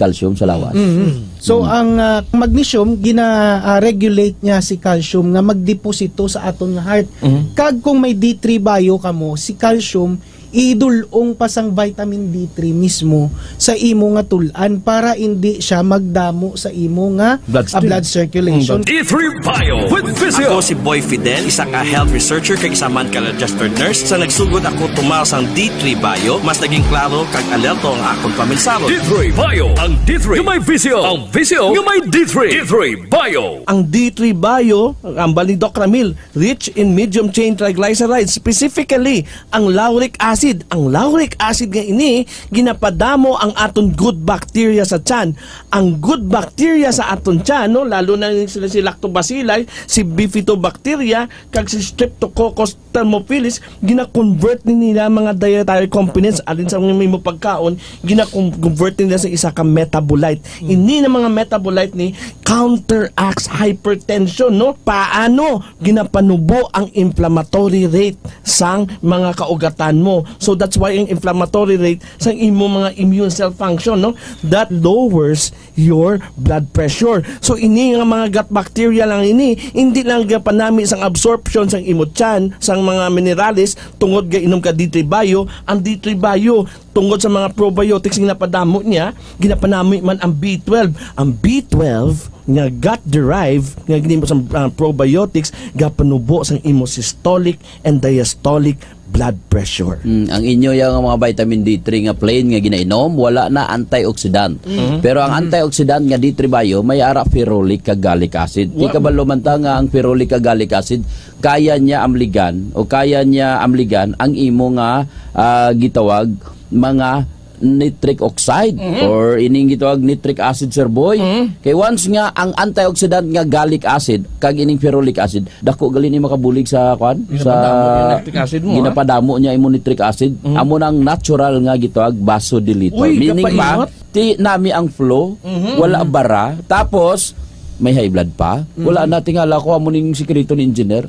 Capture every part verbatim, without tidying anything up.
calcium sa lawas. Mm. So, Mm. ang, ah, magnesium, gina, ah, regulate niya si calcium nga magdeposito sa aton nga heart. Mm. Kag kung may D three bio kamo, si calcium idul-ong pa sang vitamin D three mismo sa imo nga tul-an para hindi siya magdamo sa imo nga, Bloodstream. ah, blood circulation. Mm. D three Bio with Visio. Ako si Boy Fidel, isa ka health researcher kag isa man ka registered nurse. Sa nagsugod ako tumal sang D three Bio, mas naging klaro kag alerto ang akon paminsaro. D three Bio, ang D three nga may visyo, ang visyo nga may D three. D three Bio. Ang D three Bio, ang bali Doc Ramil, rich in medium chain triglycerides, specifically ang lauric acid. Ang lauric acid nga ini, ginapadamo ang aton good bacteria sa tiyan. Ang good bacteria sa aton tiyan, no, lalo na sila si Lactobacilli, si Bifidobacteria, kag si Streptococcus thermophilus, gina-convert ni nila mga dietary components alin sa mga imo pagkaon, gina-convert nila sa isa ka metabolite. Mm. Ini na mga metabolite ni counteracts hypertension, no? Paano ginapanubo ang inflammatory rate sang mga kaugatan mo? So that's why ang inflammatory rate sang imo mga immune cell function, no? That lowers your blood pressure. So, ini nga mga gut bacteria lang ini, hindi lang gapanami sang absorption sang imo tiyan, sang mga minerales, tungod ga inom ka D three Bio, ang D three Bio, tungod sa mga probiotics nga napadamo niya, ginapanami man ang B twelve. Ang B twelve nga gut-derived, nga ginimo sa, ah, probiotics, gapanubo sang imo systolic and diastolic blood pressure. Mm, ang inyo yang mga vitamin D three nga plain nga ginainom, wala na antioxidant. Mm. Pero ang Mm. antioxidant nga D three Bio, may ara ferulic kag gallic acid. Ti Wa- kabalo man ta nga ang ferulic kag gallic acid, kaya niya amligan o kaya niya amligan ang imo nga, ah, gitawag mga nitric oxide Mhm. or ining gitawag nitric acid, Sir Boy. Mhm. Kay once nga ang antioxidant nga gallic acid kag ining ferulic acid, dako gali ni makabulig sa, kuan, Ginapadamo sa yung nitric acid mo, ha? Ginapadamo niya imo nitric acid. Mhm. Amo nang natural nga gitawag vasodilator. Uy, Meaning ba, kapaingot. Ti nami ang flow, Mhm, wala mhm. bara, tapos may high blood pa. Mhm. Wala na, tingala ko amo ning sikreto ni engineer.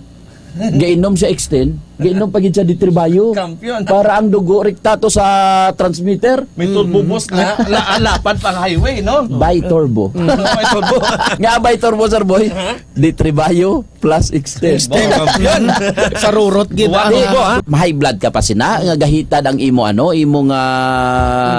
Gainom siya Extend, gainom pa gid siya D three Bio. Kampiyon. Para ang dugo rekta to sa transmitter. May turbo Mhm. boost na, la-, lapad pang highway, no? Bi-turbo. Mhm. May turbo. Nga bi-turbo, Sir Boy. Aha. D three Bio plus Extend. Extend. Wow. Yan. Sa rurot gid, Wa-, ah. Di, wa-, ha? Ma-high blood ka pa sina, nga gahitad ang imo, ano, imo nga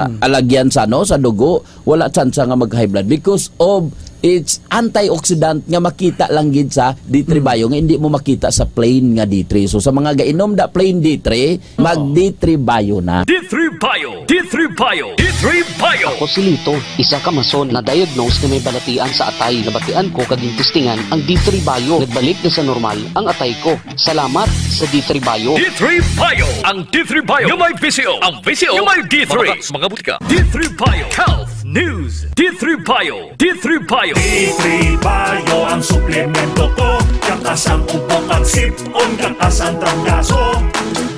Hmm. alagyan sa, ano, sa dugo, wala tsansa nga mag-high blood because of its antioxidant nga makita lang gid sa D three Hmm. Bio nga hindi mo makita sa plain nga D three. So, sa mga gainom da plain D three, Mag Oo. D three Bio na. D three Bio, D three Bio, D three Bio. Ako si Lito, isa ka mason na diagnose nga may balatian sa atay. Nabatian ko kag gintistingan ang D three Bio. Nagbalik na sa normal ang atay ko. Salamat sa D three Bio. D three Bio. Ang D three Bio nga may visyo. Ang visyo nga may D three. Mabakal sa mga butika. D three Bio. Health News. D three Bio. D three Bio. D three Bio ang suplemento ko. Kakasan ubo kag sip-on, kakasan trangkaso.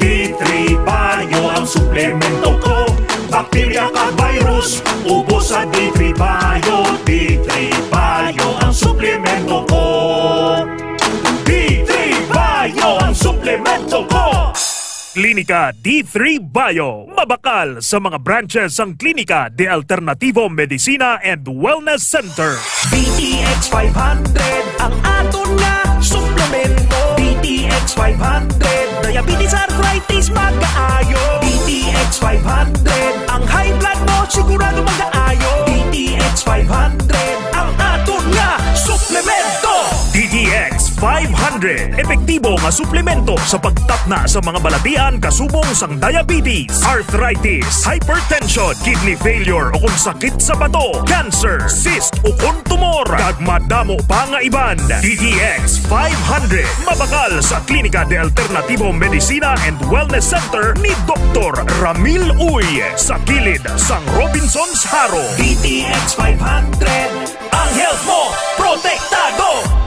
D three Bio ang suplemento ko. Bakterya kag virus, ubos sa D three Bio. D three Bio ang suplemento ko. D three Bio ang suplemento ko. Klinika D three Bio. Mabakal sa mga branches sang Klinika de Alternativo Medicina and Wellness Center. D T X five hundred ang aton nga suplemento. D T X five hundred, diabetes, arthritis, magaayo. D T X five hundred, ang high blood mo sigurado magaayo. D T X five hundred ang aton nga suplemento. D T X five hundred, epektibo nga suplemento sa pagtapna sa mga balatian kasubong sang diabetes, arthritis, hypertension, kidney failure o kon sakit sa bato, cancer, cyst o kon tumor, kag madamo pa nga iban. D T X five hundred, mabakal sa Klinika de Alternativo Medicina and Wellness Center ni Doktor Ramil Uy, sa kilid sang Robinsons Jaro. D T X five hundred, ang health mo protektado!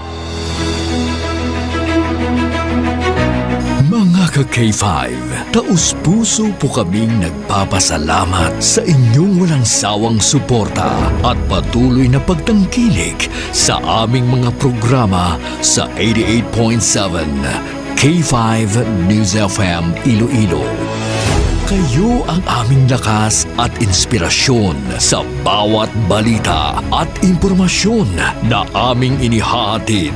Mga ka K five, taus-puso po kaming nagpapasalamat sa inyong walang sawang suporta at patuloy na pagtangkilik sa aming mga programa sa eighty-eight point seven K five News F M Iloilo. Kayo ang aming lakas at inspirasyon sa bawat balita at impormasyon na aming inihahatid.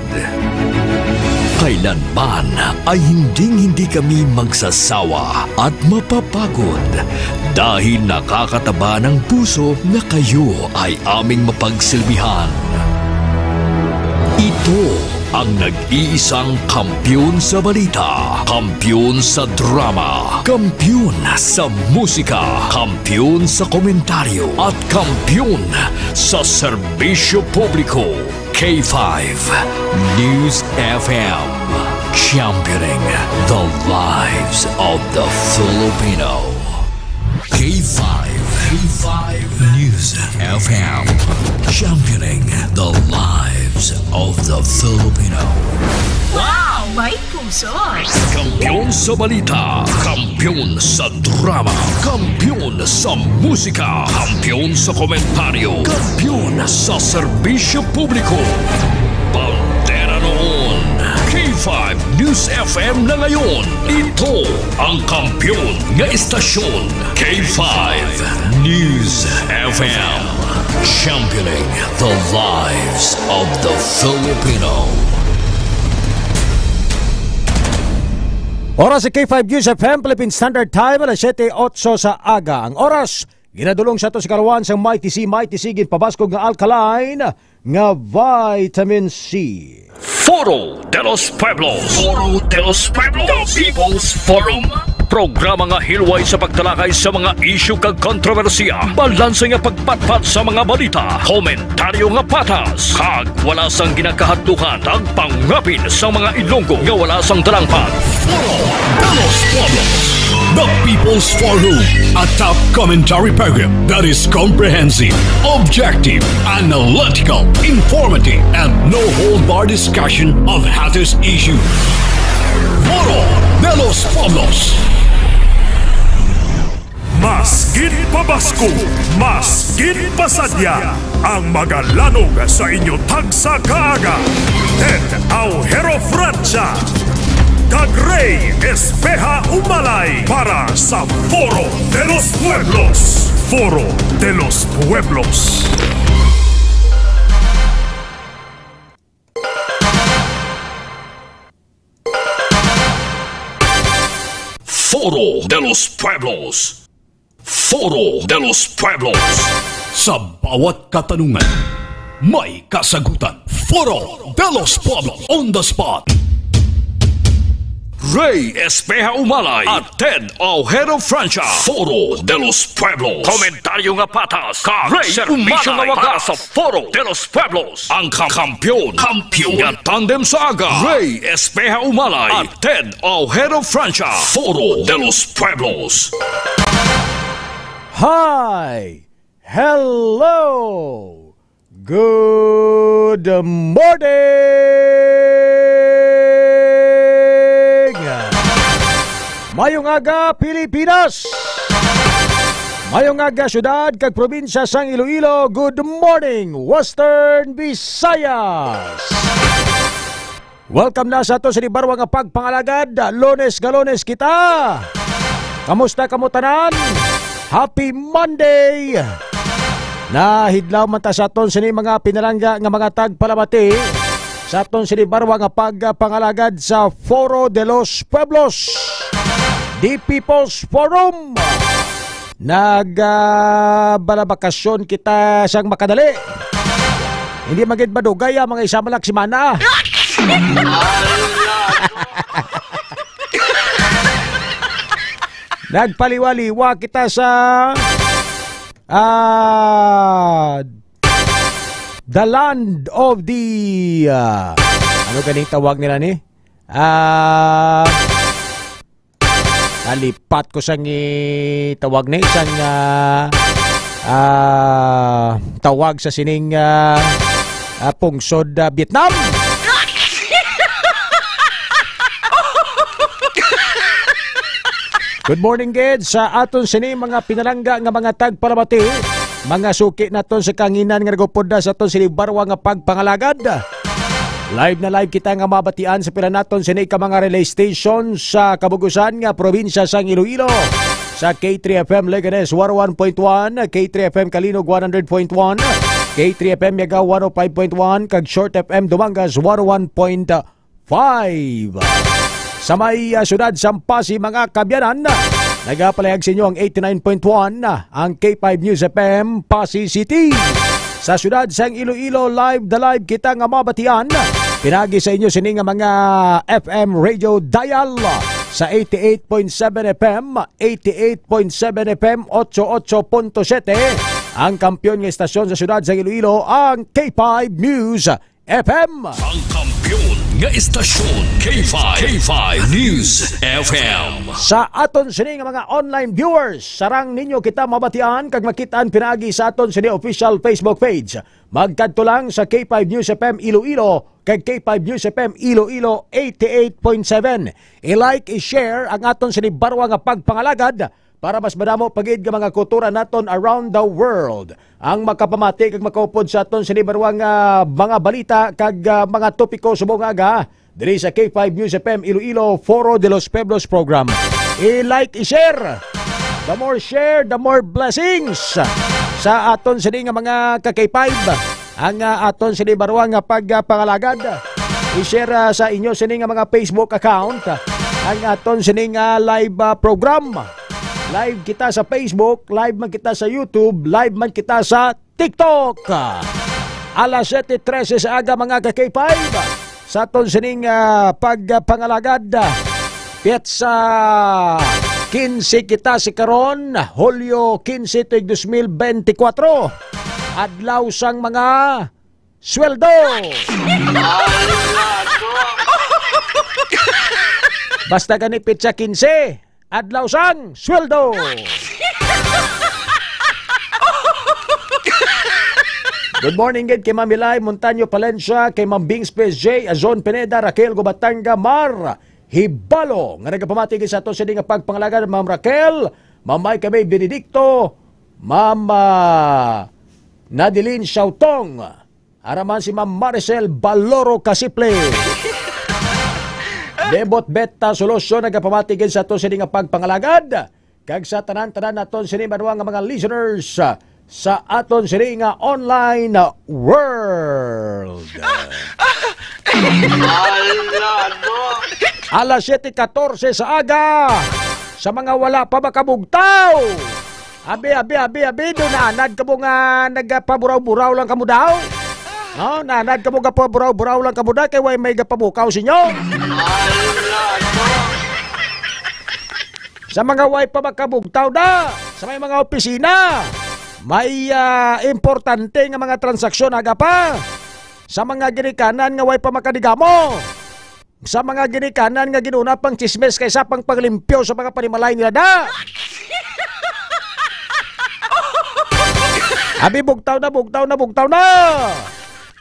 Kailanman ay hinding-hindi kami magsasawa at mapapagod dahil nakakataba ng puso na kayo ay aming mapagsilbihan. Ito ang nag-iisang kampiyon sa balita, kampiyon sa drama, kampiyon sa musika, kampiyon sa komentaryo, at kampiyon sa serbisyo publiko. K five News F M, championing the lives of the Filipino. K five, K five News F M, championing the lives of the Filipino. Wow! May puso! Kampiyon sa balita, kampiyon sa drama, kampiyon sa musika, kampiyon sa komentaryo, kampiyon sa serbisyo publiko. Bandera noon, K five News F M na ngayon. Ito ang kampiyon nga istasyon, K five News F M. Championing the lives of the Filipino. Oras sa K five News F M, Philippine Standard Time, alas siyete otso sa aga. Ang oras, ginadulong sa ato sa kaluan sang Mighty C, Mighty C, ginpabaskog nga alkaline nga vitamin C. Foro de los Pueblos. Foro de los Pueblos. The People's Forum. Programa nga hilway sa pagtalakay sa mga isyu kag kontrobersiya. Balanse nga pagpatpat sa mga balita. Komentaryo nga patas. Kag wala sang ginakahadlukan. Tagpangapin sa mga Ilonggo nga wala sang dalangpan. Foro de los Pueblos. The People's Forum. A top commentary program that is comprehensive, objective, analytical, informative, and no-hold-bar discussion of hottest issues. Foro de los Pueblos. Mas gid pabaskog, mas gid pasadya ang magalanog sa inyo tagsa ka aga. Ted Aujero Francia kag Rey Espeha Umalay para sa Foro de los Pueblos. Foro de los Pueblos. Foro de los Pueblos. Foro de los Pueblos. Sa bawat katanungan, may kasagutan. Foro de los Pueblos on the spot. Rey Espeha Umalay at Ted Aujero Francia. Foro de los Pueblos. Komentaryo nga patas kag Rey serbisyo nga Umalay wagas para sa Foro de los Pueblos. Ang kam- kampiyon. Kampiyon. Nga tandem sa aga. Rey Espeha Umalay at Ted Aujero Francia. Foro de los Pueblos. Hi! Hello! Good morning! Mayong aga, Pilipinas! Mayong aga, syudad kag probinsya sang Iloilo. Good morning, Western Visayas! Welcome na sa ato sa barwa nga pagpangalagad. Lunes nga Lunes kita. Kamusta kamo tanan? Happy Monday! Nahidlaw man ta sa aton sini mga pinalangga nga mga tagpalamati sa aton sini barwa nga pagpangalagad sa Foro de los Pueblos, the People's Forum. Nag, ah, balabakasyon kita sang makadali. Hindi man gid madugay, ah, mga isa man lang semana. Nagpaliwa-liwa kita sa, ah, the land of the, ah, ano ganing tawag nila ni? Ah, Nalipat ko sang itawag na isang, ah, ah, tawag sa sining, ah, ah, pungsod, ah, Vietnam. Good morning, gid, sa aton sini mga pinalangga nga mga tagpalamati, mga suki naton sa kanginan nga nagupod na sa aton sini barwa nga pagpangalagad. Live na live kita nga mabatian sa pila naton sini ka mga relay station sa kabugusan nga probinsya sang Iloilo. Sa K three F M Leganes one oh one point one, K three F M Calinog one hundred point one, K three F M Miagao one oh five point one, kag Short F M Dumangas one oh one point five. Sa may, ah, siyudad sang Passi, mga kabyanan, nagapalahag sa inyo ang eighty-nine point one, ang K five News F M Passi City. Sa siyudad sang Iloilo, live the live kita nga mabatian. Pinagi sa inyo sini nga mga F M radio dial sa eighty-eight point seven F M, eighty-eight point seven F M, eighty-eight point seven, ang kampiyon nga istasyon sa siyudad sang Iloilo, ang K five News F M. Ang kampiyon nga istasyon, K five, K five News F M. Sa aton sini nga mga online viewers, sarang ninyo kita mabatian kag makitaan pinaagi sa aton sini official Facebook page. Magkadto lang sa K five News F M Iloilo kag K five News F M Iloilo eighty-eight point seven. I-like, i-share ang aton sini barwa nga pagpangalagad para mas madamo pa gid nga mga kultura naton around the world ang makapamati kag makaupod sa aton sini barwa nga mga balita kag, ah, mga topiko subong nga aga diri sa K five News F M Iloilo, Foro de los Pueblos Program. I-like, i-share. The more share, the more blessings sa aton sini nga mga ka-K five. Ang, ah, aton sini barwa nga pagpangalagad. I-share, ah, sa inyo sini nga mga Facebook account, ah, ang aton sini nga live, ah, program. Live kita sa Facebook, live man kita sa YouTube, live man kita sa TikTok. Alas siyete trese sa aga, mga ka-K five. Sa aton sining, ah, pagpangalagad, ah, petsa kinse kita si karon, Hulyo kinse tuig dos mil benti kwatro. Adlaw sang mga sweldo. Basta gani petsa kinse, adlaw sang sweldo. Good morning gid kay Ma'am Milay Montaño Palencia, kay Ma'am Bings P S J, Azon Pineda, Raquel Gubatanga, Mar Hibalo, nga nagapamati gid sa ato sini nga pagpangalagad, Ma'am Raquel, Ma'am May Kami Benedicto, Ma'am, ah, Nadilin Siautong, ara man si Ma'am Maricel Baloro Kasiple. Debot Beta Solution nagapamati gid sa ato sini nga pagpangalagad, kag sa tanan-tanan naton sini banwa nga mga listeners, ah, sa aton sini nga online world. Ala, no? Alas siyete katorse sa aga, sa mga wala pa makabugtaw. Abi, abi, abi, abi, do naanad kamo nga nagapaburaw-buraw lang kamo daw? No, naanad kamo gapaburaw-buraw lang kamo da kay way may gapabukaw sa inyo? Sa mga way pa makabugtaw da, sa may mga opisina, may, ah, importante nga mga transaksyon aga pa. Sa mga ginikanan nga way pa makadigamo. Sa mga ginikanan nga ginuna pang chismis kaysa pang paglimpyo sa mga panimalay nila da. Abi, bugtaw na, bugtaw na, bugtaw na.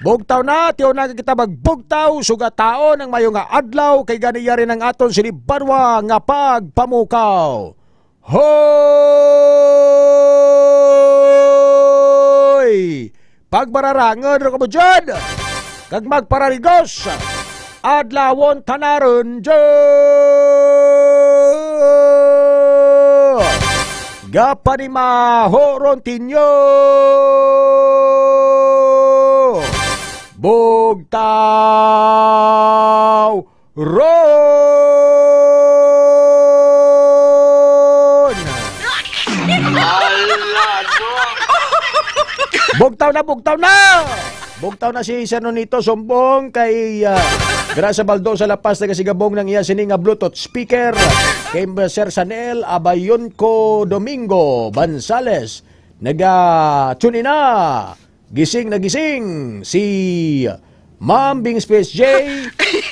Bugtaw na, tiyo na kita magbugtaw, sugataon ang mayo nga adlaw, kay gani yari nang aton sini banwa nga pagpamukaw. Hoy! Pagbararangod ra kamo dyan, kag magpararigos, adlawon tanaron dyan. Gapanimaho ron tinyo. Bugtaw ron! Ala, no? Bugtaw na, bugtaw na! Bugtaw na si Sir Nonito Sumbong kay, ah, Gracia Baldosa Lapas, nagasigabong ng iya sini nga Bluetooth speaker. Kay Sir Sanel Abayonco Domingo Bansales, naga-tune in na. Gising na gising si Ma'am Bings P S J,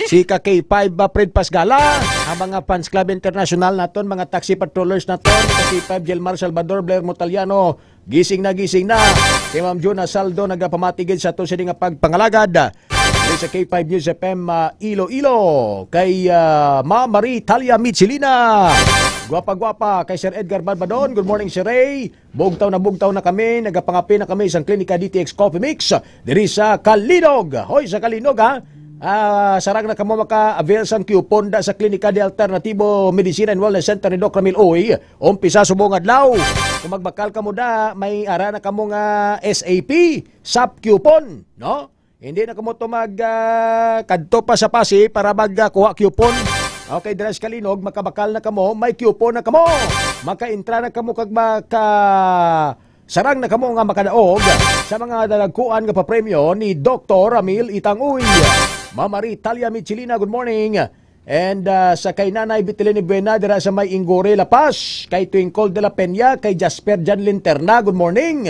si ka K five ba, Fred Pasgala, ang mga Fans Club International naton, mga taxi patrollers naton, ka K five Jelmar Salvador, Blair Motaliano, gising na gising na. Kay Ma'am Juna Saldo, nagapamati gid sa ato sini nga pagpangalagad. Diri sa K five News F M, ah, Iloilo, kay, ah, Ma'am Marie Talia Michelina. Gwapa-gwapa, kay Sir Edgar Barbadon. Good morning, Sir Ray. Bugtaw na bugtaw na kami, nagapangape na kami sang Klinika D T X Coffee Mix diri sa Calinog. Hoy, sa Calinog, ha? Ah, sarang na kamo maka-avail sang coupon da sa Klinika de Alternativo Medicina and Wellness Center ni Doc Ramil Uy. Umpisa subong adlaw. Kung magbakal kamo da, may ara na kamo nga S A P, sap coupon, no? Hindi na kamo to mag, ah, kadto pa sa Pasi para mag, ah, kuha coupon. Okay, dira sa Kalinog, makabakal na kamo, may coupon na kamo. Makaintra na kamo kag maka Sarang na kamo nga makadaog sa mga dalagkuan nga papremyo ni Doktor Ramil Itang Uy, Mama Ritalia Michelina, good morning. And, ah, sa kay Nanay Betelene Buena dira sa may Ingore, La Paz, kay Twinkle de la Peña, kay Jasper Jan Linterna, good morning.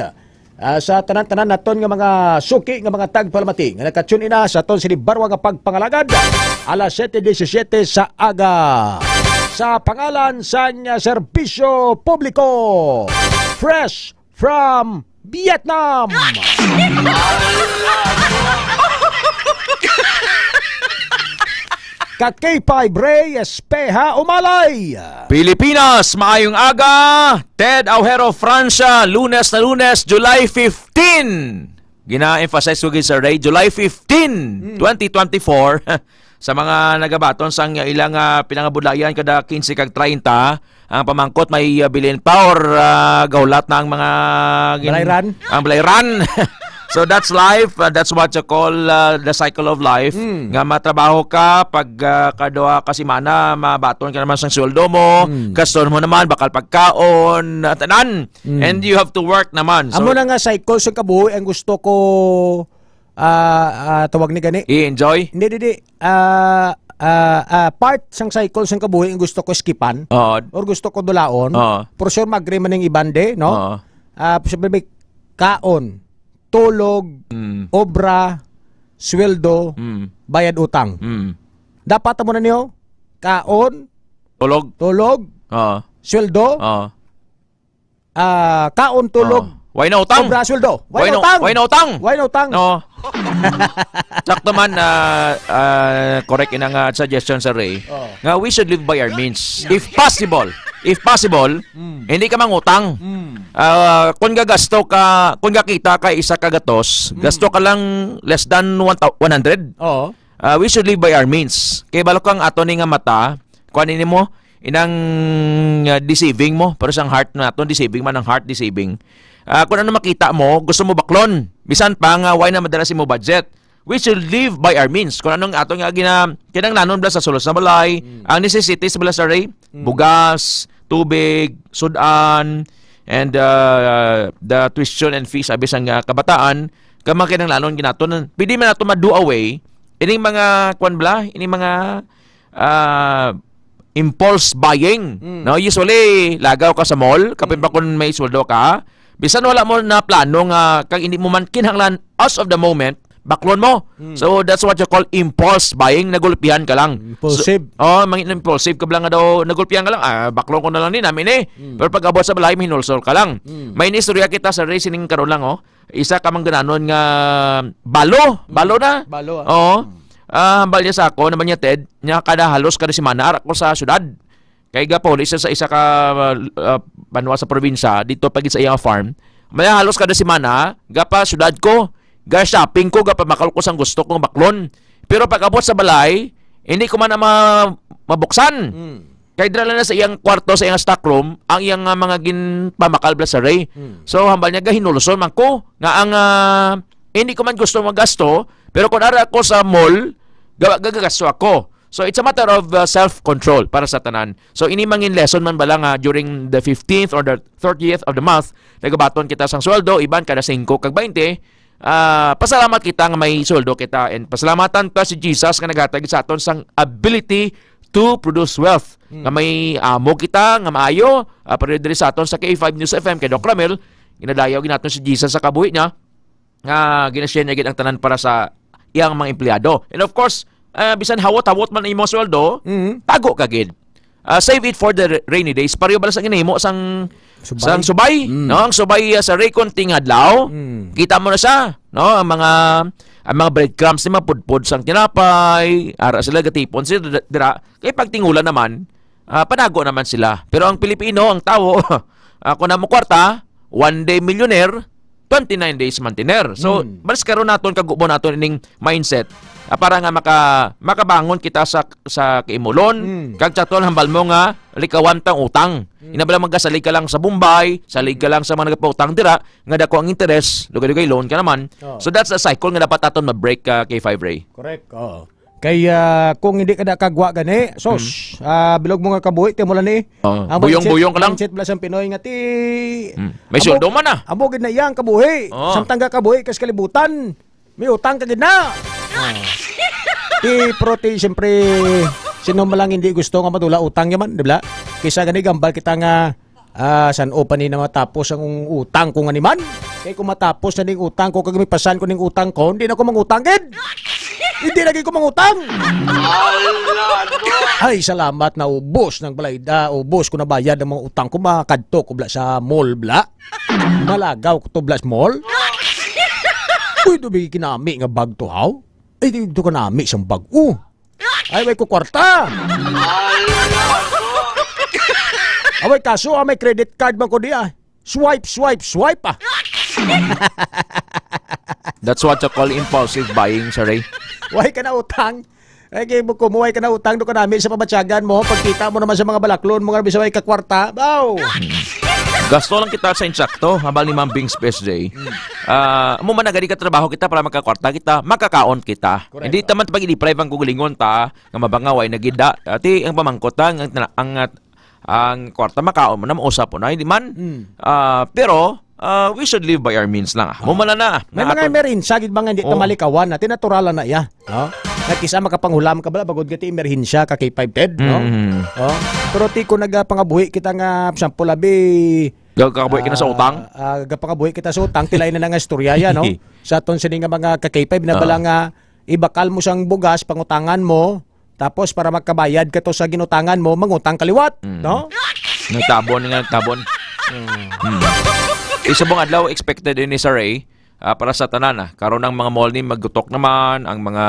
Ah, sa tanan-tanan naton nga mga suki nga mga tagpalamati nga naka-tune in na sa aton sini barwa nga pagpangalagad, alas siyete diecisiete sa aga. Sa pangalan sang, ah, serbisyo publiko, fresh from Vietnam. Ka K five Ray Espeha Umalay. Pilipinas, maayong aga. Ted Aujero, Francia, Lunes na Lunes, July fifteen. Gina-emphasize ko gid, Sir Ray, July fifteen, Mm. twenty twenty-four. Sa mga nagabaton sang ilang, ah, pinangabudlayan kada quince kag treinta, ang pamangkot may, ah, bilin pa or, ah, gahulat na ang mga gin-, Balayran? ang balayran. So that's life. Uh, that's what you call, uh, the cycle of life. Mm. Nga matrabaho ka, pag, uh, kadua ka semana, mabaton ka naman sang sweldo mo, Mm. gaston mo naman, bakal pagkaon, uh, tanan. Mm. And you have to work naman. So, amo na nga cycle sa kabuhi ang gusto ko, ah, ah, tawag ni gani. I-enjoy? Hindi, hindi, hindi. Ah, ah, ah, part sang cycle sang kabuhi ang gusto ko skipan Oo. or gusto ko dulaon. Oo. For sure, mag-agree man ang iban, di, no? Oo. Ah, sabi, may kaon, tulog, Mm. obra, sweldo, Mm. bayad utang. Mm. Dapat mo na niyo, kaon, Tulog? tulog, Oo. sweldo, Oo. ah, kaon, tulog, Oo. Why na utang? obra, sweldo. Why Why na no, utang? why na utang? Why na utang? No. Sakto man, ah, ah, correct ina nga suggestion, Sir Ray, Oo. nga we should live by our means. If possible, if possible, Mm. hindi ka mangutang. Mm. Ah, kung gagasto ka, kung gakita ka isa ka gatos, Mm. gasto ka lang less than one thou-, one hundred. Oo. Ah, we should live by our means. Kay balo kang ato ni nga mata, kuan ini mo, inang, ah, deceiving mo, pero sang heart naton, deceiving man ang heart, deceiving. Ah, kung ano makita mo, gusto mo baklon. Bisan pa nga, why na madala si mo budget? We should live by our means. Kung anong ato nga gina-, kinahanglanon bala sa sulos na balay, Mm. ang necessities bala sa Ray, Mm. bugas, tubig, sudan, and, uh, the tuition and fees, sabi sang, uh, kabataan, kag mga kinahanglanon ginaton. Pwede man nato ma-do away, ining mga, kwan bala, ining mga, uh, impulse buying. Mm. No? Usually, lagaw ka sa mall, kapin pa Mm. kung may sweldo ka, bisan wala mo na plano nga, kag hindi mo man kinahanglan as of the moment, baklon mo. Mm. So, that's what you call impulse buying. Nagulpihan ka lang. Impulsive. So, oh, mga impulsive ka lang nga daw, nagulpihan ka lang, ah, baklon ko na lang din, namin eh. Mm. Pero pag abot sa balay, mahinulsol ka lang. Mm. May inistorya kita sa racing karon lang, oh. Isa ka manggananon nga balo. Balo na. Balo, ah. Oo. Mm. Ah, hambal niya sa ako, naman niya, Ted, niya kada halos kada semana, ara ko sa syudad. Kay gapauli siya sa isa ka, uh, banwa sa probinsya, dito pa gid sa iyang farm. May halos kada semana, gapa syudad ko, ga shopping ko, gapa makal ko sang gusto kong baklon. Pero pag abot sa balay, hindi ko man na ma-, mabuksan. Mm. Kay dira lang na sa iyang kwarto, sa iyang stock room, ang iyang, ah, mga ginpamakal bala sa Ray. Mm. So, hambal niya, gahinulson man ko, nga ang, ah, hindi ko man gusto magasto, pero kung ara ko sa mall, ga-, gagagasto ako. So, it's a matter of, uh, self-control para sa tanan. So, ini mangin lesson man bala nga during the fifteenth or the thirtieth of the month, nagabaton kita sang sweldo, iban kada singko kag baynte, ah, pasalamat kita nga may sweldo kita, and pasalamatan ta si Jesus nga naghatag sa aton sang ability to produce wealth. Hmm. Nga may amo kita nga maayo, ah, pero diri sa aton sa K five News F M kay Doc Ramil, ginadayaw gid naton si Jesus sa kabuhi niya. Nga ginashare niya gid ang tanan para sa iyang mga empleyado. And of course, ah, bisan hawot-hawot man ang imong sweldo, Mhm. tago ka gid. Ah, save it for the ra-, rainy days. Pareho bala sa ginahimo sang, Subay. sang subay, Mm. no? Ang subay, ah, sa Raycon tingadlaw, Mm. kita mo na siya, no? Ang mga, ang mga breadcrumbs ni mapudpod sang tinapay, ara sila gatipon sila dira. Kay pag tingulan naman, ah, panago naman sila. Pero ang Pilipino, ang tawo, ah, kung namo kwarta, one day millionaire, twenty-nine days mantener. So, Hmm. mas karon naton kagubo naton ining mindset. Ah, para nga maka-, makabangon kita sa, sa kaimulon, Mm. kag sa tuwal hambal mo nga likawan tang utang. Mm. Ina bala magasalig ka lang sa Bombay, salig ka lang sa mga nagpautang dira, nga dako ang interes, dugay-dugay loan ka naman. Oh. So that's a cycle nga dapat aton ma-break, ah, K five Ray. Correct, oo. Kay, ah, kung hindi ka nakagwa gani, sos, Mm. ah, bilog mo nga kabuhi, ti mo lang ni. Oo. Ang Buyong-buyong mindset, ka lang. Mindset bala sang Pinoy nga ti, Mm. May amo, sweldo man, ah. Amo gid na iya ang kabuhi. Oo. Samtang ka kabuhi kas kalibutan. May utang ka gid na. Ah. Ti, pero ti, siyempre, sino man lang hindi gusto nga madula utang niya man, di ba? Kisa gani gambal kita nga, ah, san-o pa ni na matapos ang utang ko nga ni man? Kay kung matapos na ning utang ko, kag may pasan ko ning utang ko, hindi na ko mangutang gid. Hindi lagi ko mangutang. Ala, no. Ay, salamat, naubos ng balay, ah, ubos ko na bayad ang mga utang ko, makadto ko bla sa mall bla. Malagaw ko to bla sa mall. Uy, do bigi kinami nga bag to, haw? Ay, di to kanami sang bag. Oh. Ay, way ko kwarta. Away, kaso, ah, may credit card man ko di, ah. Swipe, swipe, swipe, ah. That's what you call impulsive buying, Sir Ray. Way ka na utang. Ay, kay mo kumuhay ka na utang do kanami sa pamatyagan mo. Pagkita mo naman sa mga balaklon mo nga bisaway ka kwarta. Baw! Gasto lang kita sa insakto, habang ni Ma'am Bings P S J. Ah, amo man na gani ka trabaho kita para makakwarta kita, makakaon kita. Correct. Hindi taman pag i-deprive ang kugulingon ta, nga mabangaway na gid da. Ati ang pamangkot ta, ang, ang, ang kwarta makaon mo na, mausa po na, hindi man. Mm. Ah, pero, ah, we should live by our means lang, ah. Amo man na, na. May mga atong emerhensya gid ba nga hindi ta Oo. malikawan, ati natural na iya, no? Nga kisa makapanghulam ka bala, bagod gati emerhensya ka kay five ted, no? Mm. Oh. Pero ti ko nagapangabuhi kita nga, example, abi, Gagkabuhi ka na sa ah, utang? ah, gagapangabuhi kita sa utang, tilay na na nga istorya yan, no? Sa aton sini nga mga ka K five na Oo. bala nga ibakal mo sang bugas, pangutangan mo, tapos para magkabayad ka to sa ginutangan mo, mangutang ka liwat, Mm. no? Nagtabon nga, nagtabon. Mm. Mm. Isa buong adlaw, expected ini sa Ray, ah, para sa tanan, ah. Karon ang mga mall ni magutok naman, ang mga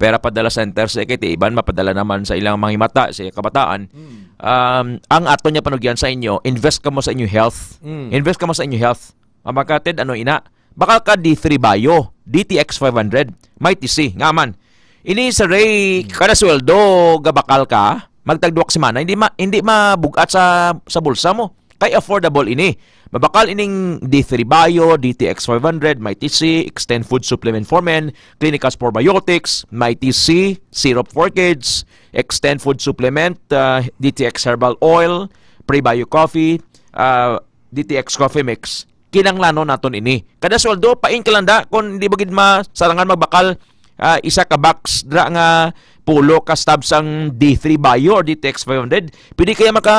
pera padala center sa Ekiti, iban mapadala naman sa ilang mga himata, sa kabataan. Mm. Um, ang ato niya panugyan sa inyo, invest ka mo sa inyo health. Mm. Invest ka mo sa inyo health. Mga kapatid, ano ina? Bakal ka D three Bio, D T X five hundred, may T C, nga man. Ini sa Ray, Hmm. kada sweldo, gabakal ka, magtagduwak semana, hindi ma-, hindi mabugat sa, sa bulsa mo. Kay affordable ini. Mabakal ining D three Bio, D T X five hundred, may T C, Extend Food Supplement for Men, Clinicas Probiotics, may T C, Syrup for Kids, Extend Food Supplement, ah, D T X Herbal Oil, Prebio Coffee, ah, D T X Coffee Mix. Kinanglanon naton ini. Kada sweldo, pain ka lang da, kung hindi mo gid masarangan magbakal, ah, isa ka box dra nga pulo ka stubs ang D three Bio or D T X five hundred. Pwede kaya maka,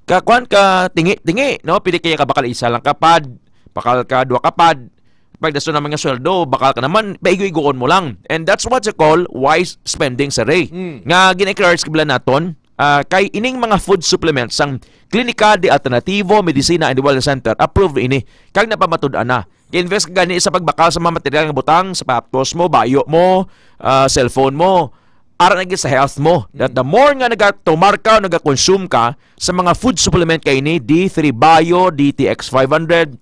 ka, kwan, ka tingi-tingi, no? Pwede kaya ka bakal isa lang ka pad, bakal ka dua ka pad. Pag daso naman nga sweldo, bakal ka naman, paigo-igoon mo lang. And that's what you call wise spending, Sir Ray. Mm. Nga gina-encourage ka bala naton, ah, kay ining mga food supplements sang Klinika de Alternativo, Medicina and Wellness Center, approved ini. Kag napamatud-an na. Kay invest ka gani sa pagbakal sa mga material nga butang, sapatos mo, bayo mo, ah, cellphone mo, ara na gid sa health mo. That the more nga nagatomar ka o nagakonsume ka sa mga food supplement kay ini, D three Bio, D T X five hundred,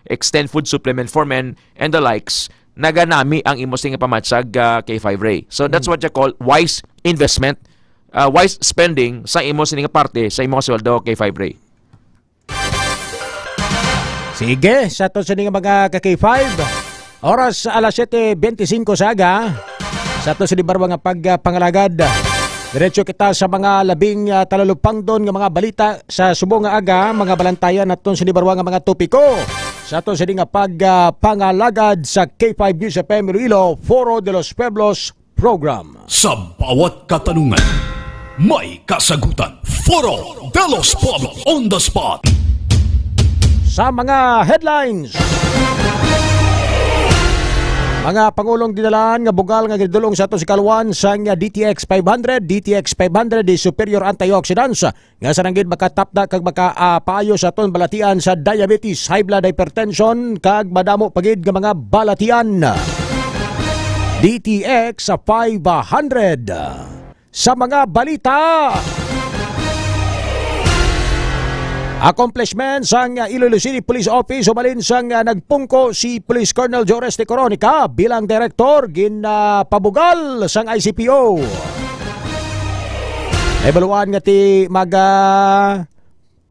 Extend Food Supplement for Men, and the likes, naganami ang imo sini nga pamatyag, ah, kay five Ray. So that's Mm. what you call wise investment, ah, wise spending sa imo sini nga parte sa imo nga sweldo kay five Ray. Sige, sa to sini nga mga ka K five. Oras alas siyete bente singko sa aga. Sa to sini barwa nga pagpangalagad. Diretso kita sa mga labing, ah, talalupangdon nga mga balita sa subong nga aga, mga balantayan naton sini barwa nga mga topiko. Sa to sini nga pagpangalagad sa K five News F M Iloilo, Foro de los Pueblos, program. Sa bawat katanungan, may kasagutan. Foro de los Pueblos on the spot. Sa mga headlines, mga pangulong dinalaan nga bugal nga gidulong sa ato si Kalwan sang D T X five hundred, D T X five hundred is superior antioxidants nga sa nanggid makatapda kag makapaayo sa aton balatian sa diabetes, high blood, hypertension, kag madamo pa gid nga mga balatian. D T X five hundred. Sa mga balita, Accomplishment sang, ah, Iloilo City Police Office, umalin sang, ah, nagpungko si Police Colonel Joris de Coronica bilang direktor, ginapabugal sang I C P O. Ebaluan nga ti maga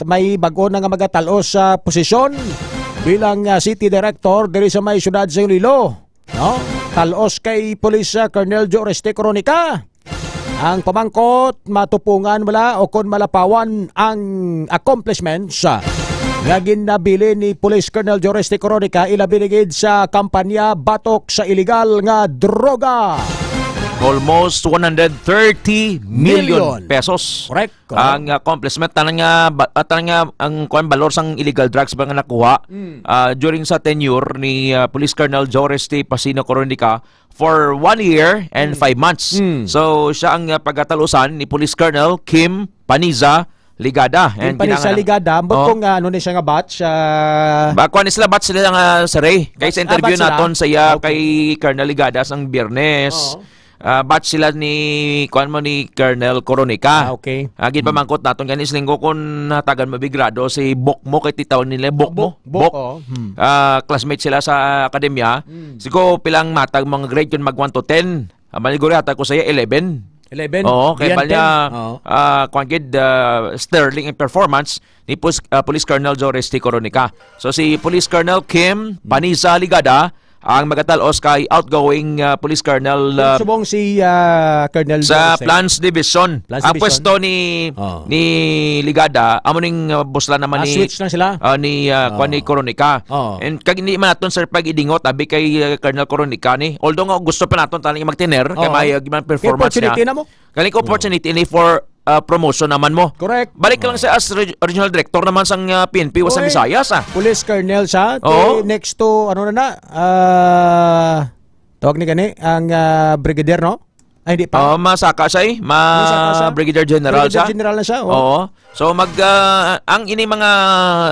may bag-o na nga magatal-os sa posisyon bilang, ah, city director diri sa may siyudad sa Iloilo, no? Tal-os kay Police, ah, Colonel Joris de Coronica. Ang pamangkot, matupungan wala o kon malapawan ang accomplishments, ah, nga ginabilin ni Police Colonel Joris de Coronica, ilabi na gid sa kampanya batok sa iligal nga droga. Almost one hundred thirty million Million. pesos Correct. Correct. ang accomplishment. Tanan nga, ba- ah, tanan nga ang kuan, balor sang illegal drugs ba nga nakuha, Mm. ah, during sa tenure ni, ah, Police Colonel Joris T. Pasino Coronica for one year and Mm. five months. Mm. So, siya ang, ah, pagkatalusan ni Police Colonel Kim Paniza Ligada. Kim And Paniza kinahanglan Ligada, ambot Oh. kung, ah, ano ni siya nga batch, ah, Ba, kuan ni sila, batch sila nga, sir, eh. Kay sa Batch, ah, interview batch sila? naton sa iya Okay. kay Colonel Ligada sang Biyernes. Oo. Ah, batch sila ni, kuan mo, ni Colonel Coronica. Ah, okay. Ah, ginpamangkot naton gani sa linggo kung natagan mo bigrado si Bokmo, kay titaw nila Bokmo. Bok, Bok, Bok. oh. Hmm. Ah, classmate sila sa akademya. Hmm. Sigo pilang matag mga grade yun, mag one to ten. Ah, maliguri ata ko sa iya, eleven. Eleven? Oo, kay Beyond bal niya, ten? Oo. ah, kuwan gid, ah, sterling ang performance ni Pus-, ah, Police Colonel Joris T. Coronica. So, si Police Colonel Kim Panisa Ligada ang magatalos kay outgoing, ah, Police Colonel, ah, Subong si, ah, Colonel sa Joris. Plans Division. Plans Ang Division. pwesto ni, Oo. ni Ligada, amo ning, ah, buslan naman Ah, ni, switch lang sila? ah, ni, ah, Oo. kuwan ni Coronica. Oo. And kag hindi man naton, sir, pag-idingot, abi kay, ah, Colonel Coronica ni. Although nga gusto pa naton talang magtener, kay Oo. may, ah, man Kay performance niya. opportunity na mo. Galing ko Oo. opportunity ni for, ah, promotion naman mo. Correct. Balik ka lang Oo. sa as reg-, regional director naman sang, ah, P N P o sa Oy, Visayas, ah. Police Colonel siya. Oo. Ti next to, ano na na, ah, tawag ni gani, ang, ah, Brigadier, no? Ay, hindi pa. Oo, masaka siya eh. Ma-, Masaka siya. Brigadier General Brigadier siya. General na siya, oh. Oo. So, mag, ah, ang ini mga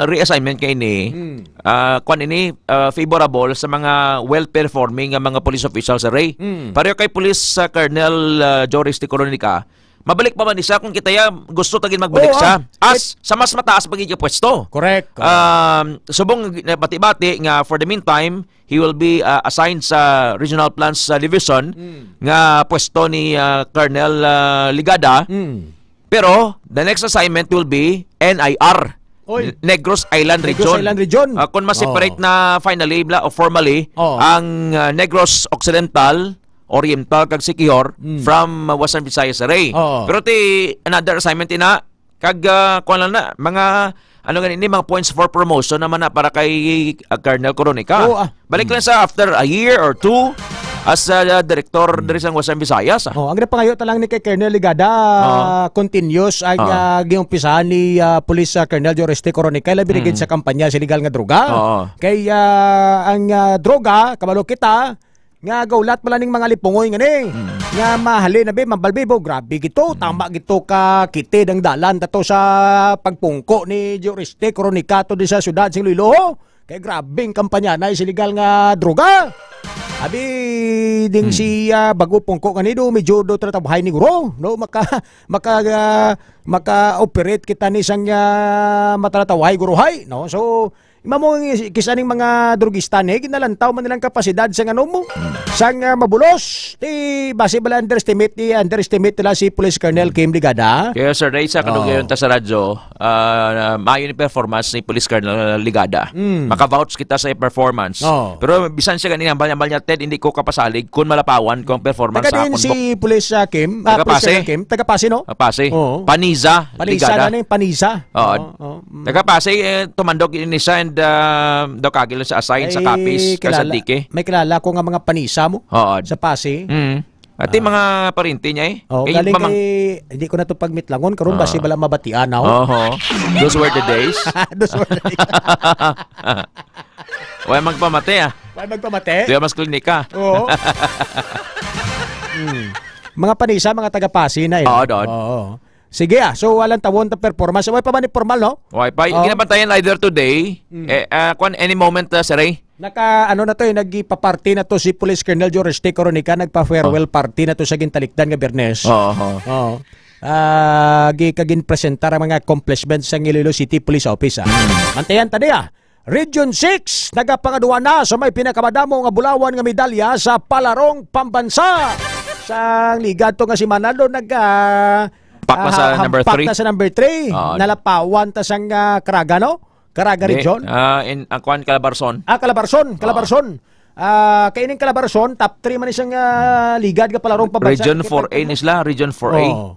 reassignment kay ini, Hmm. ah, kwan ini, ah, favorable sa mga well-performing nga mga police officials, Ray. Hmm. Pareho kay Police, ah, Colonel, ah, Joris de Coronica, mabalik pa man ni siya kung kita ya gusto ta gid magbalik Oo, siya. ah, As, sa mas mataas pa gid nga pwesto. Correct. Um, subong na bati-bati nga for the meantime, he will be, uh, assigned sa Regional Plans, uh, Division Mm. nga pwesto ni, uh, Colonel, uh, Ligada. Mm. Pero the next assignment will be N I R, Oy. Negros Island Negros Region. Island Region. Uh, kung ma-separate Oh. na finally bla, o formally Oh. ang, uh, Negros Occidental, Oriental kag Siquijor Mm. from, uh, Western Visayas Array. Oo. Pero ti another assignment ina kag, uh, kuwan lang na mga ano gani ni mga points for promotion naman na para kay, uh, Colonel Coronica. Oo, ah. Balik Mm. lang sa after a year or two as, uh, director Mm. diri sa Western Visayas, ah. Oh, ang napangayo ta lang ni kay Colonel Ligada, Oo. continuous ang, Oo. uh, giumpisahan ni, uh, Police, uh, Colonel Joris T. Coronica, labi na gid Mm. sa kampanya sa illegal nga droga. Oo. Kay, uh, ang, uh, droga, kabalo kita, nga gaulat pala ning mga lipungoy nga ni. Mm. Nga mahalin na bi, mabalbi bo, grabe gito, Mm. tama gito ka kitid ang dalan tato sa pagpungko ni Joris T. Coronica to di sa syudad sing Iloilo. Kay grabe ang kampanya na sa illegal nga droga. Abi ding Hmm. si, ah, bago pungko nga ni do, medyo do tratabhay ni guro, no? Maka, maka, ah, maka-operate kita ni sang, ah, matratabhay guruhay, no? So, mamo ang kis-, kis-, aning mga drugista ni, ginalantaw man nilang kapasidad sa ngano mo, Hmm. sang, ah, mabulos. Ti, basi bala underestimate, ti underestimate nila si Police Colonel Hmm. Kim Ligada. Kaya, Sir Ray, sa Oo. kadugayon ta sa radyo, ah, maayo ni performance ni Police Colonel Ligada. Mm. Maka-vouch kita sa performance. Oo. Pero bisan siya ganina, ambal-ambal niya, Ted, hindi ko kapasalig kung malapawan kung performance Taga sa din akon si bok-, Police, ah, Kim? Ah, Taga Police Pasay. Colonel Kim? Taga Pasay, no? Taga Pasay. Oo. Paniza, Paniza Ligada. na ni, Paniza. Oo. Oo, oo. Mm. Taga Pasay, eh, tumandok ini siya and, ah, daw kagil sa assign sa Ay, Capiz, kay kilala. Sadique. May kilala ko nga mga Paniza mo Oo. sa Pasay. Mm. Ati Ah. mga parente niya eh. Oh, Kay galing mamang- kay, hindi ko na to pagmitlangon, karon Ah. basi bala mabatian, oh. Oho. Those were the days. Those were the days. Wala magpamati, ah. Wala magpamati? Tuya mas klinika. Oo. Hmm. Mga Paniza, mga taga Pasay na, eh. Oo, doon. Oo. Sige, ah. So, walang tawon ta performance. Wala pa ba ni formal, no? Wala pa. Oo. Ginabantayan either today, Mm. eh, ah, kwan, any moment, ah, Sir Ray. Naka, ano na to eh, nagpaparty na to si Police Colonel Joris T. Coronica, nagpa-farewell Oh. party na to sa gintalikdan nga Biyernes. Oo, oo. Oo. ah, gi-, kagin presentar ang mga accomplishments sang Iloilo City Police Office, ah. Mantayan ta niya. Region six, nagapangaduan na sa may pinakamadamo nga bulawan nga medalya sa palarong pambansa. Sang liga to nga semana, do, nag, ah, Pak na sa ah, number hampak three. na sa number three. Oo. Nalapawan ta sang, ah, Caraga, no? Caraga Di, region? ah, in, ang kwan, Calabarzon. Ah, Calabarzon, Oo. Calabarzon. Ah, kay ining Calabarzon, top three man isang, ah, ligad nga palarong pambansa. Region four A ni sila, Region four A. Oo.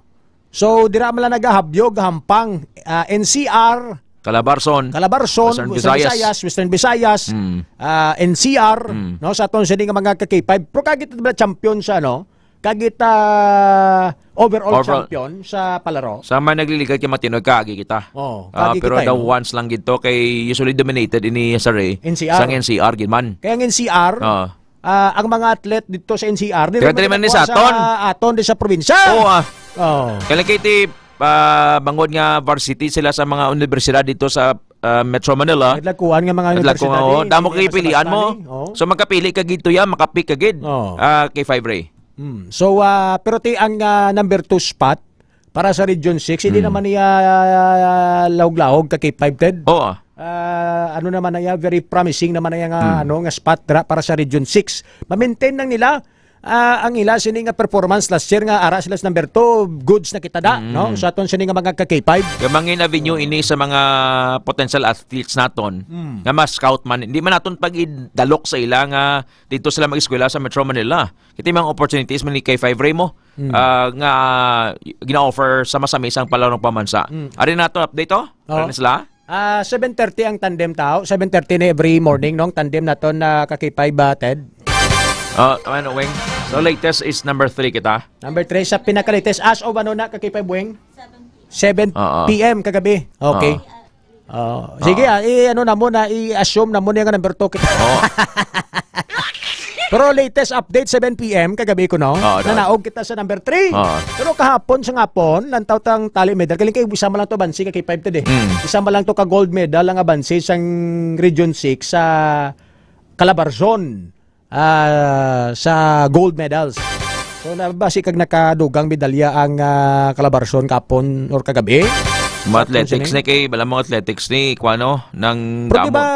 So, dira man lang nagahabyog, hampang, ah, N C R, Calabarzon, Calabarzon, Western Western Visayas. Visayas, Western Visayas, Mm. ah, N C R, Mm. no, sa aton sini nga mga ka-K five. Pero kagit na champion siya, no? Kagit, ah, overall Overall. champion sa palaro. Sa may nagliligad kay Matino, kaagi kita. Oo, Ah, kaagi pero kita, the eh, no? ones lang gid to kay usually dominated ini sa Ray. N C R. Sang N C R gid man. Kaya ang N C R, Oo. ah, ang mga atlet dito sa N C R, di Kaya naman dili man ni nakakuha sa sa aton. aton di sa probinsya. Oo, ah. Oo. Kaya lang, Katie, ah, bangod nga varsity sila sa mga universidad dito sa, ah, Metro Manila. Naglakuan nga mga Naglakuan, universidad, oh, eh, damo hindi kay pilian mo. basta-basta ni, oh. So, magkapili ka gid to, ya, makapick ka gid. Oh. Ah, K five Ray. Hmm. So, ah, pero ti ang, ah, number two spot para sa Region six, hindi Hmm. naman niya, ah, lahog-lahog ka K five, Ted. Oo. Ah, ano naman na iya, very promising naman na iya nga, Hmm. ano, nga spot dra para sa Region six. Ma-maintain lang nila, ah, ang ila sini nga performance last year nga ara sila sa number two, goods na kita da, Mm. no? Sa aton sini nga mga ka K five. Yung mga avenue Oh. ini sa mga potential athletes naton Mm. nga ma-scout man, hindi man naton pag-idalok sa ila nga dito sila mag-eskwela sa Metro Manila. Kita yung mga opportunities man ni K five Ray mo, Mm. ah, nga gina-offer sa masamisang palarong pamansa. Mm. Ari na to, update to? Oo. Ari na sila? Ah, seven thirty ang tandem tao. Seven thirty na every morning, no? Ang tandem naton na ka K five, ah, Ted. Oh, ano, Wing? So, latest is number three kita. Number three sa pinaka-latest. As of ano na, ka K five, Wing? Oo. Seven P M kagabi. Okay. Oo. Oh, sige, Oo. ah, i-, ano na mo na, i-assume na mo niya nga number two kita. Oo. Pero latest update, seven P M kagabi ko, no? Oo, Nanaog kita sa number three. Oo. Pero kahapon sa ngapon, lantaw tang tali medal. Kaling kay isa man lang to bansi ka K five today. Mm. Isa man lang to ka gold medal ang abansi sang Region six sa Calabarzon, ah, sa gold medals. So, nabasi kag nakadugang medalya ang, ah, Calabarzon kapon or kagabi? Mga Sa athletics athletics ni kay, bala mga athletics ni, kuwano, nang Pero di damo. ba,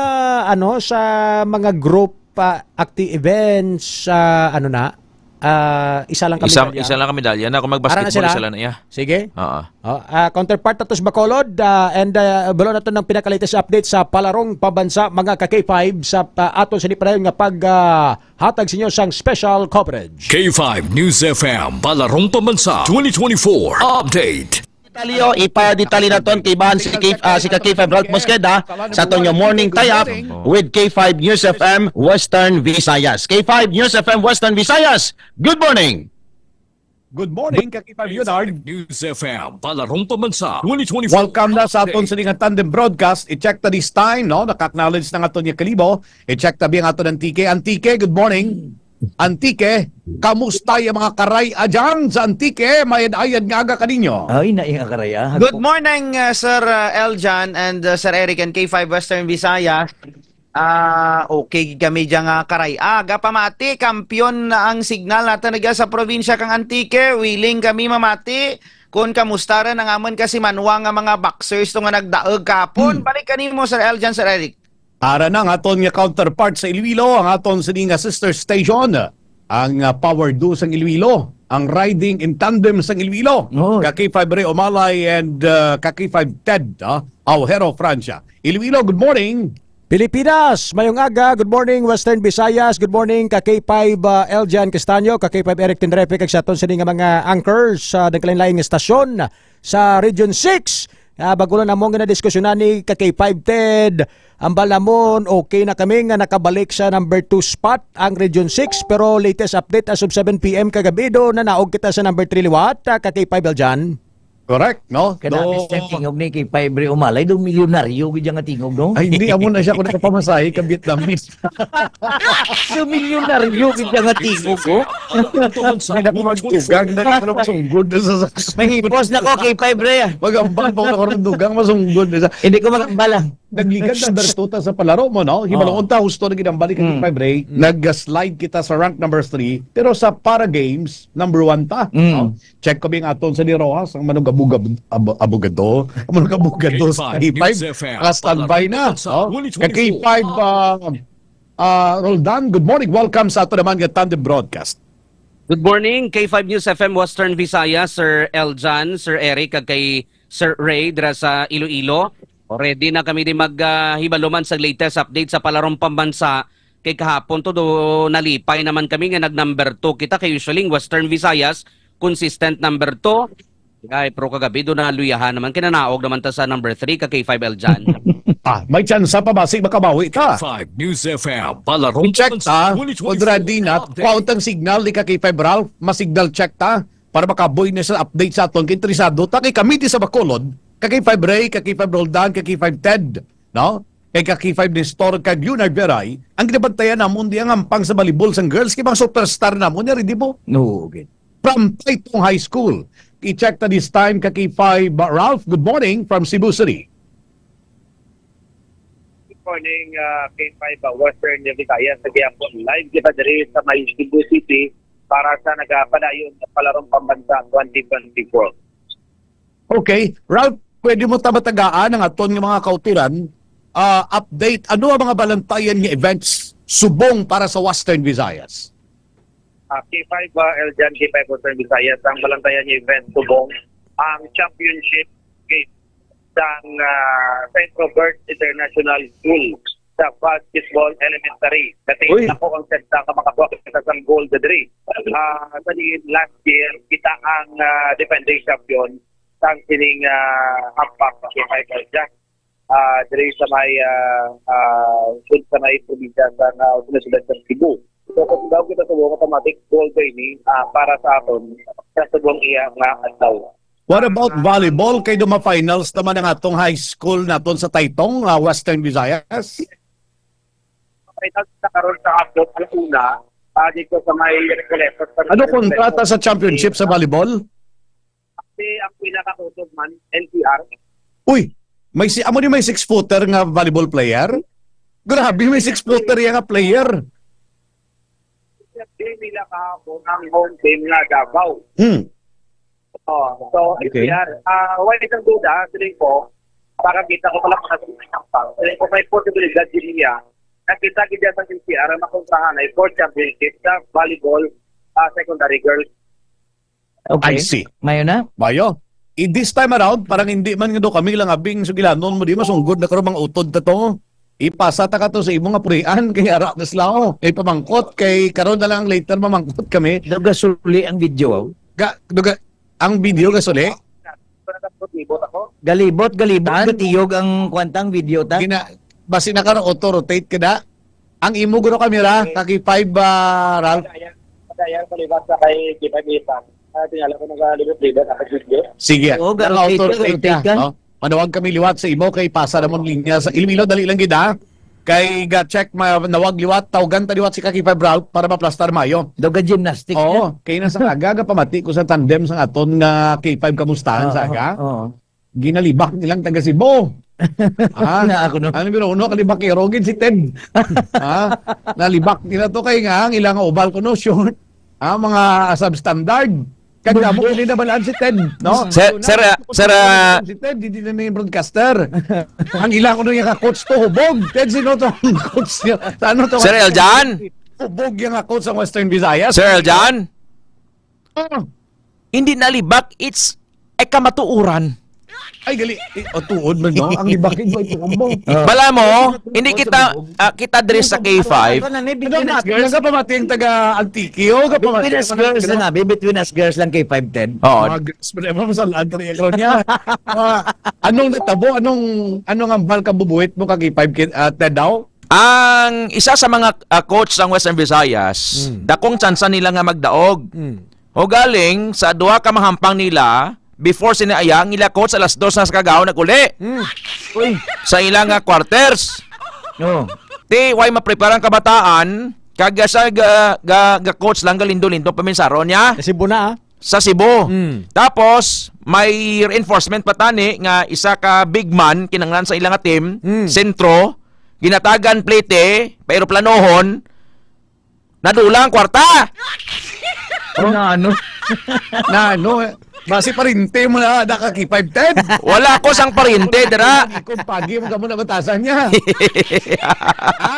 ano, sa mga group, ah, acti-, events, ah, ano na, ah, isa lang ka Isa, medalya? isa lang ka medalya na. Kung Ara na mag-basketball, sila? isa lang na iya. Sige. Oo. Oh, ah, counterpart nato sa Bacolod, ah, and, ah, balo nato ng pinaka-latest update sa palarong pabansa, mga ka K five, sa, ah, aton sa di padayon nga pag, ah, hatag sa inyo sang special coverage. K five News F M, Palarong Pamansa, twenty twenty-four Update. Detalyo, ipa-detalye naton kay Bahan si K-, ah, si ka K five Ralph Mosqueda sa aton nga morning tie-up with K five News F M Western Visayas. K five News F M Western Visayas, good morning. Good morning, ka K five Leonard. News F M, Palarong Pamansa, twenty twenty-four Welcome na sa aton update. Sining nga tandem broadcast. I-check ta this time, no? Naka-acknowledge na nga aton nga kalibo. I-check ta bi ang aton Antique. Antique, good morning. Antique, kamusta yung mga karay-a dyan sa Antique? Mayad-ayad nga aga kaninyo. Ay, na yung karay-a. Good morning, uh, Sir, uh, Eljan and, uh, Sir Eric and K five Western Visayas. Ah, okay kami dyan nga karay-a. Aga pamati, kampiyon na ang signal natin nagya sa probinsya kang Antique. Willing kami mamati kung kamusta rin ang amon kasi manwa nga mga boxers to nga nagdaog kapon. Hmm. Balik kanimo, Sir Eljan, Sir Eric. Ara na ang aton nga counterpart sa Iloilo, ang aton sini nga sister station, ang, ah, Power Duo sang Iloilo, ang Riding in Tandem sang Iloilo. Oo. Ka K five Ray Umalay and, ah, ka K five Ted, ah, Aujero Francia. Iloilo, good morning. Pilipinas, mayong aga. Good morning, Western Visayas. Good morning, ka K five, ah, Eljan Castaño, ka K five Eric Tindrepe, kag sa aton sini nga mga anchors sa nagkalain-lain nga stasyon sa Region six. Ah, bago lang namon nga nadiskusyonan ni ka K five Ted. Ambal namon, okay na kami nga nakabalik sa number two spot ang Region six, pero latest update as of seven P M kagabi, do, nanaog kita sa number three liwat, ah, ka K five Eljan. Correct, no? Kaya Do- namin sa tingog ni K five Ray Umalay, do milyonaryo gid nga tingog, no? Ay, hindi, amo na siya kung nakapamasahe ka Vietnamese. Do milyonaryo gid nga tingog, oh. Hindi ako magdugang na ako masunggod na sa, sa May hipos na ko, K five Ray, ah. Mag-ambal pa ako na ako ng dugang, masunggod na sa Hindi ko mag-ambal, ah. Naglikan number two ta sa palaro mo, no? Hibaloon ta, husto na ginambalik ang Mm. five Ray. Mm. Nag-slide kita sa rank number three, pero sa para games, number one ta, Mm. no? Check ko bing aton sa ni Rojas, ang manugabugab-, ab-, abogado, ang manugabugado sa K five, K five, News F M, naka-standby na, no? Ka K five, ah, ah, Roldan, good morning. Welcome sa ato naman nga tandem broadcast. Good morning, K five News F M Western Visayas, Sir Eljan, Sir Eric, kag kay Sir Ray dira sa Iloilo. Ready na kami di mag, ah, hibaluman sa latest update sa palarong pambansa. Kay kahapon to do nalipay naman kami nga nag number two kita, kay usually ang Western Visayas consistent number two. Ay, pero kagabi do naluyahan naman, kinanaog naman ta sa number three ka K five Eljan. Ah, may tsansa pa ba si makabawi ta? K five News F M, Palarong I-check ta, twenty twenty-four kung ready na, update. Kuha tang signal ni ka K five Ralph, ma-signal check ta para makaboy na sa update sa aton. Kay interesado ta kay kami di sa Bacolod, ka K five Ray, ka K five Roldan, ka K five Ted, no? Kay ka K five Nestor, kag Leonard Veray, ang ginabantayan namon di ang hampang sa volleyball sang girls, kay mga superstar namon, yari di mo? No, okay. From Taytong High School. I-check ta this time ka K five Ralph. Good morning from Cebu City. Good morning, ah, K five, ah, Western Visayas. Sa gihapon, live kita diri sa may Cebu City para sa nagapadayon nga palarong pambansa twenty twenty-four. Okay. Ralph, pwede mo ta matagaan ang aton nga mga kauturan, ah, update, ano ang mga balantayan nga events subong para sa Western Visayas? Ah, K five, ah, Eljan, K five Western Visayas, ang balantayan nga event subong ang championship game sang, ah, Saint Robert International School sa Basketball Elementary. Dati Uy. Ako ang senta ka makakuha kita sang gold diri. Ah, sa diin last year, kita ang, ah, defending champion sang sining, ah, hampang sa K five Eljan. Ah, diri sa may, ah, ah, sud sa may probinsya sa, ah, siyudad sa Cebu. So, kung daw kita sa buong automatic gold ba ini, ah, para sa aton sa subong iya nga adlaw. What about volleyball? Kay duma finals naman ang atong high school naton sa Taytong, ah, Western Visayas. Finals na karon sa abot alauna, ah, dito sa may Recoleta. Ano kontrata sa championship sa volleyball? Kasi ang pinakakusog man, N C R. Uy, may si, amo ni may six-footer nga volleyball player? Grabe, may six-footer yang nga player. Game nila kahapon ang home team nga Davao. Hmm. Oh, so, Okay. N C R, ah, wala isang duda, siling ko, para kita ko pala pa sa isang pa. Siling ko may posibilidad din niya. Nakita gid sa N C R ang makontrahan ay fourth championship sa volleyball, ah, secondary girls. Okay. I see. Mayo na? Mayo. Eh, this time around, parang hindi man nga daw kami lang abing sugilanon mo, di masunggod na karong mga utod na to. Ipasa ta ka to sa imo nga purian kay ara na sila, oh. Kay pamangkot, kay karon na lang later mamangkot kami. Daw gasuli ang video, oh. Ga, daw ga, ang video gasuli? Galibot, galibot, Tan? Gatiyog ang kwantang video ta. Gina, basi na karon auto-rotate ka na. Ang imo guro kamera, Okay. Kaki five, ah, Ralph. Padayan, padayan, paliwas sa kay K five Ipan. Ah, tingala ko nagalibot-libot ang video. Sige. Oo, ga-rotate ka, Naka-auto-rotate ga-rotate ka, ka. No? Manawag kami liwat sa imo kay pasa namon linya sa Iloilo, dali lang gid, ha. Kay ga-check, manawag liwat, tawgan ta liwat si Kaki five Ralph para maplastar mayo. Daw ga-gymnastic Oo, na. Kay na sa aga, gapamati ko sa tandem sa aton nga K five kamustahan Oo, sa aga. Oo. Ginalibak nilang taga Cebu. Ha? Na ako, no? Ano biro, uno, kalibakero gid si Ted. Ha? Nalibak nila to kay nga ang ilang ubal ko, no, short. Ha? Mga substandard. Kag damo ko din nabalaan si Ted, no? Sir, Una, sir, ah, ako sir, ah, si Ted, hindi na may broadcaster. Ang ilang ko niya ka coach to, hubog. Ted, sino to ang coach niya? Sa ano to? Sir Eljan? Hubog yung coach sa Western Visayas. Sir Eljan? Ah. Hindi na libak, it's a kamatuoran. Ay, gali. Eh, oh, tuod man, no? Ang libak, ito, ito, mo. Ah. Bala mo, hindi kita, ah, kita diri sa K five. Ano na, ni Ano Between nga, Us Girls? Ano nga pamati ang taga Antique? O, kapamati Between Us ang Girls Antique, lang, no? Abi. Between Us Girls lang K five ten. Oo. Mga girls, wala mo, masalaan ka rin, ikaw niya. Ah, anong natabo? Anong, anong ambal ka bubuhit mo kag K five, ah, Ted daw? Ang isa sa mga, ah, coach sang Western Visayas, Mm. dakong tsansa nila nga magdaog. Mm. O galing sa duha ka mahampang nila, before sini aya, ang ila coach alas dos na sa kagaw nag-uli. Mm. Uy. Sa ila nga quarters. Oh. Ti, way maprepara ang kabataan, kag sa ga, ga, ga coach lang galindo-lindo paminsaron niya. Kasi buna, ah. sa Cebu. Mm. Tapos, may reinforcement pa tani nga isa ka big man kinahanglan sa ila nga team, Mm. sentro, ginatagan plete, paeroplanohon, nadula ang kwarta. Oh, na ano? Na ano? Basi parinte mo na, na ka K five ten. Wala ko sang parinte, dira. Kung pagi mo kamo na batasan niya. Ha?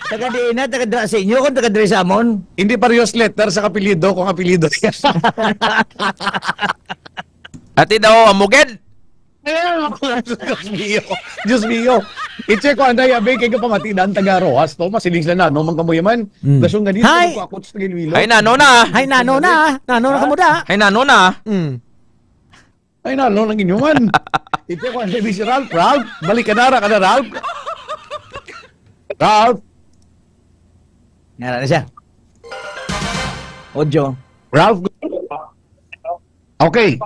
Taga diin na, taga dra sa inyo, kung taga dra sa amon. Hindi parehas letter sa apelyido, kung apelyido niya. Ati daw, amuged. Ay, Diyos mio. Diyos mio. I-check ko, anday, abi, kay kapamatidan, taga Rojas to. Masiling sila, no? Mangkamuyaman. Mm. Gasong ganito, Hi! Magkuakot sa Iloilo. Ay, nano na. Ay, nano na. Nano na kamo da. Ay, nano na. Mm. Ay, nano na ginyo man. I-check ko, anday, si Ralph. Ralph, balik ka na, ra ka na, Ralph. Ralph. Nara na siya. Audio. Ralph. Okay.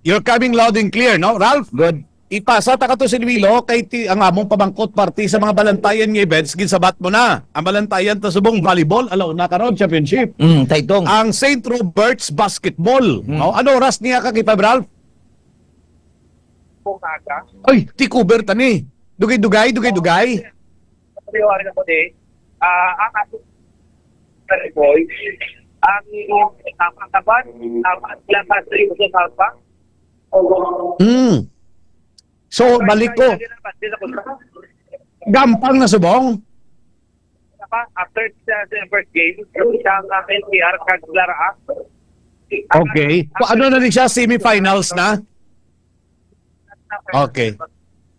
You're coming loud and clear, no, Ralph? Good. Ipasa ta kato sa Iloilo kay ti, ang among pamangkot parte sa mga balantayan nga events, ginsabat mo na. Ang balantayan ta subong volleyball, alaw na karon, championship. Mm, Taytong. Ang Saint Robert's basketball. Mm. Oh, ano oras niya ka kita, Ralph? Kung aga. Ay, tikuber tani. Dugay-dugay, dugay-dugay. Sabi ko, ano ko, eh, ah, ang ating boy, ang, ang, ang kapan, ang, ang, ang, ang, ang, ang, Hmm. So, balik ko. Gampang na subong? After sa, sa first game, sa, ah, N C R kag Lara. Okay. Kung ano na ni siya, semifinals na? Okay.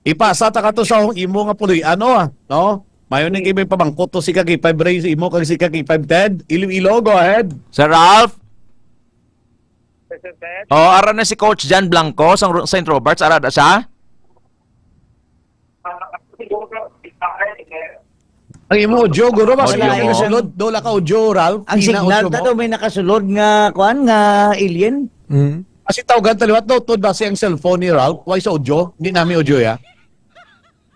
Ipasa ta kato sa imo nga puloy-an, no? Mayo ni kay may pamangkot to si Kaki Five Ray, si imo kag si Kaki Five Ted. Iloilo, go ahead. Sir Ralph? Sir Ted? Oh, ara na si Coach John Blanco sa Ro-, Saint Roberts, ara na siya? Ang imo audio, guro, mas Audio. Wala ka sulod. Dola ka audio, Ralph. Ang Ina signal audio ta mo. To, may nakasulod nga, kuan, nga alien. Mm. Kasi tawgan ta liwat daw, to, basi ang cellphone ni Ralph. Why sa audio? Hindi namin audio, ya.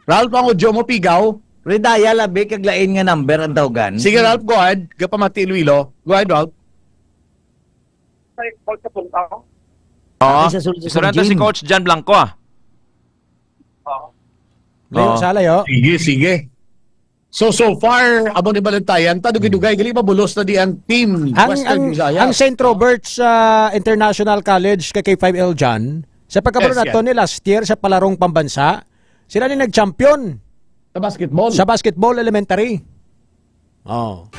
Ralph, ang audio mo, pigaw. Redial, abi, kag lain nga number ang tawgan. Sige, Ralph, go ahead. Gapamati, Iloilo. Go ahead, Ralph. Ay, Coach, sa punta ko. Oo. Ay, sa sulod sa Istorya ta si Jim. Coach John Blanco, ah. Oo. Layo Oo. Sa layo. Sige, sige. So, so far, amo ni balantayan, ta dugay-dugay, gali mabulos na di ang team Ang, Western ang, Visayas, ang Saint no? Robert's, ah, International College, kay K five L John, sa pagkabalo Yes, nato yeah. Ni last year sa Palarong Pambansa, sila ni nag-champion Sa basketball. Sa basketball elementary. Oh.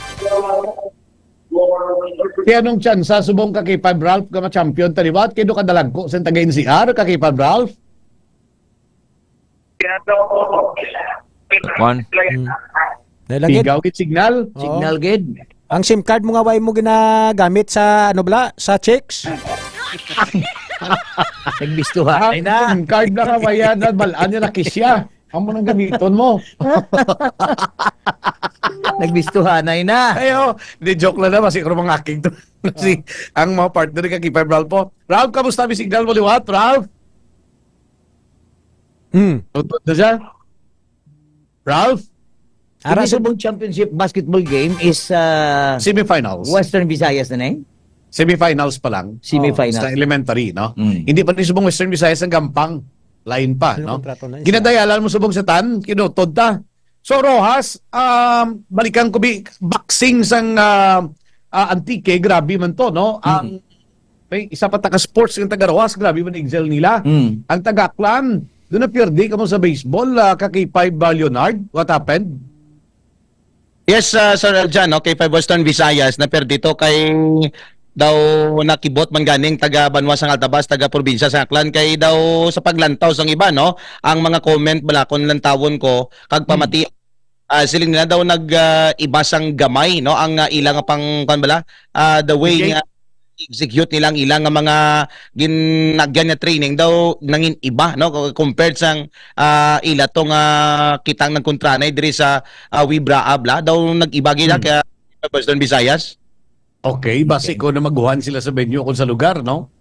Kaya nung chance, sa subong ka kay Five Ralph ka ma-champion, taliwat, kay do ka dalagko sa taga N C R, ka kay Five Ralph? One. Hmm. Dahil lagi, Pigaw gid signal. Oo. Signal gid. Ang sim card mo nga, why mo ginagamit sa, ano bala, sa chicks? Nagbistuha. Ang Ay na. Sim card na nga, waya na, balaan niya na kisya. Amo nang gamiton mo. Nagbistuhanay na. Ayo, di joke lang na, basi ko mga aking to. Kasi ang mga partner ni Kakipay, Ralph po. Ralph, kamusta? May signal mo liwat, Ralph? Hmm. Tutod na siya? Ralph? Ara Hindi sa subong championship basketball game is, uh, Semifinals. Western Visayas na, eh? Semifinals pa lang. Semifinals. Oh, sa elementary, no? Mm. Hindi pa ni subong Western Visayas ang gampang. Lain pa, Pero no? Kontrato na yun. Ginadayalan mo subong sa tan, kinutod ta. So, Rojas, um, balikan ko bi-, boxing sang, ah, ah, Antique, grabe man to, no? Mm. Ang may isa pa taga sports yung taga Rojas, grabe man excel nila. Mm. Ang taga Aklan, doon na pierde ka mo sa baseball, ah, ka K five, ah, Leonard. What happened? Yes, ah, Sir Eljan, no, K five Western Visayas, na perdi to kay daw nakibot man ganing taga Banwa sang Altabas, taga probinsya sa Aklan, kay daw sa paglantaw sang iba, no, ang mga comment bala kon lantawon ko kag Hmm. pamati, ah, siling nila daw nag, ah, iba sang gamay, no, ang, ah, ila nga pang, kuwan bala, ah, the way Okay. nga execute nila ang ilang nga mga ginagyan nga training daw nangin iba, no? Compared sang, ah, ila to nga kitang nagkontranay diri sa, ah, Wibra Abla, daw nag-iba gid Hmm. kaya Western Visayas. Okay, basi Okay. ko na maguhan sila sa venue kung sa lugar, no?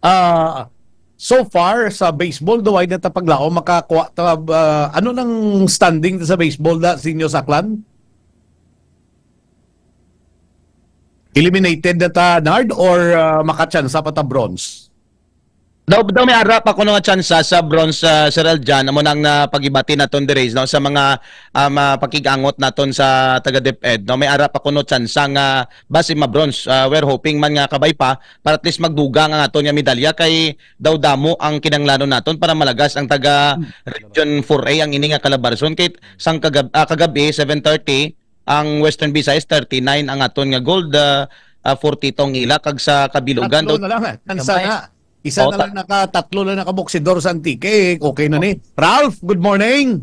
Ah, so far sa baseball, daw ay natapaglaom makakuha ta, ah, ano nang standing sa baseball da, Senior Saklan? Eliminated na ta, Nard, or, ah, makatsansa pa ta bronze? Daw, daw may ara pa kuno nga tsansa sa bronze, ah, Sir Eljan, amo nang napagibati naton diri, no, sa mga, um, ah, pakig-angot naton sa taga DepEd, no, may ara pa kuno tsansa nga basi ma-bronze. Ah, we're hoping man nga kabay pa para at least magdugang ang aton nga medalya kay daw damo ang kinahanglanon naton para malagas ang taga Region four A ang ini nga kalabarson kay sang kagab-, ah, kagabi, seven thirty, ang Western Visayas, thirty-nine ang aton nga gold, ah, ah, forty-two ang ila, kag sa kabilugan Tatlo daw na lang, eh. Tsansa Kamay. na. Isa Oh, na ta- lang naka, tatlo na nakaboksidor sa Antique, eh. Okay na ni. Ralph, good morning.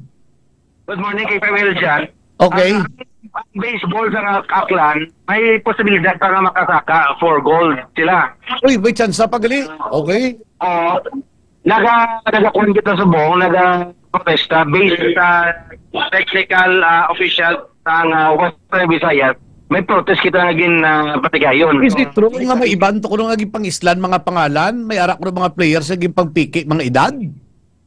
Good morning kay Pamela Jan. Okay. Ang, ang baseball sa Aklan, may posibilidad pa nga makasaka for gold sila. Uy, may tsansa pa gali. Okay. Oo. Naga, nagakuan kita subong, naga-protesta based sa technical, ah, official sang, ah, Western Visayas. May protest kita nga gin, ah, patigayon. Is it true nga may iban to kuno nga ginpangislan mga pangalan? May ara kuno mga players nga ginpangpiki mga edad?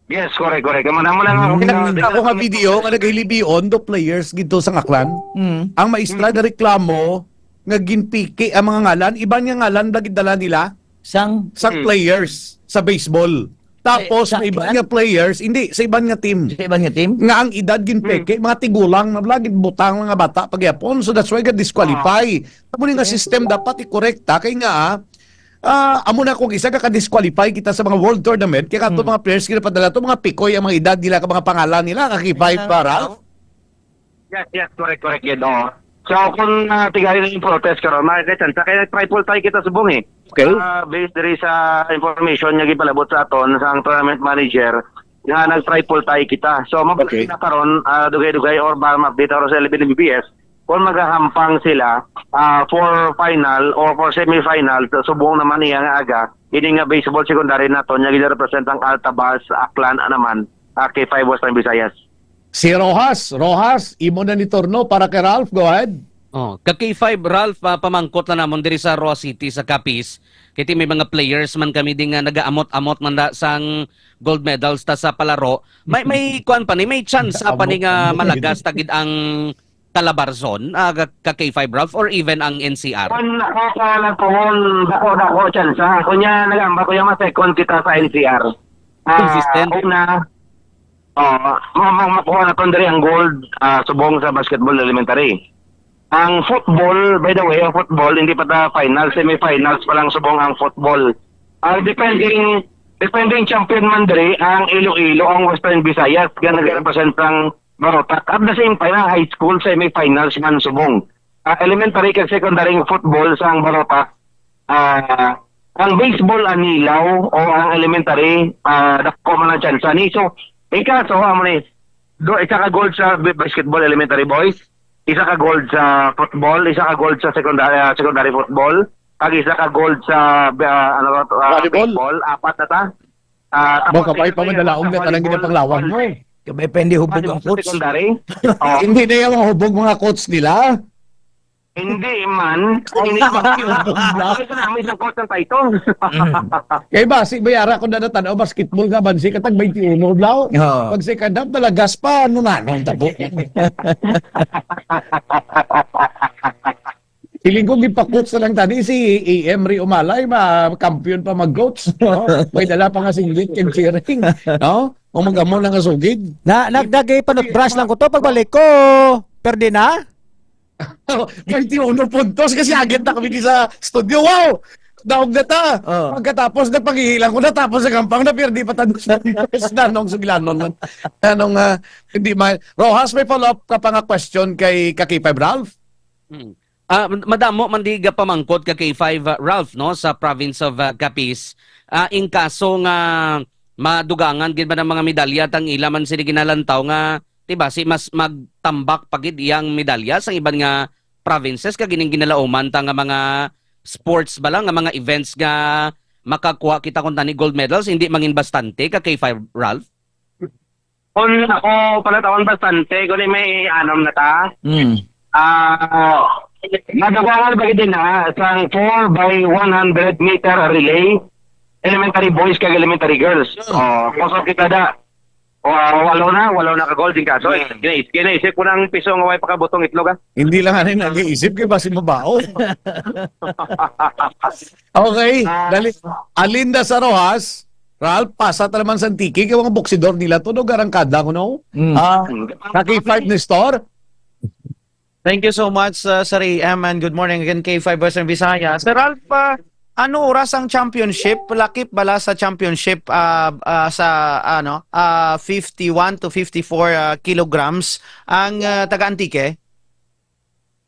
Yes, correct, correct. Amo na, amo na nga, Hmm. amo na Ang nga. ako nga video nga nagahilibion do players gid to sa Aklan. Mm. Ang maestra Mm. nga reklamo nga ginpiki ang mga ngalan, iban nga ngalan ba gid dala nila? Sang? Sang Mm. players sa baseball. Tapos, Eh, sa may iban iban? nga players, hindi, sa iban nga team. Sa iban nga team? Nga ang edad ginpeke, Mm. mga tigulang na bala, ginbutang mga bata pagyapon. So, that's why ga-disqualify. Ah. Amo ni nga Okay. system dapat i-correct, ha? Kay nga, ah, ah, amo na kung isa ka ka-disqualify kita sa mga world tournament, kay kato Mm. mga players ginapadala to, mga pikoy ang mga edad nila, ka mga pangalan nila, ka K five Ah, ba, Ralph? oo. Yes, yes, correct, correct, yun, oo. So, kung, ah, tigayon ang protest karon, makikita, sa kaya triple tie kita subong, eh. Okay. Ah, based diri sa information nga gipalabot sa aton sa ang tournament manager, nga nag-triple tie kita. So, mabalik Okay. na karon, ah, dugay-dugay or ba ma-update ako sa eleven M B S kung magahampang sila, ah, for final or for semifinal, so, subong naman iya nga aga, ini nga baseball secondary naton, nga ginarepresent ang Altabas, Aklan naman, ah, K five Western Visayas. Si Rojas, Rojas, imo na ni turno para kay Ralph, go ahead. Oh, ka K five, Ralph, ah, pamangkot lang namon diri sa Roa City, sa Capiz. Kay ti may mga players man kami di nga nagaamot-amot man da sang gold medals ta sa palaro. May, may kuwan pa ni, may chance pa ni nga Amot-amot. malagas ta gid ang Calabarzon, ah, ka, ka K five, Ralph, or even ang N C R? Kung ako ka lang, kung dako-dako chance, ah. Kunya, nagamba ko yung ma-second kita sa N C R. Ah, Consistent. una, Oh, ma-, ma-, makuha naton diri ang gold, ah, subong sa basketball elementary. Ang football, by the way, ang football, hindi pa ta final, semifinals pa lang subong ang football. Ang defending, defending champion man diri, ang Iloilo, ang Western Visayas, nga nag-represent ang Barotac. At the same time, ang high school, semifinals man subong. Ah, elementary kag secondary nga football sa ang Barotac, ah, ang baseball ang nilaw o ang elementary, ah, dako man ang tsansa ni. So, ikaso, amo ni, do, isa ka gold sa b-, basketball elementary boys, isa ka gold sa football, isa ka gold sa secondary, ah, secondary football, kag isa ka gold sa, ah, ano ba to, ah, Volleyball. baseball, apat na ta. Ah, Ba, tapos kabay pa secondary, madalaom sa na tanang volleyball, ginapanglawag mo eh. Kabay pa hindi hubog ang volleyball sa coach. secondary. Oh. Hindi na yung hubog mga coach nila. Hindi man. Ay, hindi man. Ay, ito na, may isang coach ng title. Mm. Kay ba, si Bayara, kung nadatanaw, basketball nga, bansi katag twenty-one, blaw. Oo. Pag second half, nalagas pa, ano na, anong tabo? Feeling ko, gipa-coach na lang tani si A M Ray Umalay, ma-, kampiyon pa mag-coach, no? May dala pa nga singlet and cheering, no? O mag-amo na nga sugid. Na, nag-, nag-, panutbrush lang ko to. Pagbalik ko, perde na? Twenty-one puntos kasi agad na kami di sa studio. Wow! Daog na ta. Oh. Pagkatapos, nagpanghihilang ko na, tapos sa gampang na, pero di pa tanong sa nanong sugilanon man. Nanong, ah, hindi ma-, Rojas, may follow-up ka pa nga question kay ka K five Ralph? Hmm. Ah, madamo man di gapamangkot ka K five, ah, Ralph, no, sa province of, ah, Capiz. Ah, in kaso nga madugangan gid man ang mga medalya, tang ila man sila ginalantaw nga, di ba, si mas magtambak pa gid iyang medalya sa iban nga provinces kag ining ginalauman ta nga mga sports ba lang, nga mga events nga makakuha kita kung tani gold medals, hindi mangin bastante ka K five, Ralph? Kung ako palatawan bastante, kung may anom na ta, Mm. ah, nadugangan ba gid na sang four by one hundred meter relay, elementary boys kag elementary girls. Mm. Oh, kusog kita da. O, ah, walo na, walo na ka goal din kaso. Hmm. Ginaisip, ginaisip ko ng piso nga way pakabutong itlog, ah. Hindi lang ano yung nag-iisip kay basi mabao. Okay, ah, dali. Alinda sa Rojas, Ralph, pasa ta naman sa Antique, kay mga boksidor nila to, no? Garangkada ko, no? Mm. Ah, hmm. Naki five ni Store? Thank you so much, uh, Sir A M, and good morning again, K five Western Visayas. Sir Ralph, uh, ano oras ang championship? Lakip bala sa championship, uh, uh, sa, ano, uh, fifty-one to fifty-four, uh, kilograms ang, uh, taga Antique?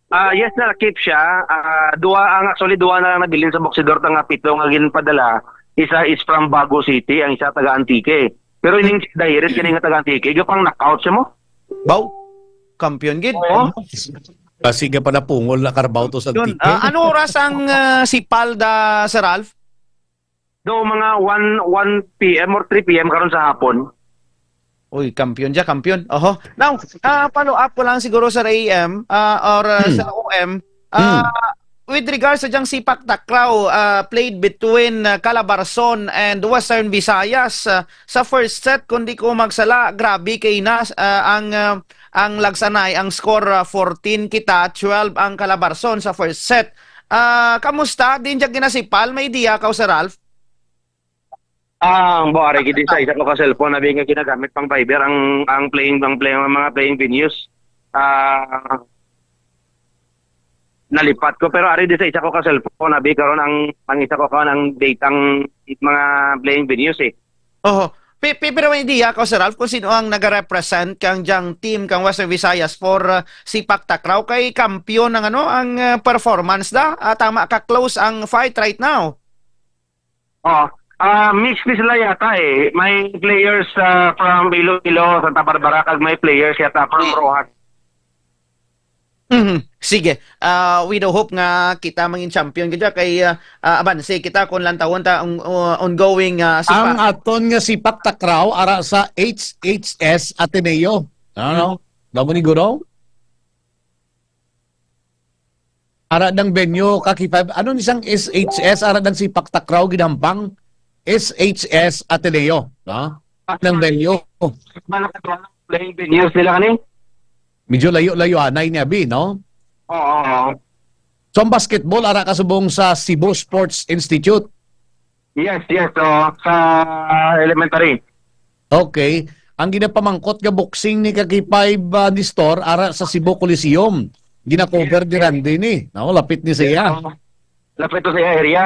Ah, yes, nalakip siya. Ah, duha ang, actually, duha na lang nabilin sa boksidor ta nga pito nga ginpadala. Isa is from Bago City, ang isa taga Antique. Pero ining si Dairit, kini nga taga Antique, gapang knockout siya mo. Baw, kampiyon gid. Oo. Kasi nga pala pungol na karbaw to sa Yun, Antique. Ah, ano oras ang, ah, sipalda, Sir Ralph? Do mga one, one P M or three P M karon sa hapon. Uy, kampiyon siya, kampiyon. Oho. Now, ah, follow up ko lang siguro, Sir A M, ah, or, ah, Hmm. Sir O M. Ah, Hmm. With regards sa diyang Sepak Takraw, ah, played between, ah, Calabarzon and Western Visayas, ah, sa first set, kung di ko magsala, grabe kay na, ah, ang, ah, ang lagsanay, ang score, ah, fourteen kita, twelve ang Calabarzon sa first set. Ah, kamusta? Din siya ginasipal? May idea ka, Sir Ralph? Ang buhari gid sa isa ko ka cellphone, abi nga ginagamit pang Viber ang, ang playing, ang playing, ang mga playing venues. Ah, nalipat ko, pero ari di sa isa ko ka cellphone, abi karon ang, ang isa ko ka ang date ang mga playing venues eh. Oho. Pi-, pi-, pero may idea ka, Sir Ralph, kung sino ang nagarepresent kang diyang team kang Western Visayas for, uh, Sepak Takraw? Kay kampiyon ang, ano, ang, uh, performance da. Ah, tama ka, close ang fight right now. Oh, ah, mix ni sila yata eh. May players, ah, from Iloilo, Santa Barbara, kag may players yata from Hmm. Roxas. Mhm. Sige. Ah, we do hope nga kita mangin champion gid kay, ah, ah, abanse kita kung lantawon ta ang, uh, ongoing, ah, Ang Sepak. Aton nga Sepak Takraw ara sa H H S Ateneo. Ano? Hmm. Damo ni Guro? Ara dang venue, ka K five. Ano ni sang S H S? Ara dang Sepak Takraw, ginampang S H S Ateneo, no? Nang venue. Playing venues nila kani? Medyo layo-layo anay ni abi, no? Oo, oo. So, ang basketball, ara kasubong sa Cebu Sports Institute. Yes, yes, so, sa elementary. Okay. Ang ginapamangkot nga boxing ni ka K five, ah, Nestor, ara sa Cebu Coliseum. Gina-cover ni Randy ni, no? Lapit ni siya. Yes, so, lapit to sa area.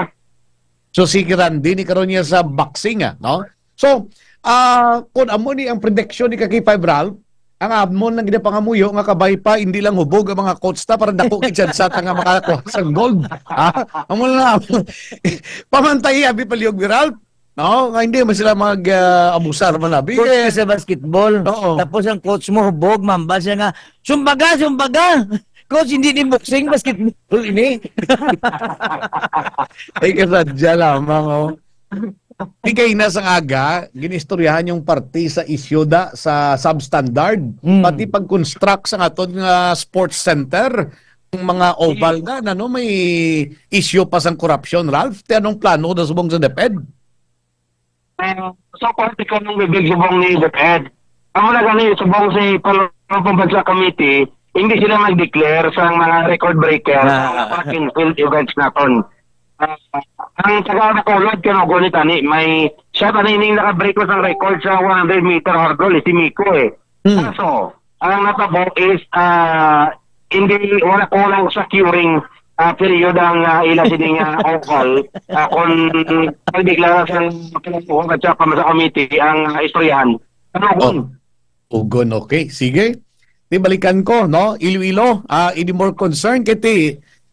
So, si Randy ni karon niya sa boxing, ah, no? So, ah, kung amo ni ang prediction ni ka K five, Ralph, ang amon lang ginapangamuyo nga kabay pa, hindi lang hubog ang mga coach ta para dako gid siya sa nga makakuha sang gold. Ha? Amo na lang. Pamantay, abi palihog ni Ralph. No, nga hindi man sila mag, ah, abusar man abi. Coach Eh, ka sa basketball. Oo. Tapos ang coach mo hubog, mamba siya nga, "Sumbaga, sumbaga." Coach, hindi ni boxing, basketball ini. Ay, kasadya lamang, oh. Di kay na sa aga, ginistoryahan yung parte sa isyu da sa substandard, Mm. pati pag-construct sa aton nga sports center, ang mga oval na, ano, may issue pa sang korupsyon, Ralph. Ti anong plano na subong sa DepEd? Ah, so far, di ko nung bibig subong ni DepEd. Amo na gani, subong si Pal-, Pambansa Committee, hindi sila nag-declare sa mga record breaker Ah. sa track and field events naton. Ah, ang taga Bacolod, kaya gunit ani, may siya tani ning naka-break ko sang record sa one hundred meter hurdle, eh, si Miko, eh. Hmm. Kaso, ang natabo is, ah, hindi, wala kulang sa curing, ah, period ang, ah, ila sini nga oval, ah, kung pagdeklara sa pagkuha at sa pamasa committee ang, ah, istoryahan. Ano Oh. kung Ugon, okay. Sige. Di balikan ko, no? Iloilo, ah, ini more concern kay ti,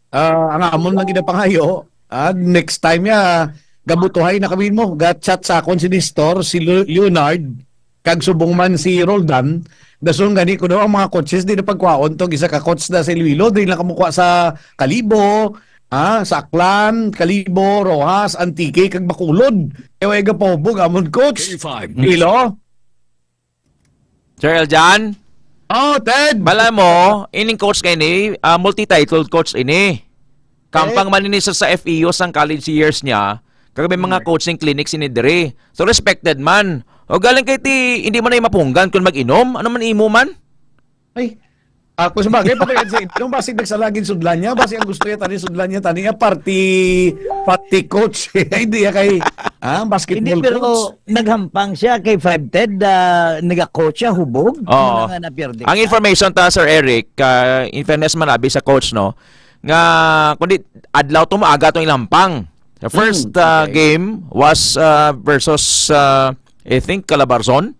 ah, ang amon lang ginapangayo, ah, next time ya, gabutuhay na kami mo. Ga-chat sa akon si Nestor, si Lu-, Leonard, kag subong man si Roldan. Dason gani ko daw ang mga coaches di na pagkuhaon tong isa ka coach na sa Iloilo, di lang kamukha sa Kalibo, ah, sa Aklan, Kalibo, Roxas, Antique, kag Bacolod. Kaya way gapahubog amon coach. K five. Ilo? Sir Eljan? Oh, Ted! Bala mo, ining coach kay ni, ah, multi-titled coach ini. Kampang Eh? man ini sa, sa F E U sang college years niya, Kag may mga Correct. coaching clinics ini diri. So, respected man. O galing kay ti, hindi man na mapunggan kung mag-inom. Ano man imo man? Ay, ako sa bagay, pa kaya sa itlong, basi nagsalagin sudlan niya, basi ang gusto niya tani, sudlan niya tani, ah, party, party coach. Hindi ya kay, ah, Hindi, basketball pero coach. naghampang siya kay Five Ted, ah, naga-coach siya, hubog. Oo. Ano nga napierde Ang ka? information ta, Sir Eric, ah, in fairness man abi sa coach, no, nga kundi adlaw to maaga tong ilampang. The first Mm, ah, okay. game was ah, versus ah, I think Calabarzon.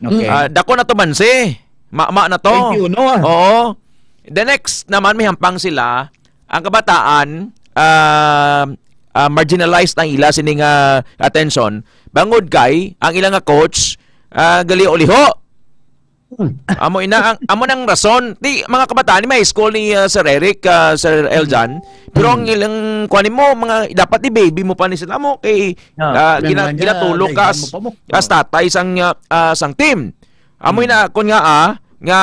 Okay. Ah, dako na to man si. Mama na to. Twenty-one, ah. Oo. The next naman may hampang sila. Ang kabataan ah, ah, marginalized ang ila sining ah, attention. Bangod kay ang ila nga coach ah, galiho-liho. Hmm. Amo ina ang amo nang rason. Di mga kabataan ni may school ni ah, Sir Eric, ah, Sir Eljan. Pero ang Hmm. ilang kuan mo mga dapat i-baby mo pa ni sila mo kay Ah, ah, Yan gina, nga niya, ginatulog ka dayhan as, mo pa mo. as tatay sang ah, ah, sang team. Amo Hmm. ina kun nga ah, nga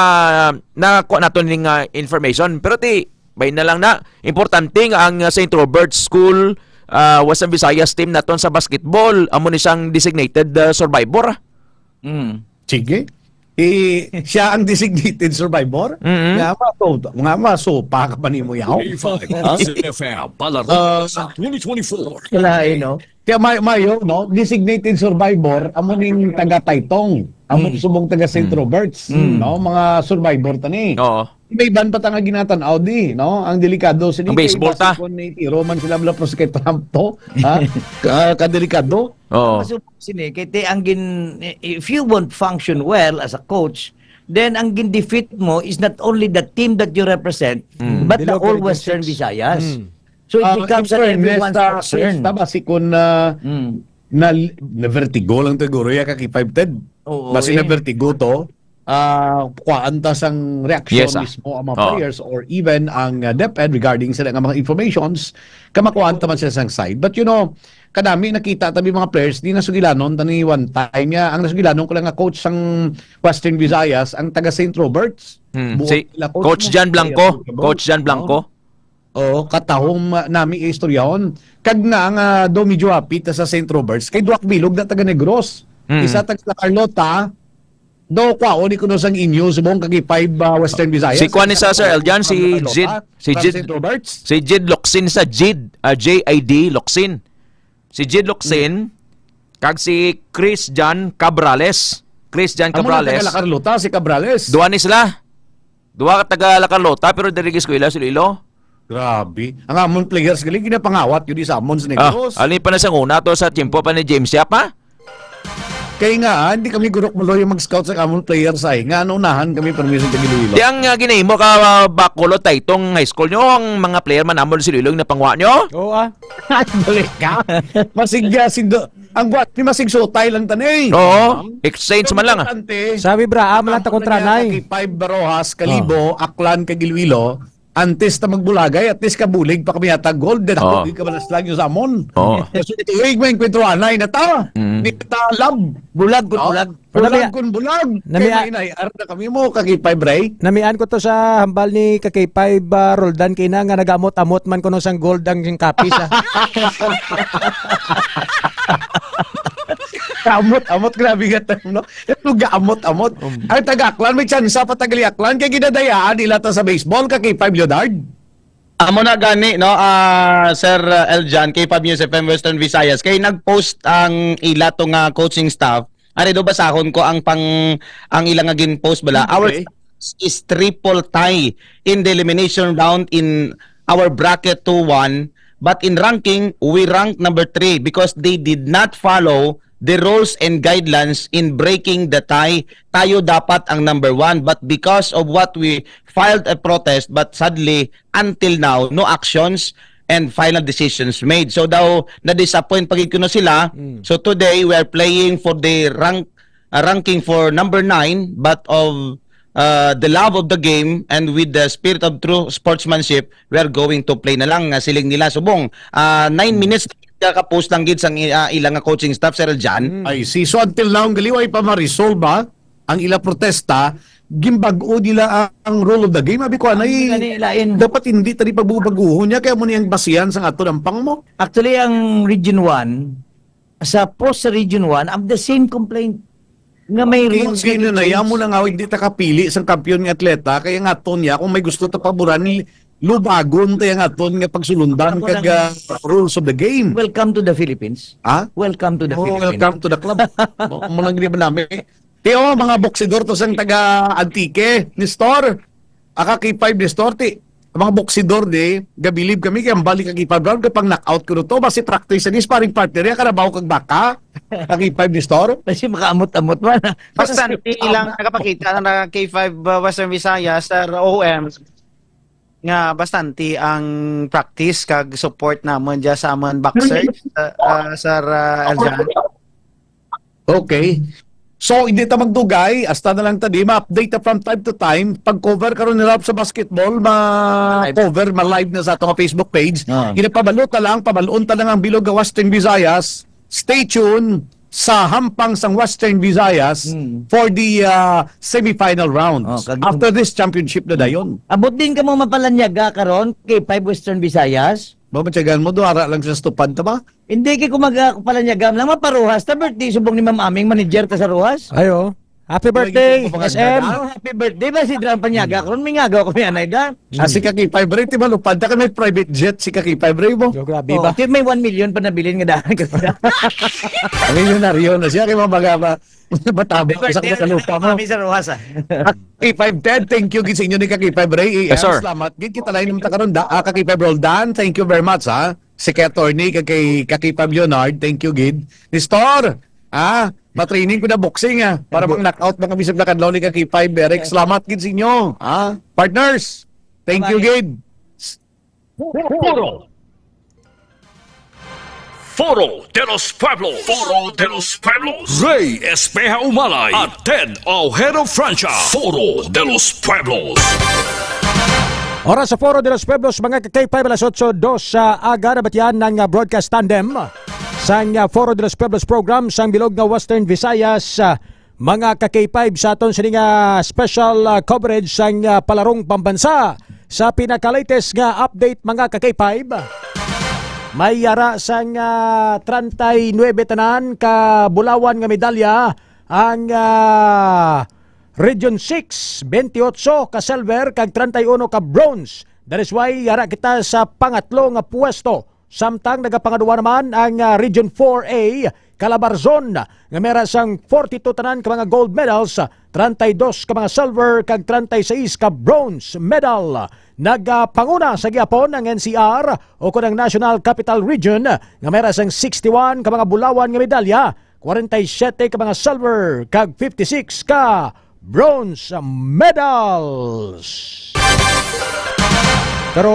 nakuha nato ning ah, information. Pero ti bay na lang na importante nga ang ah, Saint Robert School ah, Western Visayas team naton sa basketball amo ni siyang designated ah, survivor. Mm. Sige. Eh, siya ang designated survivor? Mm-hmm. Nga mato, nga masopa ka pa nimo yaw? A five, F M, palaro Ah. sa twenty twenty-four. Kalain, no? Kaya may, mayo, no? Designated survivor, amo ning taga Taytong, amo Mm. subong taga Saint Mm. Roberts, Mm. no? Mga survivor tani. Oo. May iban pa ta nga ginatan-aw di, no? Ang delikado sini Ang kay baseball ta. basi kon ni tiro man sila bala pros kay Trump to, ha? Ka, kadelikado. Oo. Masubok sini kay ti ang gin, if you won't function well as a coach, then ang gin-defeat mo is not only the team that you represent, Mm. but the Dili whole ko Western represent. Visayas. Mm. So it Ah, becomes in an fairness everyone's ta, concern. Chris, ta, basi kun, ah, Mm. na, na vertigo lang to guro ya ka kay Five Ted. Oo, Basi eh. na vertigo to. Ah, kuhaan ta sang reaksyon Yes, ah. mismo ang mga Oo. players or even ang ah, DepEd regarding sila nga mga informations, kamakuhaan ta man sila sang side. But you know, kadami nakita tabi mga players di nasugilanon tani one time ya. Ang nasugilanon ko lang nga coach sang Western Visayas, ang taga Saint Roberts. Hmm, Buot si nila, Coach Coach mo, Jan Blanco. kaya po, Coach Jan no? Blanco. Oo, katahom ah, nami istoryahon. Kag na nga do medyo hapit sa Saint Roberts kay duha ka bilog na taga Negros. Mm. Isa taga La Carlota, do kwaon ni kuno sang inyo subong kag five ah, Western Visayas. Si kuan ni Isa sa Sir taga Eljan, si Carlota, Jid, si from Jid, Saint Roberts. si Jid Locsin sa Jid, ah, J I D Locsin. Si Jid Locsin, Mm. kag si Chris Jan Cabrales. Chris Jan Amo na taga Cabrales. La Carlota, si Cabrales. Duha ni sila. Duha ka taga La Carlota, pero diri eskwela sa Iloilo. Grabe. Ang amon players gali ginapangawat yun sa amon sa Ah, Negros. Alin pa na sa una to sa tiyempo pa ni James Yap, ha? Kay nga, ah, hindi kami gurok maloy mag-scout sa amon players ay. Nga, ano, unahan kami permiso sa Iloilo. Di ang ah, ginahimo ka ah, bakulo taytong high school nyo, ang mga player man amon sa Iloilo na pangwa nyo? Oo, ah. Balik ka. Masig ah, sindo, ang buhat ni masig sutay lang tanay. Oo. Exchange man lang, ah. Importante. Sabi, bra, ah, malata Ang kontra, nangyari nay. kay Five Barojas, Kalibo, Oh. Aklan, kag Iloilo, antes ta magbulagay, at least kabulig pa kami yata gold, then Oh. ako, di ka malas lang yung sa amon. Oh. So, tuig may enkwentro anay na ta. Mm. Di ta lab. Bulag kun Oh. bulag. Pero Bulag nami-, kun bulag. nami-, Kay may nai-, ar na kami mo, kag Five Ray. Namian ko to sa hambal ni ka K five, ah, Roldan, kay na nga nagamot-amot man kuno sang gold ang kapis, ah. Amot-amot, grabe nga term, no? Ito gaamot-amot. Um. Ang taga-Aklan, may tsansa pa taga-Aklan, kay ginadayaan nila ta sa baseball, ka K five Leonard. Amo na gani, no, ah, Sir, ah, Eljan, kay Fab News F M Western Visayas, kay nag-post ang ila to nga coaching staff. Ari do, basahon ko ang pang, ang ila nga gin-post bala. Our Okay. status is triple tie in the elimination round in our bracket two one, but in ranking, we rank number three because they did not follow the rules and guidelines in breaking the tie. Tayo dapat ang number one, but because of what we filed a protest, but sadly, until now, no actions and final decisions made. So daw, na-disappoint pa gid kuno sila. Mm. So today, we are playing for the rank, uh, ranking for number nine, but of, uh, the love of the game and with the spirit of true sportsmanship, we are going to play na lang, nga siling nila. Subong, ah, nine Mm. minutes ka-post lang gid sang, ah, ilang nga coaching staff, Sir Jan. Mm. I see. So until now, ang galiway pa ma-resolve ba ang ila protesta Gimbag-o nila ang rule of the game. Abi ko, anay, Ang gani, lain. Dapat hindi tani pagbubaguhon niya, kaya mo niyang basihan sa ato ang pang mo. Actually, ang Region one, sa post sa Region one, ang the same complaint nga may Kung rules sino na yan, mo violations. Na nga, hindi ta kapili sang kampiyon nga atleta, kaya nga to niya, kung may gusto ta paboran, lubagon ta yung aton nga pagsulundan Ako kag lang. Ah, rules of the game. Welcome to the Philippines. Ha? Welcome to the Oh, Philippines. Welcome to the club. Mo, mo lang di ba namin? Tio, mga boksidor to sang taga Antique, Nestor. Aka K five Nestor, ti. Mga boksidor di, gabilib kami, kaya ang balik ang K five round, kaya pang knockout ko to, basi practice sa sparring partner, ya, karabaw kag baka, ang K five Nestor. Kasi makaamot-amot man. Bastante ilang nakapakita na K five, uh, Western Visayas, Sir O M, nga bastante ang practice kag support namon dyan sa amon boxer, uh, uh, Sir, uh, Aljan. Okay. So, hindi ta magdugay, hasta na lang ta di, ma-update ta from time to time. Pag-cover karon ni Ralph sa basketball, ma-cover, ma-live na sa atong Facebook page. Ah. Ginapabalo ta lang, pabalon ta lang ang bilog nga Western Visayas. Stay tuned sa hampang sang Western Visayas Hmm. for the, uh, semifinal rounds Oh, kag- after this championship na dayon. Abot din ka mo mapalanyaga karon kay Five Western Visayas? Ba, matyagan mo, do, ara lang sa stupad ta ba? Hindi, kay kung mag-, ah, palanyaga lang, maparuhas ta, birthday, subong ni Ma'am Aming, manager ta sa Ruhas. Ayo. Happy Lagi birthday, ko mga S M. dada. Oh, happy birthday ba si Dran Panyaga? Karon may ngagaw ko, may anay da. Ah, si Kaki Five Ray, di ba, lupad ta ka may private jet si Kaki Five Ray mo? Yo, grabe Oh, ba? Ti may one million pa nabilin nga daan ka. Milyonaryo na siya, kay mga baga ba, matabang Happy sa birthday, kalupa mo. Mami, sa Ruhas, ah. Kaki Five Ted, thank you gid sa inyo ni Kaki Five Ray, A M. Yes, sir. Salamat gid, kita lang naman ta karon da, ah, Kaki Five Roldan, thank you very much, ha. Si kay attorney, kag kay Kaki Five Leonard, thank you gid. Nestor, ah, matraining ko na boxing, ah, para Bo- mang knockout na kami sa nakadlaw ni Kaki Five, Eric. Salamat gid sa inyo, ah. Partners, thank you Bye. Gid. Foro. Foro de los Pueblos. Foro de los Pueblos. Rey Espeja Umalay at Ted Ojero Francia. Foro de los Pueblos. Oras sa Foro de los Pueblos, mga ka-K five, alas otso dos sa aga, nabatian ng, ah, broadcast tandem sang, ah, Foro de los Pueblos program sang bilog nga Western Visayas, ah, mga ka-K five, sa aton sini nga special, ah, coverage sang, ah, palarong pambansa. Sa pinaka-latest nga update, mga ka-K five, may yara sang, ah, treinta y nueve tanan ka bulawan nga medalya ang, ah, Region six, twenty-eight ka silver kag treinta y uno ka bronze. That is why yara kita sa pangatlo nga puwesto. Samtang nagapangaduwa naman ang, ah, Region four A, Calabarzon, nga may yara sang forty-two tanan ka mga gold medals, treinta y dos ka mga silver, kag treinta y seis ka bronze medal. Nagapanguna sa gihapon ang N C R, o kon ang National Capital Region, nga may yara sang sixty-one ka mga bulawan nga medalya, kwarenta y siyete ka mga silver, kag fifty-six ka bronze medals. Pero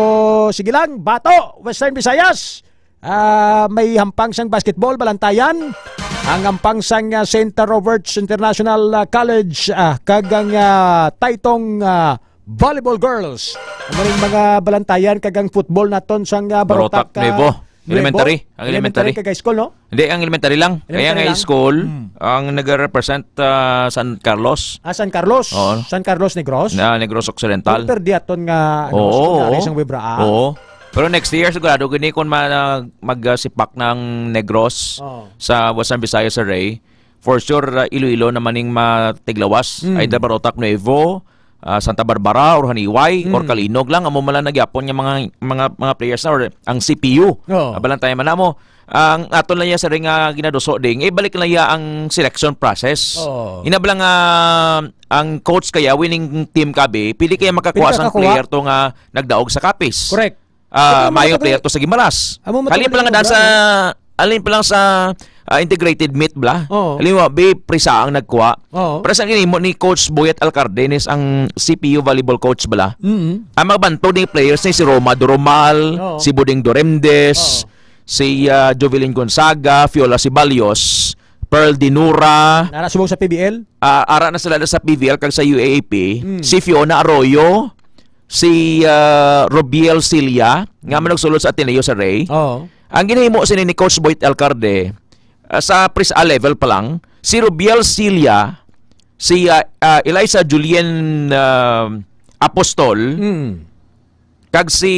sige lang, bato, Western Visayas. Ah, may hampang sang basketball, balantayan. Ang hampang sang, ah, Saint Robert's International, ah, College, ah, kag ang, ah, Taytong, ah, Volleyball Girls. Ang maring mga balantayan kag ang football naton sang, ah, Barotac, Barotac, ah, Nuevo. Nuevo. Elementary. Ang elementary. Elementary kag high school, no? Hindi, ang elementary lang. Kaya Elementary ang high lang. School, Hmm. ang nag-represent, ah, San Carlos. Ah, San Carlos. Oo. San Carlos Negros? Na Negros Occidental. Pero perdi aton nga, ano, Oo, sekundari oo. Sang Wibra, ah. Oo. Pero next year, sigurado gini kung ma-, mag-, ah, sipak ng Negros Oo. Sa Western Visayas Array, for sure, ah, Iloilo naman ning matiglawas. Mm. Either Barotac Nuevo, ah, Santa Barbara, or Haniway, or Mm. Calinog lang, amo man lang nagyapon nga mga, mga, mga players na, or ang C P U. Oo. Ah, balantayan man namo. Ang aton lang niya sa ring, ah, ginaduso ding, eh, balik lang niya ang selection process. Oo. Ina ba lang, ah, ang coach kaya, winning team kabi, pili kaya makakuha Pili sang kakakuha. Player to nga nagdaog sa Capiz. Correct. Ah, Amo man mayo to player to sa Guimaras. Amo man to Halin pa lang kay dan sa, Guimaras. Halin pa lang sa, ah, integrated meet bla. Oo. Halimbawa, bi, Prisa ang nagkuha. Oo. Pero sa ginimo ni Coach Boyet Alcardenes, ang C P U volleyball coach bla. Mm-hmm. Ang mga bantog ni players ni si Roma Doromal, Oo. Si Buding Doremdes, Oo. Si, ah, Jovelyn Gonzaga, Fiola Ceballos, Pearl Dinura. Nara subong sa P B L? Ah, ara na sila sa P B L kag sa U A A P. Mm. Si Fiona Arroyo, si, ah, Robiel Cilia, nga Mm. manugsulod sa Ateneo sa Rey. Oo. Ang ginahimo sini ni Coach Boyd Alcarde, ah, sa Pris A level pa lang, si Robiel Cilia, si, ah, ah, Eliza Julien, ah, Apostol, Mm. kag si,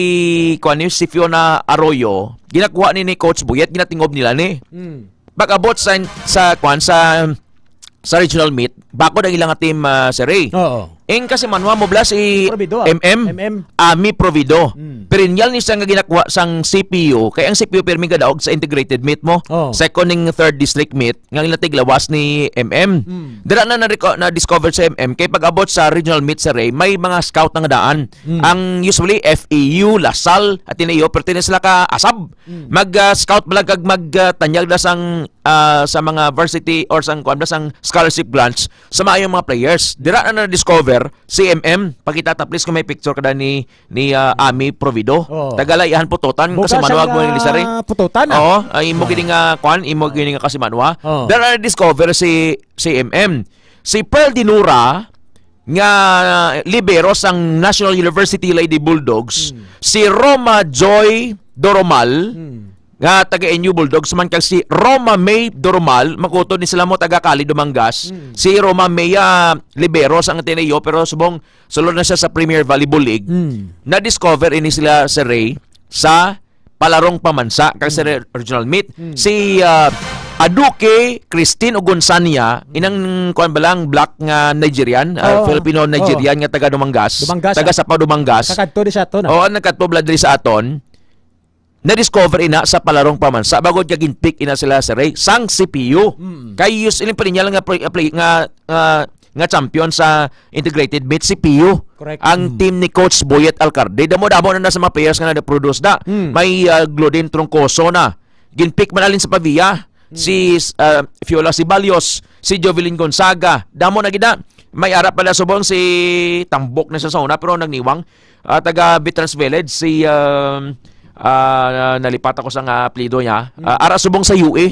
kuwan ni, si Fiona Arroyo, ginakuha ni, ni Coach Buyet, ginatingob nila ni. Mm. Pag-abot sa, sa, kuwan, sa, sa regional meet, bakod ang ilang team, ah, Sir Ray. Oo. Ing kasimanwa mo bala si Provido, ah. M M. M M. Ami Provido. Mm. Perennial ni siya nga ginakuha sang C P U, kay ang C P U pirmi gadaog sa integrated meet mo. Oo. Second ning third district meet, nga ginatiglawas ni M M. Mm. Dira na na-reco-, na-discover sa M M, kay pag-abot sa regional meet, Sir Ray, may mga scout na nga daan. Mm. Ang usually, F E U, La Salle, Ateneo, pero tini sila ka asab. Mm. Mag, ah, scout bala kag mag, ah, tanyag na sang, ah, sa mga varsity or sang, kuwan na, sang scholarship grants sa maayong mga players. Dira na na-discover si M M. Pakita ta, please, kung may picture ka na ni, ni, ah, Ami Provido. Oo. Taga Laihan, Pututan, Bukas kasimanwa ang, mo ni Lisa Ray. Ah, Pututan, ah. Oo, ay imo Oo. gini nga, kuwan, imo gini nga kasimanwa. Oo. Dira na-discover si, si M M. Si Pearl Dinura, nga libero sang National University Lady Bulldogs, Mm. si Roma Joy Doromal, Mm. nga taga N U Bulldogs man, kag si Roma May Doromal, magutod ni sila mo, taga Cali, Dumangas. Mm. Si Roma May, ah, libero sang Ateneo, pero subong sulod na siya sa Premier Volleyball League. Mm. Na-discover ini sila, Sir Ray, sa palarong pamansa kag sa Mm. re-, regional meet. Mm. Si, ah, Aduke Christine Ogunsanya, Mm. inang, kuwan ba lang, black nga Nigerian, ah, Oo. Filipino-Nigerian Oo. nga taga Dumangas, Dumangas, taga ah. Sapa, Dumangas. Kakadto di sa aton, ah. Oo, nagkadto bala diri sa aton. Na-discover ina sa palarong pamansa, bagod kag ginpick ina sila, Sir Ray, sang C P U. Mm. Kay us-, ining perennial nga play, play, nga, nga, nga champion sa integrated meet, C P U. Correct. Ang Mm. team ni Coach Boyet Alcarde, damo-damo na, na sa mga players nga na-produce na. Mm. May, ah, Glodin Troncoso na. Ginpick man alin sa Pavia, Mm. si, ah, Fiola Ceballos, si Jovelyn Gonzaga. Damo na gid na. May ara pala subong si Tambok na sa una, pero nagniwang. Ah, taga Veterans Village, si, um, ah, nalipat ako sa nga apelyido niya. Mm. Ah, ara subong sa U A.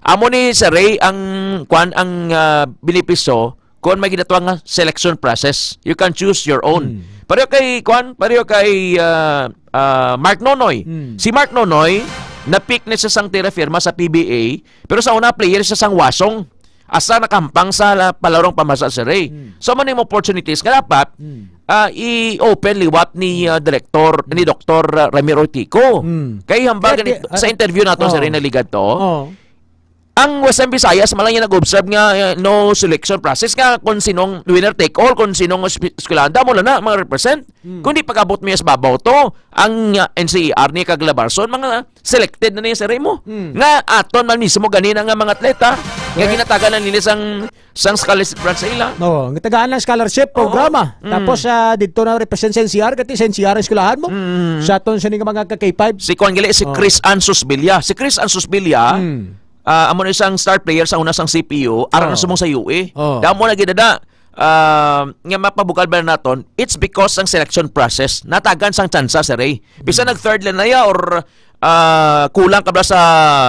Amo ni, Sir Ray, ang, kwan, ang, ah, benepisyo, kung may ginatawag nga selection process. You can choose your own. Mm. Pareho kay, kwan, pareho kay, ah, ah, Mark Nonoy. Mm. Si Mark Nonoy, na-pick na siya sang Terra Firma sa P B A, pero sa una, player siya sang Wasong. Asa nakahampang sa la-, palarong pamansa, Sir Ray. Mm. So, man yung opportunities nga dapat, Mm. ah, i-open liwat ni, ah, Director, ni Mm. Doktor, ah, Ramiro Tico. Mm. Kay hambal Kaya gani-, di-, sa ah, interview nato, Sir oo. Ray, naligad to, Oo. ang Western Visayas, malang yung nag-observe nga, eh, no selection process nga kung sinong winner take all, kung sinong esp-, eskwelahan, damo lang na, mga represent. Hmm. Kung di pag-abot mo yung sa babaw to, ang, uh, N C E R ni kag Calabarzon, mga selected na niya sa rimo. Hmm. Nga aton man mismo ganina nga mga atleta, nga Correct. ginatagan na nila sang, sang scholarship grant sa ila. Oo, nga tagaan ng scholarship Oo. programa. Mm. Tapos, ah, dito na represent sa N C R, kati sa N C R ang eskwelahan mo. Mm. Sa aton sa mga ka-K five. Si Kuan gali, si Oo. Chris Ann Susbilia. Si Chris Ann Susbilia, Hmm. ah, amo na isang star player sa una sang C P U, ara na Oo. sumong sa U A. Oo. Damo na gidada, ah, nga mapabukal ba naton, it's because ang selection process, natagan sang tsansa, Sir Ray. Bisan Hmm. nag-third lang na ya or, ah, kulang ka ba sa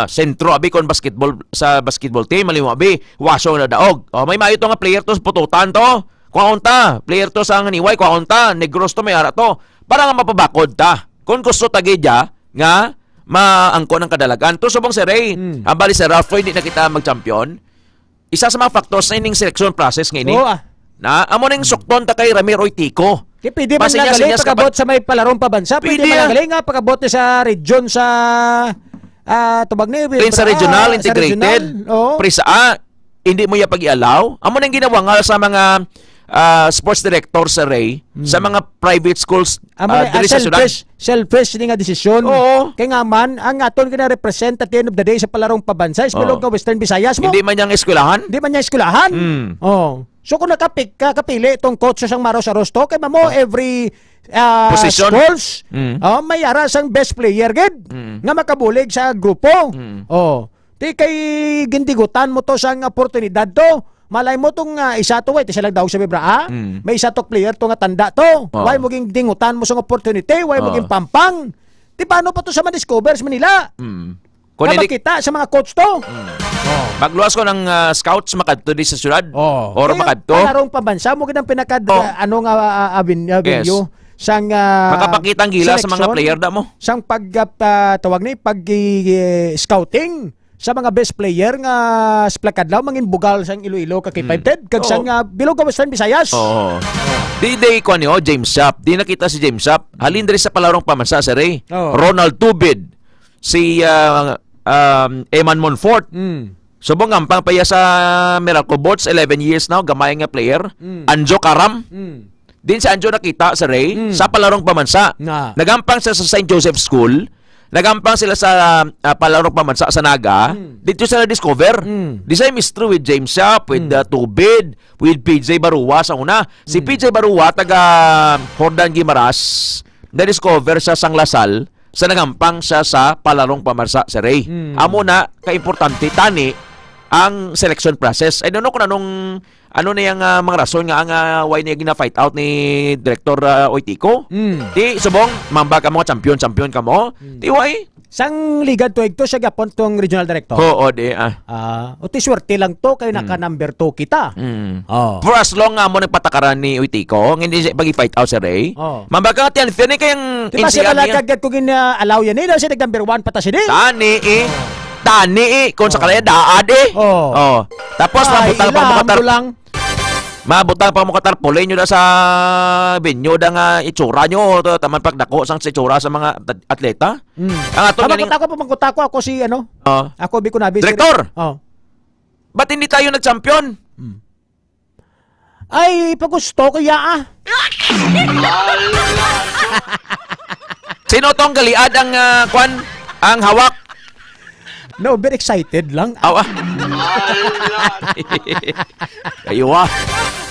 sentro, abi, kon basketball, sa basketball team, malimo, abi, Wasong na daog. O, may maayo to nga player to sa Pututan to. Kwaon ta, player to sa Nganiway, kwaon ta, Negros to, may ara to. Para nga mapabakod ta. Kung gusto ta gid ya, nga maangkon ang kadalagan. To subong, Sir Ray, Hmm. ang bali, Sir Ralph, hindi na kita mag-champion. Isa sa mga factors na ining selection process nga ini. Oo, ah. Na, amo ning sukton ta kay Ramiro Tico. Di pwede man Basta nga niya, gali, siya sa pagabot kapa- sa may palarong pabansa, pwede Pwede man nga ah. gali nga pagabot sa region sa, ah, tubag ni, Rin sa Bra-, regional, ah, sa integrated. regional. Oo. Pre sa, ah, hindi mo ya pag-i-allow. Amo nang ginawangal sa mga, ah, sports director, Sir Ray, Hmm. sa mga private schools, Amo ah, na, diri ah, sa syudad. selfish, selfish ni nga desisyon. Oo. Kay nga man, ang aton gina-represent at the end of the day sa palarong pabansa is Oo. bilog nga Western Visayas mo. Hindi man niyang eskwelahan? Hindi man niya eskwelahan. Hmm. Oo. So kung nakapik-, ka-, kapili tong coach sa Maros Arosto, kay mamo Oh. every, ah, Position. schools, Mm. oh, may ara sang best player gid Mm. nga makabulig sa grupo. Mm. Oh. Di kay gindigutan mo to sang oportunidad to. Malay mo tong, ah, isa to, wait, isa lang daw sa Bibra, ah? Mm. May isa to player to nga tanda to. Oh. Why mo ging dingutan mo sang opportunity? Why mo Oh. ging pampang? Di paano pa to sa ma-discover sa Manila? Mm. Kung Nga hindi makita sa mga coach to. Mm. Oh. Magluwas ko ng, ah, scouts makadto di sa syudad. Oh. Or Kaya makadto. Palarong pambansa mo gid ang pinaka Oh. ah, ano nga, ah, aven-, Yes. avenue sang, ah, Makapakita ang gila sa mga seleksyon, player da mo. sang pag, ah, tawag ni, pag, eh, scouting. sa mga best player nga sa Plakadlaw, mangin bugal sang Iloilo ka kay Mm. Five Ted, kag Oo. sang, ah, bilog ka Western Visayas. Oo. Di, di, kuwan niyo, James Yap. Di nakita si James Yap. Halin diri sa palarong pamansa, sir, eh. Oo. Ronald Tubid, si, ah, um, Eman Monfort. Mm. Subong nga, ampang pa iya sa Meralco Bots, eleven years now, gamay nga player. Mm. Anjo Karam. Mm. Din si Anjo nakita, sir, eh, Mm. sa palarong pamansa. Na. Nagampang siya sa Saint Joseph School. Nagampang sila sa, ah, palarong pamansa sa Naga. Mm. Dito sila discover. Mm. The same is true with James Yap, with, Mm. uh, Tubid, with P J Barua sa una. Si Mm. P J Barua, taga Jordan Guimaras, na-discover siya sang Lasal, sa nagampang siya sa palarong pamansa, sir, eh. Mm. Amo na, kaimportante, tani, ang selection process. I don't know kung anong, ano na yung, ah, mga rason nga ang, ah, why niya gina-fight out ni Director, ah, Oitico. Mm. Di, subong, mamba ka mga champion, champion ka mo. Mm. Di, why? Sang liga tuig to, siya gapon tong regional director. Oo, di, ah. Ah, uti swerte lang to, kay Mm. naka number two kita. Mm. Oh. For as long nga mo nagpatakaran ni Oitico, nga hindi siya pag-fight out, sir, eh. Oh. Mamba ka, tiyan, fair ni kayang Di ba siya N C R pala niya? Kagad ko gina-allow yan, eh? Daw siya nag-number one pa ta siya, di? Tani, eh. Tani, eh. Kung sa Oh. kalaya, daad, eh. Oh. Oh. Tapos, Ay, mabutang pa ilam mo katar-, ko lang. mabutang pa mo katarpulin nyo na sa venue da nga itsura nyo. To, taman pagdako sang itsura sa mga at-, atleta. Mm. Ang ato Pamangkot ganing ako, pamangkot ako, ako si, ano? Oh. Ako, Biko Nabi, si Director! Oh. Ba't hindi tayo nag-champion? Mm. Ay, pagusto ko ya, ah. Sino tong galiad ang, ah, kwan? Ang hawak? No, very excited lang. Awa. Kayo, ah.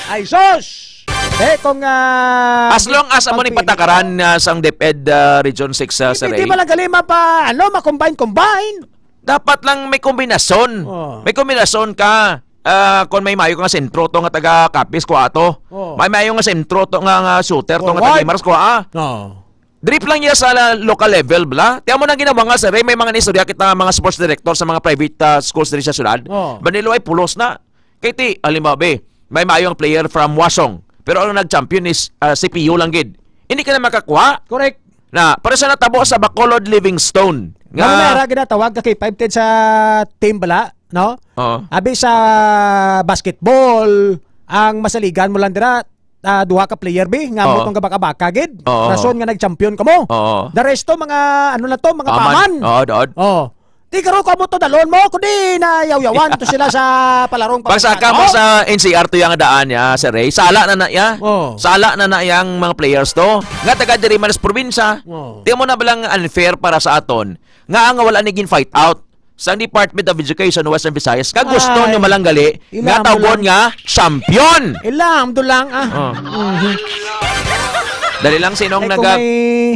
Ay, sus! Eh, kung, ah, As long as amo ni pagpili patakaran, ah, sang DepEd, ah, Region six, ah, Hindi, sa hindi Ray. Malang gali mapa-, ano, ma-combine-combine. Dapat lang may kombinasyon. Oh. May kombinasyon ka. Ah, kung may mayo ka nga sentro to nga taga Capiz, kuha to. Oh. May mayo nga sentro to nga, nga shooter to nga Forward. Taga Guimaras, kuha. Oh. Drip lang niya sa la-, local level, bla. Tiyan mo nang ginawa nga, sir, eh, may mga istorya kita, mga sports director sa mga private, ah, schools diri sa syudad. Oh. Manilo ay pulos na. Kay ti, halimbawa, be, may mayo ang player from Wasong. Pero ang nag-champion is, ah, C P U lang gid. Hindi ka na makakuha. Correct. Na, para sa natabo sa Bacolod Livingstone. Nga Nga mga era ginatawag ka kay five ten sa team bala, no? Oo. Abi sa basketball, ang masaligan mo lang dira, ah, duha ka player, bi, nga Oo. mo tong gabaka-baka gid. Oo. Rason nga nag-champion ka mo. Oo. The resto, mga, ano na to, mga Paman. Paman. Oo, doon. Oo. Di karo ka mo to dalon mo, kundi na yawyawan to sila sa palarong Pagsaka mo pagsaka. Sa N C R to yung daan niya, Sir Ray. Sala na na iya. Oo. Sala na na yang mga players to. Nga taga diri man sa probinsya. Oo. Di mo na balang unfair para sa aton. Nga ang wala ni gin fight out sa Department of Education Western Visayas. Nga gusto Ay. Nyo malanggali, Ila nga mo tawgon lang. Nga champion. Ila, amdo lang, ah. Oh. Mhm. Dali lang, sinong Ay, kung naga- may,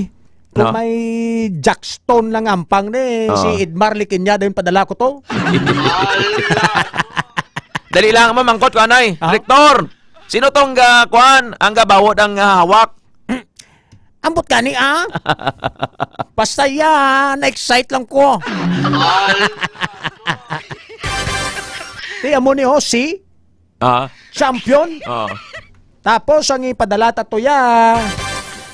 kung No? May jackstone lang ampang ni, Oh. Si Edmar Liquiña din padala ko to. Dali lang, mamangkot ko, anay. Ah? Director, sino tong, ah, kuan, ang gabawod ang, ah, hawak? Ambot gani, ah. Basta ya, na-excite lang ko. Di amo ni, oh, si Ah. Champion. Ah. Tapos ang ipadala ta to ya,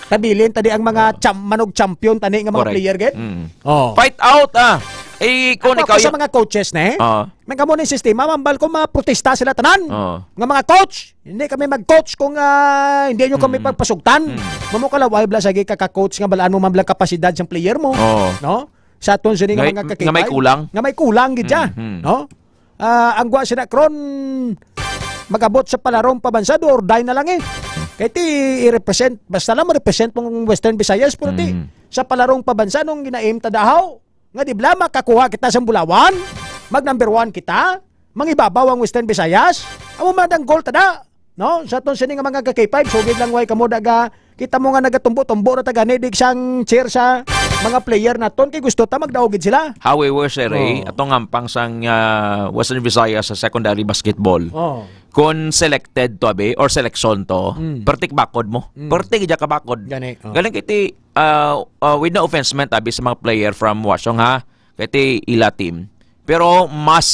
tabilin ta di ang mga Ah. Cham-, manog champion tani nga mga Correct. Player, gid. Mm. Oh. Fight out, ah. Eh, kung Ako, ikaw ako sa y- mga coaches, ne? Ah. May kamo ni sistema, mambal ko, maprotesta sila tanan. Ah. Nga mga coach, hindi kami mag-coach kung, ah, hindi nyo kami Mm. pagpasugtan. Mm. Mamukalaway bla sa gika ka-coach nga balaan mo man blang kapasidad sang player mo. Oo. No? Sa aton sini nga Nga, mga nga may kakipay, kulang? Nga may kulang gid siya, Mm, mm. No? Ah, ang gwa sina Kron, mag-abot sa palarong pabansa, do or die na lang eh. Kay ti i-represent, basta lang ma-represent mong Western Visayas, pero ti Mm. sa palarong pabansa nung ginaim ta dahaw, nga di bla makakuha kita sa Bulawan, mag number one kita, mangibabaw ang Western Visayas, amo man ang goal ta da. No? Sa aton sini nga mga ka-K five, sugid lang way kamo daga, kita mo nga nagatumbo-tumbo na ta gani dig sang cheer sa mga player naton kay gusto ta magdaog gid sila. However, Sir Ray, Oh. atong ampang sang, ah, Western Visayas sa secondary basketball. Oh. Kung selected to, abi, or selection to, Mm. pertik bakod mo. Mm. Pertik gid ka bakod. Gani, oh. Galing kiti, ah, ah, with no offense man, abi, sa mga player from Wasong, ha? Kay ti ila team. Pero mas,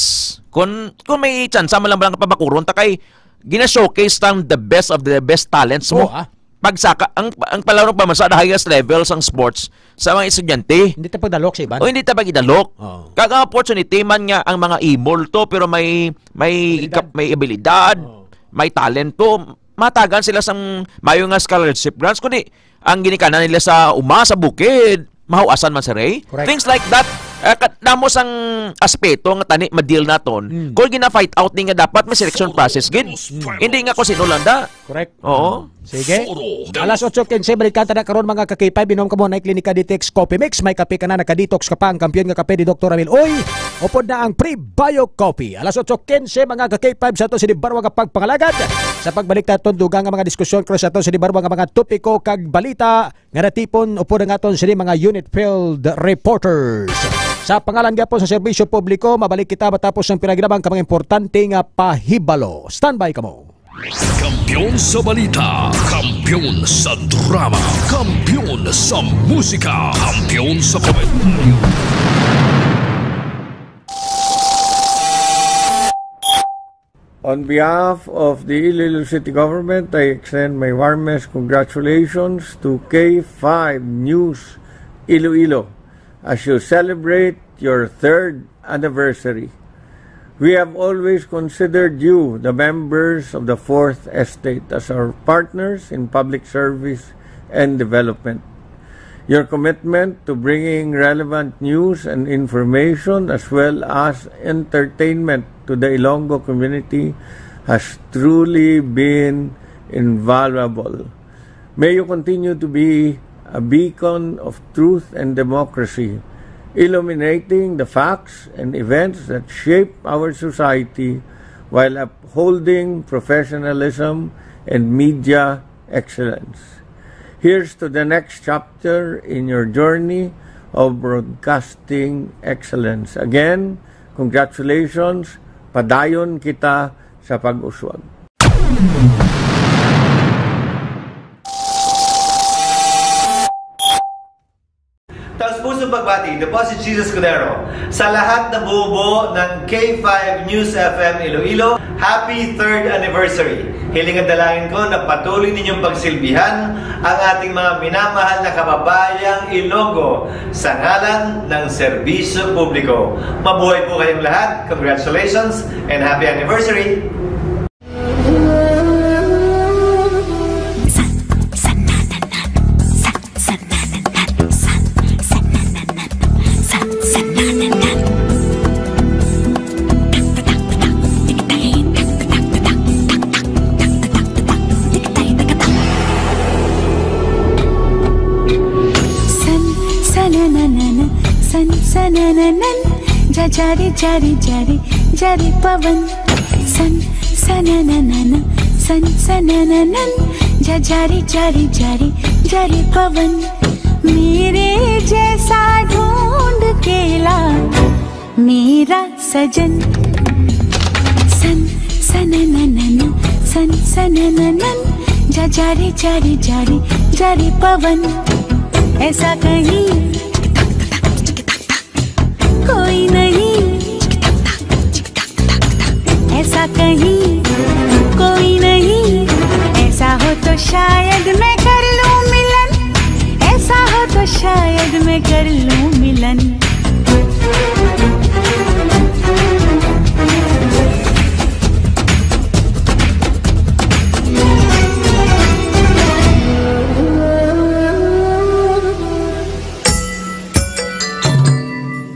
kung, kung may chance, man lang, lang pabakuron, ta kay gina-showcase tang the best of the best talents mo. Oo, ah. pagsaka, ang, ang palaro pa man sa the highest level sang sports sa mga estudyante. Hindi ta pagdalok sa iban. O hindi ta pag-idalok. Oo. Kag ang opportunity man nga ang mga imol to, pero may, may Abilidad. kap-, may abilidad, Oo. may talento, matagan sila sang mayo nga scholarship grants, kundi ang ginikanan nila sa uma, sa bukid, mahuasan man sa Ray. Correct. Things like that. Eh, kat-, damo sang aspeto nga tani ma-deal naton. Mm. Kung gina-fight out ni nga dapat may selection process gid. Mm. Hindi nga kung sino lang da. Correct. Oo. Sige. Alas otso quince, balikan ta na karon, mga ka-K five. Inom ka mo na Klinika Detox Coffee Mix. May kape ka na, naka-detox ka pa. Ang kampiyon nga kape ni Doktor Ramil. Uy, upod na ang Prebio Coffee. Alas otso quince, mga ka-K five, sa ato sini barwa nga pagpangalagad. Sa pagbalik ta aton dugang nga mga diskusyon, cross ato sini barwa nga mga topiko kag balita nga natipon upod ang aton sini mga unit field reporters. Sa pangalan gapon sa serbisyo publiko, mabalik kita matapos ang pinaginabang ka mga importante nga pahibalo. Standby kamo. Kampiyon sa balita, kampiyon sa drama, kampiyon sa musika, kampiyon sa komedyang On behalf of the Iloilo City Government, I extend my warmest congratulations to K five News Iloilo as you celebrate your third anniversary. We have always considered you, the members of the Fourth Estate, as our partners in public service and development. Your commitment to bringing relevant news and information as well as entertainment to the Ilonggo community has truly been invaluable. May you continue to be a beacon of truth and democracy, illuminating the facts and events that shape our society while upholding professionalism and media excellence. Here's to the next chapter in your journey of broadcasting excellence. Again, congratulations. Padayon kita sa pag-uswag. Taos pusong pagbati, the po si Jesus Escudero. Sa lahat na bubo ng K five News F M Iloilo, happy third anniversary. Hiling at dalangin ko na patuloy ninyong pagsilbihan ang ating mga minamahal na kababayang Ilonggo sa ngalan ng serbisyo publiko. Mabuhay po kayong lahat. Congratulations and happy anniversary! San, sananana, san, sanananan, ja, ja re, ja re, ja re, ja re pawan. San, sananana, san, sanananan, ja, ja re, ja re, ja re, ja re pawan. मेरे जैसा ढूंढ के ला मेरा सजन। सन, सनननन, सन, सनननन, जा, जा रे, जा रे, जा रे, जा रे पवन। ऐसा कहीं कोई नहीं, ऐसा कहीं कोई नहीं। ऐसा हो तो शायद मैं कर लूं मिलन, ऐसा हो तो शायद मैं कर लूं मिलन।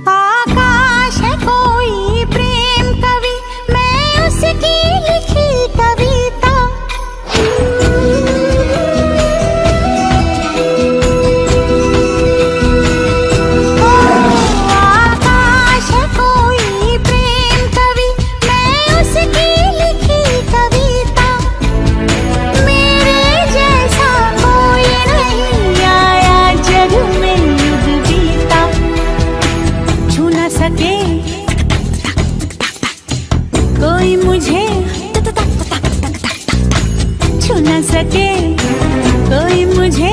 आकाश है कोई प्रेम कवि, मैं उसकी लिखी कविता। ओ, आकाश है कोई प्रेम कवि, मैं उसकी लिखी कविता। मेरे जैसा कोई नहीं आया जग में युग बीता। छू ना सके कोई मुझे, छू ना सके कोई मुझे,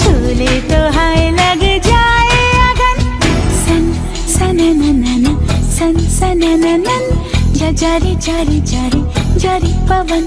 छू ले तो हाय लग जाए अगन। सन, सनननन, सन, सनननन, जा, जा रे, जा रे, जा रे, जा रे पवन।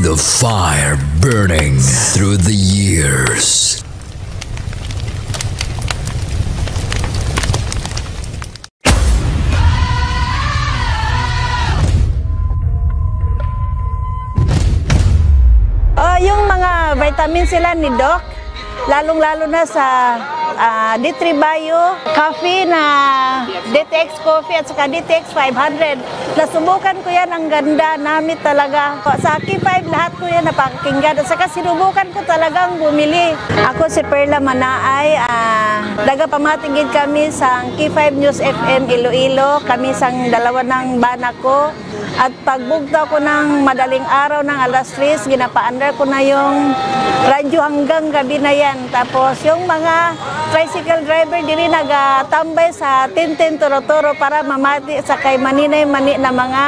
A fire burning through the years. Oh, yung mga vitamin sila ni Doc, lalong-lalo na sa ah, D three Bio, coffee na D T X coffee at saka D T X five hundred. Nasubukan ko yan, ang ganda, namit talaga. Sa K five lahat ko yan napakinggan. At saka sinubukan ko talagang bumili. Ako si Perla Manaay, ah, nagapamati gid kami sa K five News F M Iloilo, kami sang dalawa ng bana ko. At pagbugtaw ko ng madaling araw ng alas tres, ginapaandar ko na yung radyo hanggang gabi na yan. Tapos yung mga tricycle driver diri nagatambay sa Tintin Turo-Turo para mamati sa kay maninay mani na mga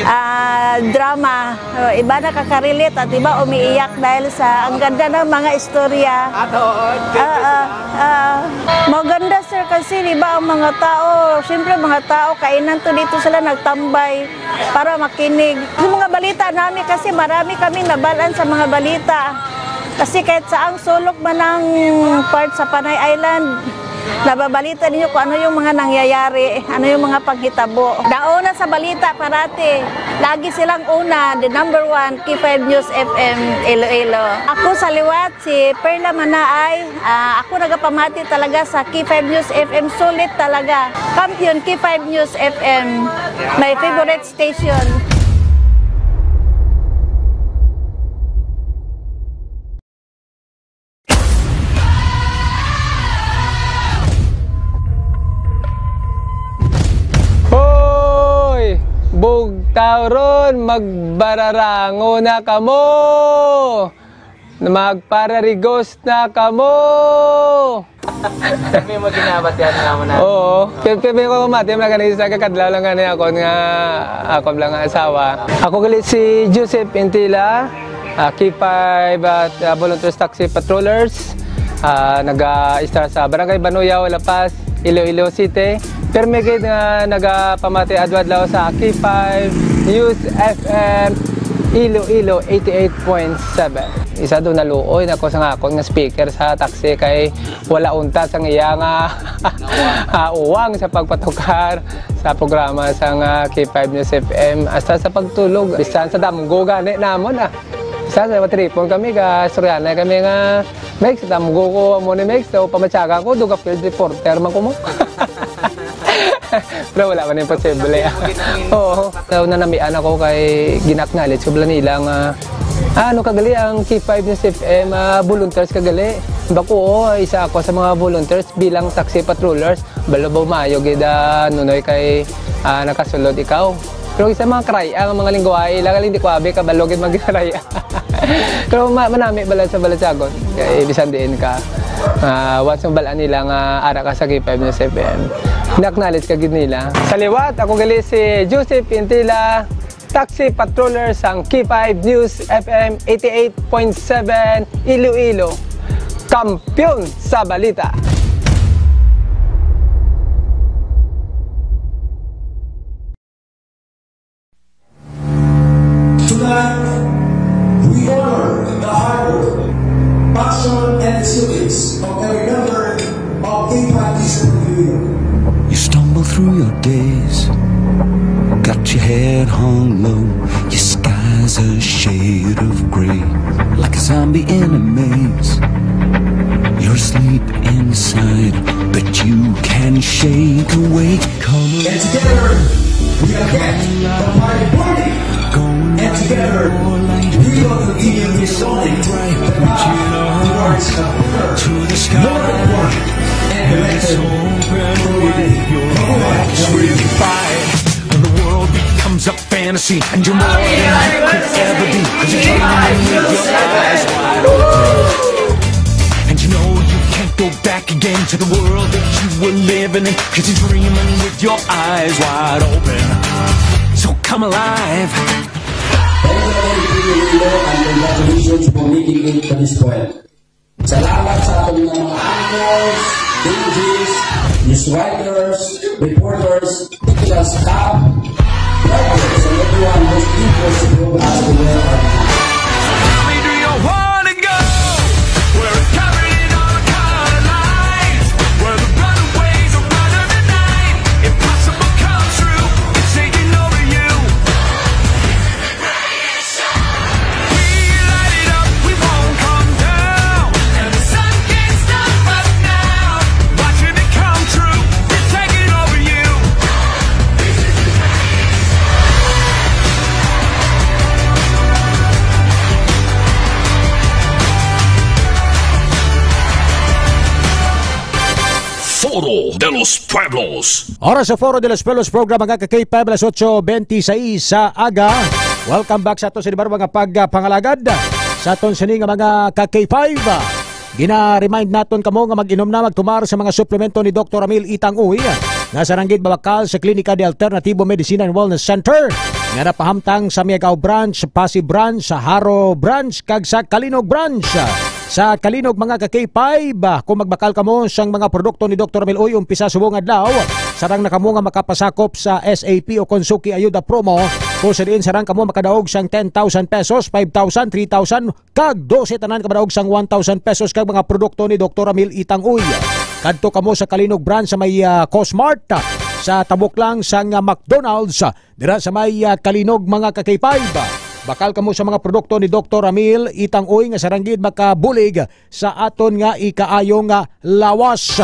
ah, drama. Oh, iba nakaka-relate at iba umiiyak dahil sa ang ganda ng mga istorya. Ato, oo. Ah, ah, ah. Maganda, sir, kasi di ba ang mga tao, siyempre mga tao, kainan to dito sila nagtambay para makinig. Yung mga balita namin kasi marami kaming nabalaan sa mga balita. Kasi kahit saang sulok man ang part sa Panay Island, nababalita ninyo kung ano yung mga nangyayari, ano yung mga panghitabo. Nauna sa balita parati, lagi silang una, the number one, K five News F M Iloilo. Ako sa liwat, si Perla Manaay. Ah, ako nagapamati talaga sa K five News F M, sulit talaga. Kampiyon K five News F M, my favorite station. Hoy! Bugtaw ron, magbararango na kamo! Magpararigos na kamo! Kami mo ginabatian nga mo na. Oo. Pero pero ko mati man gani sa kakadlaw lang gani ako nga ako lang nga asawa. Ako gali si Joseph Intila, ah, K five at ah, Volunteers Taxi Patrollers. Ah, naga-istar sa Barangay Banuyaw, La Paz, Iloilo City. Permi gid nga nagapamati adlaw-adlaw sa K five News F M Iloilo eighty-eight point seven. Isa do naluoy na ko sa akon nga speaker sa taxi kay wala unta sang iya nga ah, uwang sa pagpatukar sa programa sang ah, K five News F M hasta sa pagtulog bisan sa damgo gani namon ah. Bisan sa matripon kami ka istoryanay kami nga Mex, damgo ko mo ni Mex, so pamatyaga ko, duga field reporter man ko mo. Pero wala man imposible. Oo. So, nanamian ako kay gin-acknowledge ko bala nila nga ah, ano kagali ang K five News F M, ah, volunteers kagali. Bako, oo, isa ako sa mga volunteers bilang taxi patrollers. Balo ba maayo gid ah, nunoy kay ah, nakasulod ikaw. Pero sa mga karaya, ang mga lingwahe, ila hindi ko abi kabalo gid magkaraya. Pero ma manami bala sa balatyagon. Kay bisan diin ka, ah, once mabal-an nila nga ara ka sa K five News F M, na-acknowledge ka gid nila. Sa liwat, ako gali si Joseph Intila, taxi patroller sang K five News F M eighty-eight point seven Iloilo. Kampiyon sa balita. Tonight, we honor the hard work, passion, and resilience of every member of K five News F M Iloilo. You stumble through your days, got your head hung low, your sky's a shade of gray, like a zombie in a maze. You're asleep inside, but you can shake awake. Come And together, we are back. The party burning. And together, we will continue this morning the path towards a better, more important, and better community. When the world becomes a fantasy and you're more than you could ever be, 'cause you're dreaming with your eyes wide open. And you know you can't go back again to the world that you were living in, 'cause you're dreaming with your eyes wide open. So come alive. Thank you, Iloilo, and congratulations for making it to this point. Salamat sa aton nga mga angkors, D Js, news writers, reporters, technical staff, drivers, and everyone who's equal to us to where our Foro de los Pueblos. Oras sa Foro de los Pueblos program, mga ka-K five, alas otso bente seis sa aga. Welcome back sa aton sa libaro, mga pagpangalagad. Sa aton sini nga mga ka-K five, gina-remind naton kamo nga mag-inom na, magtumar sa mga suplemento ni Doktor Ramil Itang Uy, nga sarang gid mabakal sa Klinika de Alternativo Medicine and Wellness Center, nga napahamtang sa Miagao Branch, Passi Branch, sa Jaro Branch, kag sa Calinog Branch. Sa Calinog, mga ka-K five, ah, kung magbakal kamo sang mga produkto ni Doktor Ramil Uy, umpisa subong adlaw, sarang na kamo nga makapasakop sa S A P o kon Suki Ayuda Promo, kung sa diin sarang kamo makadaog sang ten thousand pesos, five thousand, three thousand, kag dose tanan ka madaog sang one thousand pesos kag mga produkto ni Doktor Ramil Itang Uy. Kadto kamo sa Calinog Branch sa may, ah, Cosmart, sa tabok lang sang, ah, McDonald's, dira sa may, ah, Calinog, mga ka-K five. Bakal kamo sa mga produkto ni Doktor Ramil Itang Uy nga sarang gid makabulig sa aton nga ikaayo nga lawas.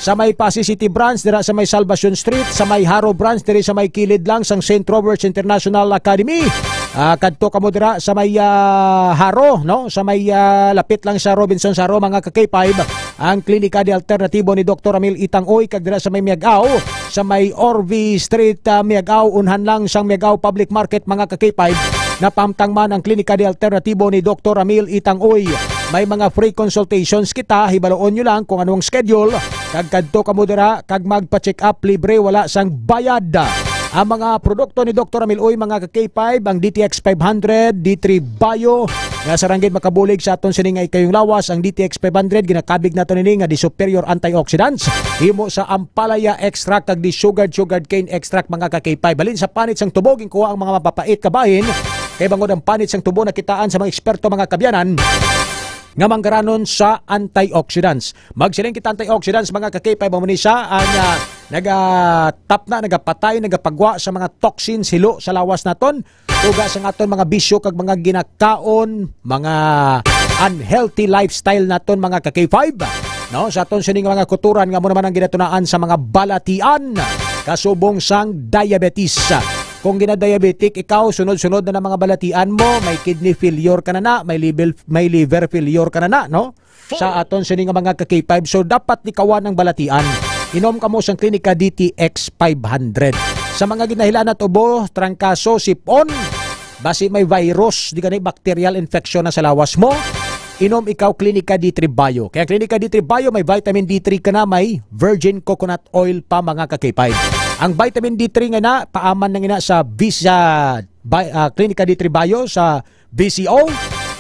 Sa may Passi City Branch, dira sa may Salvacion Street, sa may Jaro Branch, diri sa may kilid lang sang Saint Robert's International Academy. Ah, kadto kamo dira sa may, ah, Jaro, no? Sa may, ah, lapit lang sa Robinsons Jaro, mga ka-K five, ang Klinika de Alternatibo ni Doktor Ramil Itang Uy, kag dira sa may Miagao, sa may Orvi Street, ah, Miagao, unhan lang sang Miagao Public Market, mga ka-K five, napamtang man ang Klinika de Alternatibo ni Doktor Ramil Itang Uy. May mga free consultations kita, hibaluon nyo lang kung ano ang schedule, kag kadto kamo dira, kag magpa-check up libre, wala sang bayad. Ang mga produkto ni Doktor Ramil Uy, mga ka-K five, ang D T X five hundred, D three Bio, nga sarang gid makabulig sa aton sini nga ikayong lawas. Ang D T X five hundred, ginakabig nato nini nga di superior antioxidants, himo sa ampalaya extract kag di sugared sugarcane extract, mga ka-K five. Halin sa panit sang tubo ginkuha ang mga mapapait kabahin, kay bangod ang panit sang tubo nakitaan sa mga eksperto, mga kabyanan, nga manggaranon sa antioxidants. Magsiling kita antioxidants, mga ka-K five, amo ni siya ang, ah, nagatapna, nagapatay, nagapagwa sa mga toxins, hilo sa lawas naton, tuga sang aton mga bisyo kag mga ginakaon, mga unhealthy lifestyle naton, mga ka-K five. No, sa aton sining mga kutoran nga amo naman ang ginatunaan sa mga balatian, kasubong sang diabetes. Kung gina-diabetic ikaw, sunod-sunod na ang mga balatian mo, may kidney failure ka na na, may liver, may liver failure ka na na, no? Sa aton sini nga mga ka-K five, so dapat likawan ang balatian. Inom kamo sang Klinika D T X five hundred. Sa mga ginahilan na tubo, trangkaso, sipon, basi may virus, di gani bacterial infection na sa lawas mo, inom ikaw Klinika D three Bio. Kaya Klinika D three Bio, may vitamin D three ka na, may virgin coconut oil pa, mga ka-K five. Ang vitamin D three nga na, paaman na nga na sa Visa, bi-, ah, Klinika D three Bio sa V C O.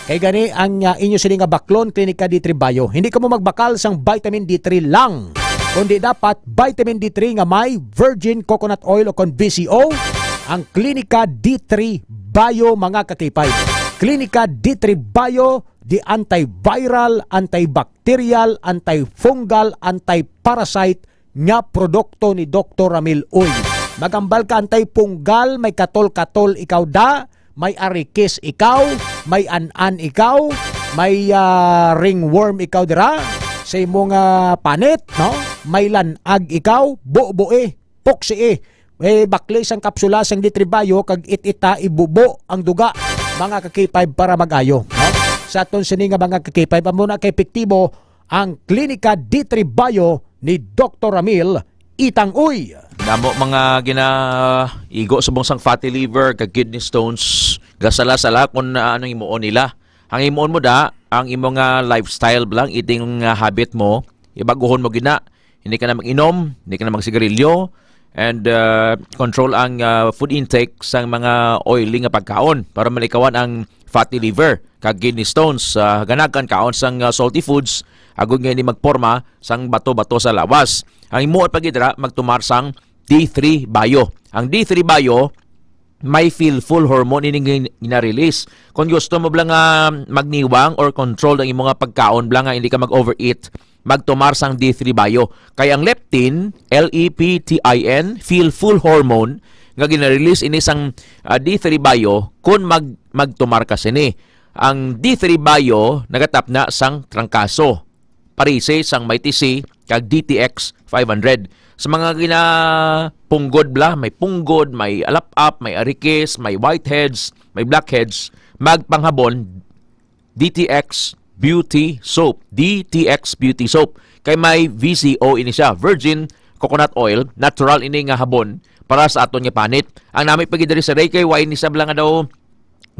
Kay gani ang, ah, inyo sini nga baklon, Klinika D three Bio. Hindi kamo magbakal sang vitamin D three lang, kundi dapat vitamin D three nga may virgin coconut oil o kon V C O, ang Klinika D three Bio, mga ka-K five. Klinika D three Bio, the antiviral, antibacterial, antifungal, antiparasite nga produkto ni Doktor Ramil Uy. Magambal ka, antay punggal, may katol-katol ikaw da, may arikis ikaw, may an-an ikaw, may, ah, ringworm ikaw dira sa imong, ah, panit, no? May lanag ikaw, bubuhi, puksi, eh, bakli sang kapsula sang D three Bio kag it-ita, ibubo ang duga, mga ka-K five, para mag-ayo, no? Sa aton sini nga mga ka-K five, amo na ka epektibo ang Klinika D three Bio ni Doktor Ramil Itang Uy. Damo mga ginaigo subong sang fatty liver kag kidney stones, gasala-sala kung, ah, anong himuon nila. Ang himuon mo da, ang imo nga lifestyle lang, eating, ah, habit mo, ibaguhon mo gina. Hindi ka na mag-inom, hindi ka na magsigarilyo, and, ah, control ang, ah, food intake sa mga oily nga pagkaon para malikawan ang fatty liver kag kidney stones. Ah, ganahan kaon sang, ah, salty foods, agod nga ini magporma sang bato-bato sa lawas. Ang himuon pa gid dira, magtumar sang D three Bio. Ang D three Bio, may feel full hormone ini gin-, gina-release. Kung gusto mo bala nga magniwang or control ang imo nga pagkaon bala nga hindi ka mag-overeat, magtumar sang D three Bio. Kay ang leptin, L E P T I N, feel full hormone, nga gina-release ini sang, ah, D three Bio kun mag-, magtumar ka sini. Ang D three Bio nagatapna sang trangkaso, parisi sang Mighty C kag D T X five hundred. Sa mga ginapunggod bala, may punggod, may alap-ap, may arikis, may whiteheads, may blackheads, magpanghabon D T X Beauty Soap, D T X Beauty Soap. Kay may V C O ini siya, virgin coconut oil, natural ini nga habon para sa aton nga panit. Ang nami pa gid diri sa Ray kay why ni sa bala nga daw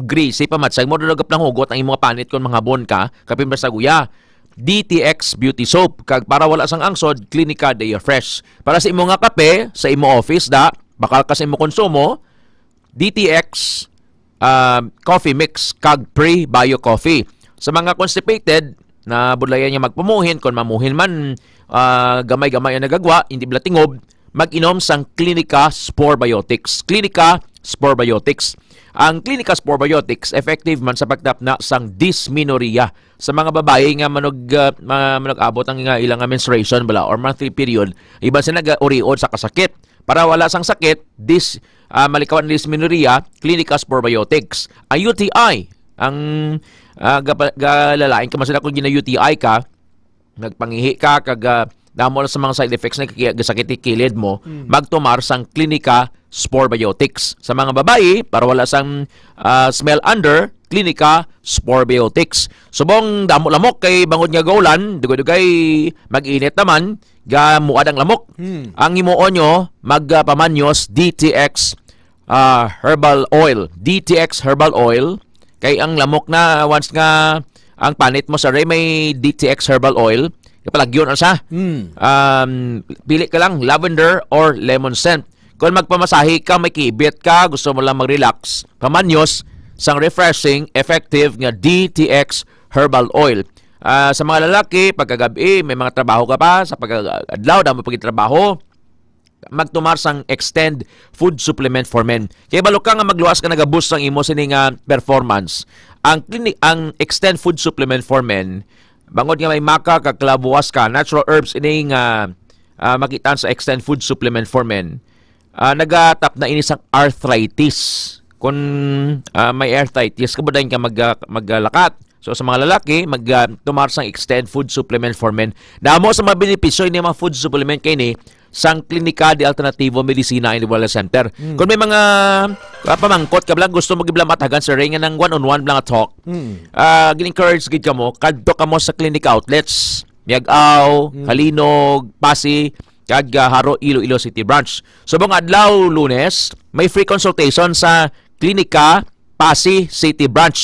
greasy pa, matsag mo daw gaplang hugot ang imong panit kung manghabon ka, kapin ba sa guya. D T X Beauty Soap, kag para wala sang angsod, Clinica Deo Fresh. Para sa imo nga kape, sa imo office da, bakal ka sa imo konsumo, D T X ah, Coffee Mix kag Pre-Bio Coffee. Sa mga constipated, na budlayan nga magpamuhin, kon mamuhin man, ah, gamay-gamay ang nagagwa, hindi bala tingob, mag-inom sang Clinica Spore Biotics. Clinica Spore Biotics. Ang Clinica Spore Biotics effective man sa pagtapna sang dysmenorrhea. Sa mga babayi nga manog, ah, ma-, manog-abot ang nga ilang nga menstruation bala or monthly period, iban sa nag-uriod sa kasakit. Para wala sang sakit, dis, ah, malikawan ang dysmenorrhea, Clinica Spore Biotics. Ang U T I, ang, ah, gapa-, galalain ka man sila kung gina-U T I ka, nagpangihi ka, kag, ah, damo na sa mga side effects na kaya gasakit kilid mo, Mm. magtumar sang Clinica Spore Biotics. Sa mga babayi, para wala sang, ah, smell under, Clinica Spore Biotics. Subong damo lamok kay bangod nga gaulan, dugay-dugay mag-init naman, gamuad ang lamok. Hmm. Ang himuon nyo, magpamanyos D T X, ah, herbal oil. D T X herbal oil. Kay ang lamok na, once nga ang panit mo sa Ray may D T X herbal oil, kapalagyon na siya. Hmm. Um, pili ka lang, lavender or lemon scent. Kung magpamasahe ka, may kibit ka, gusto mo lang mag-relax, pamanyos sang refreshing, effective nga D T X herbal oil. Ah, sa mga lalaki, pagkagabi, may mga trabaho ka pa, sa pagkadlaw, damo pagtrabaho, magtumar sang Extend Food Supplement for Men. Kay balo ka nga magluwas ka nagabus sang imo sini nga performance. Ang clinic, ang Extend Food Supplement for Men, bangod nga may maka kag kalabuas ka, natural herbs ini nga, ah, makitaan sa Extend Food Supplement for Men. Ah, nagatap na ini sang arthritis. Kung, ah, may arthritis, kabudayan ka mag-, ah, maglakat. So, sa mga lalaki, mag, ah, tumar sang Extend Food Supplement for Men. Damo sa mga benepisyo ini mga food supplement kay ni sang Klinika de Alternativo Medicina and Wellness Center. Mm. Kung may mga, ah, pamangkot ka lang, gusto mo giblamatagan sa ring ng one-on-one lang talk, Mm. ah, gin-encourage gid ka mo, kadto ka mo sa clinic outlets. Miag-ao, Mm. Kalinog, Pasi, kag, ah, Jaro, Iloilo City Branch. Subong adlaw, Lunes, may free consultation sa Klinika Pasi City Branch.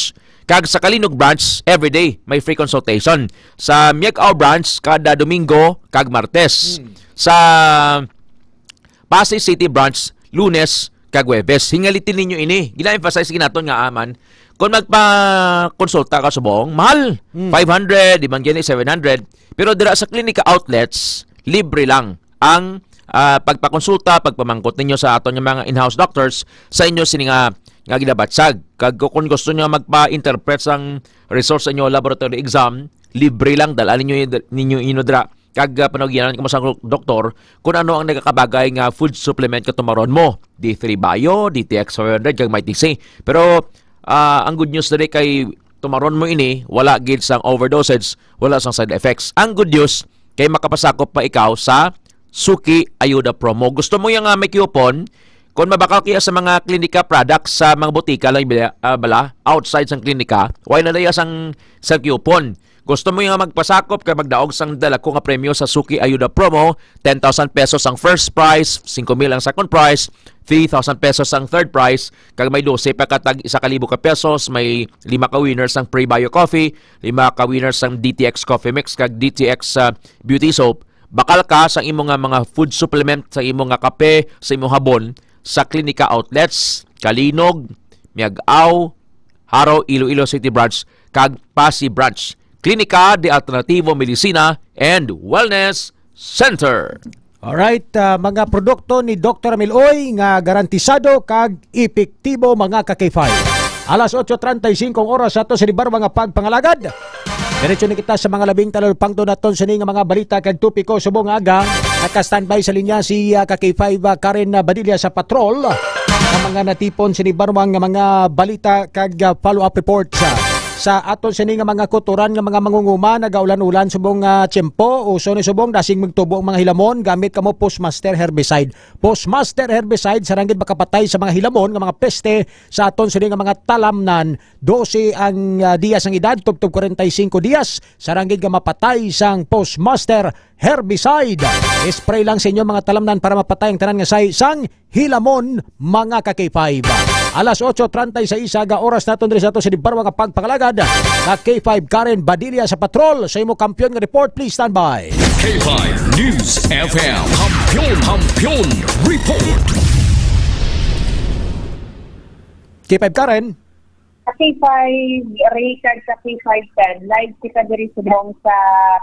Kag sa Kalinog Branch, everyday may free consultation. Sa Miag-ao Branch, kada Domingo kag Martes. Mm. Sa Pasay City Branch, Lunes kag Huwebes. Hingalitin ninyo ini. Gina-emphasize gid naton nga, ah, man, kung magpakonsulta ka subong, mahal. Hmm. Five hundred, di man gani seven hundred. Pero dira sa Klinika Outlets, libre lang ang, ah, pagpakonsulta, pagpamangkot ninyo sa aton nga mga in-house doctors sa inyo sini nga, nga ginabatsag. Kag kung gusto nyo magpa-interpret sang results sa inyo laboratory exam, libre lang, dala ninyo, ninyo inyo dira. Kag, ah, panugyanan kamo sa doktor kung ano ang nagakabagay nga food supplement nga tumaron mo. D three Bio, D T X five hundred, kag Mighty C. Pero, ah, ang good news diri kay tumaron mo ini, wala gid sang overdosage, wala sang side effects. Ang good news kay makapasakop pa ikaw sa Suki Ayuda Promo. Gusto mo yung, ah, may coupon? Kung mabakal kaya sa mga klinika products sa mga butika lang, ah, bala, outside sang klinika, why na daya sang, sang coupon? Gusto mo nga magpasakop kay magdaog sang dala ko nga premyo sa Suki Ayuda Promo, ten thousand pesos ang first prize, singko mil ang second prize, three thousand pesos ang third prize, kag may dose pa ka tag isa ka libo ka pesos, may lima ka winners ang Pre Bio Coffee, lima ka winners ang D T X Coffee Mix, kag D T X, ah, Beauty Soap. Bakal ka sa imo nga mga food supplement, sa imo nga kape, sa imo habon, sa Klinika Outlets, Kalinog, Miag-ao, Jaro, Iloilo City Branch, kag Pasi Branch. Klinika de Alternativo Medicina and Wellness Center. Alright, ah, mga produkto ni Doktor Miloy nga garantisado kag epektibo, mga ka-K five. Alas otso treinta y cinco ang oras sa ato sa Libarwa nga pagpangalagad. Diretso na kita sa mga labing talupangto naton sini nga mga balita kag topiko subong nga aga. Naka-standby sa linya si, ah, ka-K five, ah, Karen, ah, Badilla sa Patrol. Ang mga natipon sini Barwa nga mga balita kag, ah, follow-up reports. Sa aton sini nga mga kutoran nga mga mangunguma, nagaulan-ulan subong nga tiyempo, uso ni subong dasing magtubo ang mga hilamon, gamit kamo Postmaster herbicide. Postmaster herbicide, sarang gid makapatay sa mga hilamon nga mga peste sa aton sini nga mga talamnan. Dose ang, ah, diyas ang edad, tubtob kwarenta y singko diyas, sarang gid nga mapatay sang Postmaster herbicide. Spray lang sa inyo mga talamnan para mapatay ang tanan nga sahi sang hilamon, mga ka-K five. Alas otso treinta y seis aga oras naton diri sa ato sa Dibarwa nga pagpangalagad. Ka K five Karen Badilla sa patrol. Sa imo kampiyon nga report, please stand by. K five News F M. Kampiyon, Kampiyon Report. K five Karen. Sa K five Ray kag sa K five Ted, live kita diri subong sa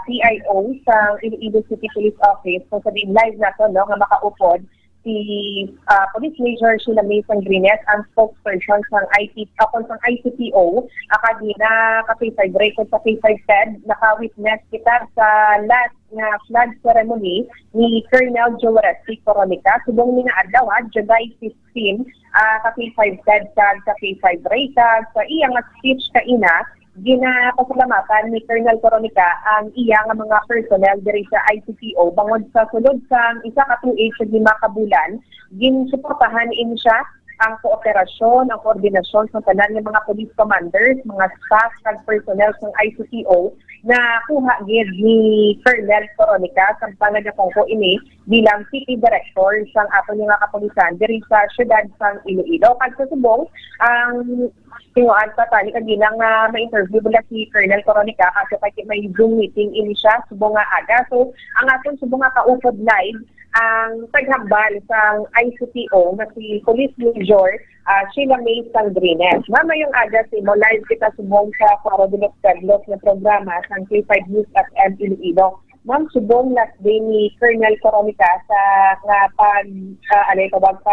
P I O sa Iloilo City Police Office. So, sa live nato, no, nga makaupod si, ah, Police Major Sheila May Sangrines, ang spokesperson sang I T, ah, kon sang I C P O, ah, kag na ka K five Ray kag sa K five Ted, naka-witness kita sa last nga flag ceremony ni Colonel Joe Orestes Coronica subong ni nga adlaw, ha, July fifteen, ah, ka K five Ted kag sa K five Ray kag sa iya nga speech kaina, ginapasalamatan ni Colonel Coronica ang iya nga mga personnel diri sa I C P O bangod sa sulod sang isa ka tuig kag lima ka bulan, ginsuportahan ini siya ang kooperasyon, ang koordinasyon sa tanan nga mga police commanders, mga staff, kag personnel sang I C P O na kuha gid ni Colonel Coronica, samtang nagapungko ini bilang city director sang aton nga kapulisan diri sa siyudad sang Iloilo. Kag sa subong, ang tinguan pa tani kagina nga ma-interview bala si Colonel Coronica, kaso kay may Zoom meeting ini siya subong nga aga. So, ang aton subong nga kaupod live ang taghambal sang I C P O nga si Police Major, ah, Sheila May Sandrines. Ma'am, mayong aga sa imo. Live kita subong sa Faro de los Pueblos nga programa sang K five News F M Iloilo. Ma'am, subong last day ni Colonel Coronica sa nga pag, ah, ano ito, pag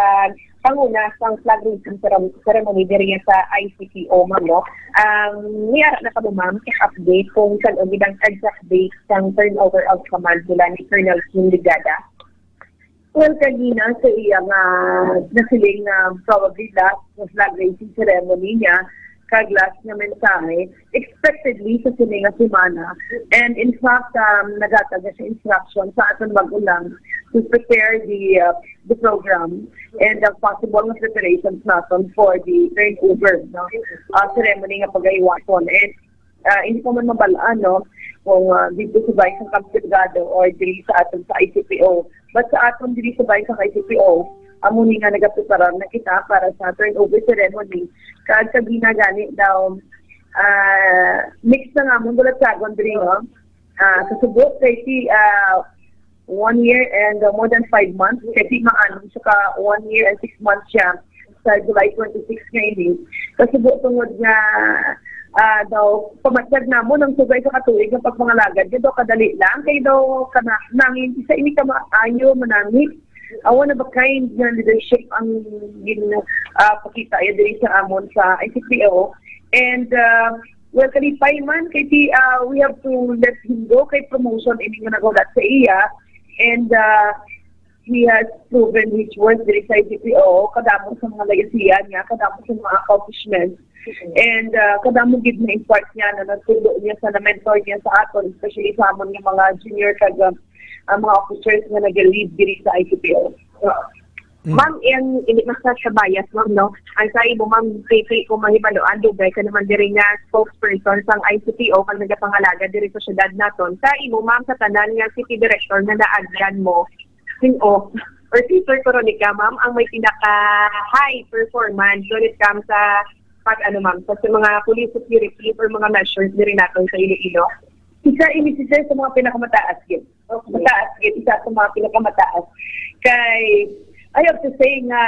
panguna sang flag raising cerem-, ceremony diri sa I C P O, ma'am, no? Ang niya na kamo, ma'am, kay update kung saan ang ilang exact date sang turnover of command nila ni Colonel Kim Ligada. Well, kanina sa iya nga nasiling nga probably last nga flag raising ceremony niya, kag last nga mensahe, expectedly sa sini nga semana. And in fact, um, nagatag na siya instruction sa aton mag-ulang to prepare the, uh, the program and the possible nga preparations naton for the turnover, no? Uh, ceremony nga pagahiwaton. And ah, hindi ko man mabal-an, no, kung, ah, dito sa Bayan Camp Delgado or diri sa aton sa I C P O. But sa aton diri sa Bayan sa I C P O, amo ni nga nagapreparar na kita para sa turnover ceremony. Kag sa ginagani daw, ah, mix na nga mong bulatsagon diri, no? Ah, sa Subo, kay si, ah, one year and, uh, more than five months. Kasi maanom siya ka one year and six months siya sa July twenty-six nga ini. Kasi bu-, tungod nga, ah, daw pamatyag namon ang sugay sa katuig nga pagpangalagad niya daw kadali lang kay daw kana nangin isa ini ka maayo manami, ah, one of a kind nga leadership ang gin, ah, pakita ya diri sa amon sa I C P O. And, uh, well, kalipay man kay ti, uh, we have to let him go kay promotion ini nga nagahulat sa iya. And, uh, he has proven his worth diri sa I C P O. Kadamo sa mga legacy niya, kadamo sa mga accomplishments. And, uh, kadamo gid na impart niya na nagtudlo niya sa na-mentor niya sa aton, especially sa amon nga mga junior kag, uh, ang mga officers nga nag-lead diri sa I C P O. Mm. Ma'am, ang hindi man sa bias, ma'am, no? Ang sa imo, ma'am, P P, kung mahibaluan, dugay ka naman diri nga spokesperson sang I C P O kag nagapangalaga diri sa syudad naton. Sa imo, ma'am, sa tanan nga city director nga naagyan mo, sin-o or si Sir Coronica, ma'am, ang may pinaka high performance when it comes sa pag, ano, ma'am, sa, sa mga police security or mga measures diri naton sa Iloilo? Isa ini si Sir sa mga pinakamataas gid. Okay. Mataas gid, isa sa mga pinakamataas. Kay, I have to say nga,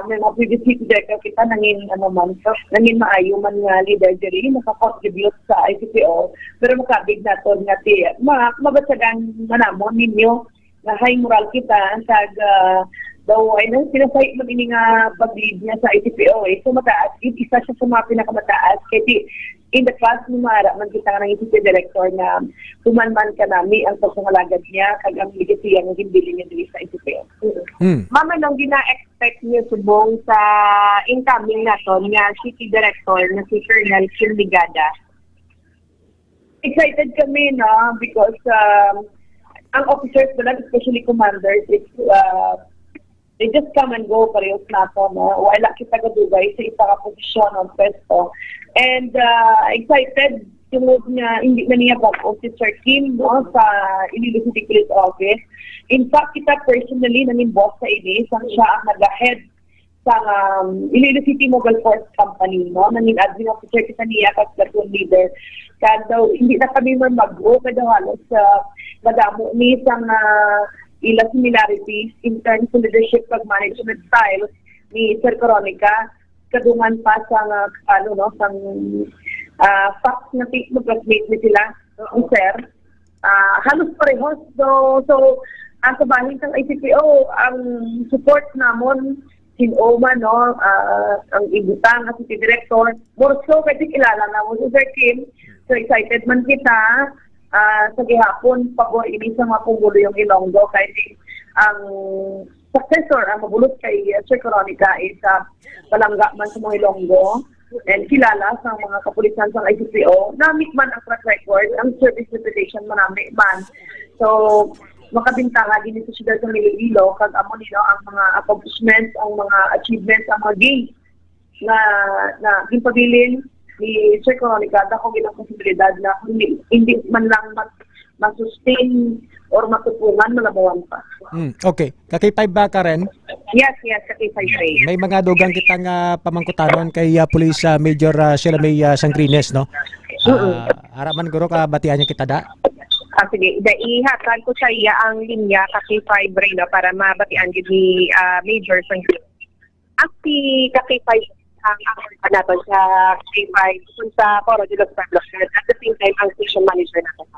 may mga previous city director kita nangin, ano man, nangin maayo man nga leader diri, nakakontribute sa I C P O, pero makabig naton nga ti, ma-, mabatyagan man namon ninyo nga high moral kita, kag, ah, daw, ay, nang sinasay man ini nga pag-lead niya sa I C P O, eh. So, mataas, gid, isa siya sa mga pinakamataas. Kay di, in the past, may maara man kita nga nangin city director nga human man kanami ang pagpangalagad niya kag ang legacy nga ginbilin niya diri sa I C P O. Mm. Hmm. Ma'am, anong gina-expect niyo subong sa incoming naton nga city director nga si Colonel Kim Ligada? Excited kami, no, because um, ang officers ba lang, especially commanders, it's, uh, they just come and go, parehas nato, no? Wala kita gadugay sa isa ka posisyon o pwesto. And uh, excited tungod nga hindi na niya bag-o si Sir Kim, no, sa Iloilo City Police Office. In fact, kita personally nangin boss sa ini, sang siya ang nag-head sa um, Iloilo City Mobile Force Company, no? Nangin admin officer kita niya, kag platoon leader. Kag daw, hindi na kami mamag-o, kay daw halos uh, madamo ni sa nga ila similarities in terms of leadership kag management style ni Sir Coronica. Kadungan pa sa nga, ano, no, sang uh, fact nga ti-, mag-classmate ni sila, ang sir. Ah, halos parehos. So, so, ang kabahin sang I C P O, ang support namon, sin-o man, no, ah, ang ibutang nga city director, more so kay kilala namon si Sir Kim. So, excited man kita, ah, sa gihapon, pabor ini sa mga pumuluyong Ilonggo, kay ang successor, ang mabulos kay, uh, Sir Coronica is, uh, palangga man sa mga Ilonggo and kilala sa mga kapulisan sa I C P O. Namit man ang track record, ang service reputation manami man. So, makabintaha din sa siyudad ng Iloilo, kag amo nino ang mga accomplishments, ang mga achievements, ang mga gains na, na ginpabilin ni Sir Coronica, dako gid ang posibilidad na hindi, hindi man lang mat-, masustain or matupungan, malabawan pa. Mm, okay. Ka K five ba, Karen? Yes, yes, ka K five Ray. May mga dugang kita nga pamangkutanon kay ah, Police ah, Major ah, Sheila May ah, Sangrines, no? Ah, ara man guro ka batian niya kita da. Ah, sige, da ihatag ko sa iya ang linya ka K five Ray, no, para mabatian gid ni ah, Major Sangrines. Ang si ka K five ang ang naton sa K five, kung sa Foro de los Pueblos, at the same time ang station manager naton.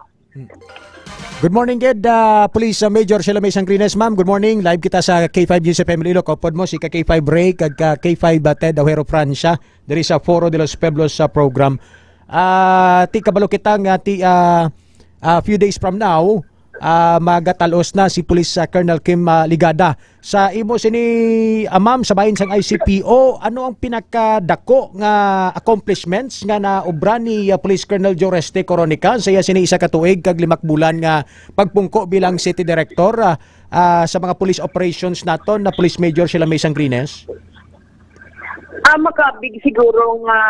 Good morning, gid, ah, Police ah, Major Sheila May Sangrines, ma'am. Good morning. Live kita sa K five News F M Iloilo. Kaupod mo si ka K five Ray kag ka K five ah, Ted Ahuero Francia diri sa Foro de los Pueblos sa program. Ah, ti kabalo kita nga ti ah, ah, few days from now, ah, magatalos na si Police ah, Colonel Kim ah, Ligada. Sa imo sini, ah, ma'am, sa bahin sang I C P O, ano ang pinakadako nga accomplishments nga naobra ni ah, Police Colonel Joreste Coronica sa iya sini isa ka tuig kag lima ka bulan nga pagpungko bilang city director ah, ah, sa mga police operations naton na Police Major Sheila May Sangrines? Ah, makabig siguro nga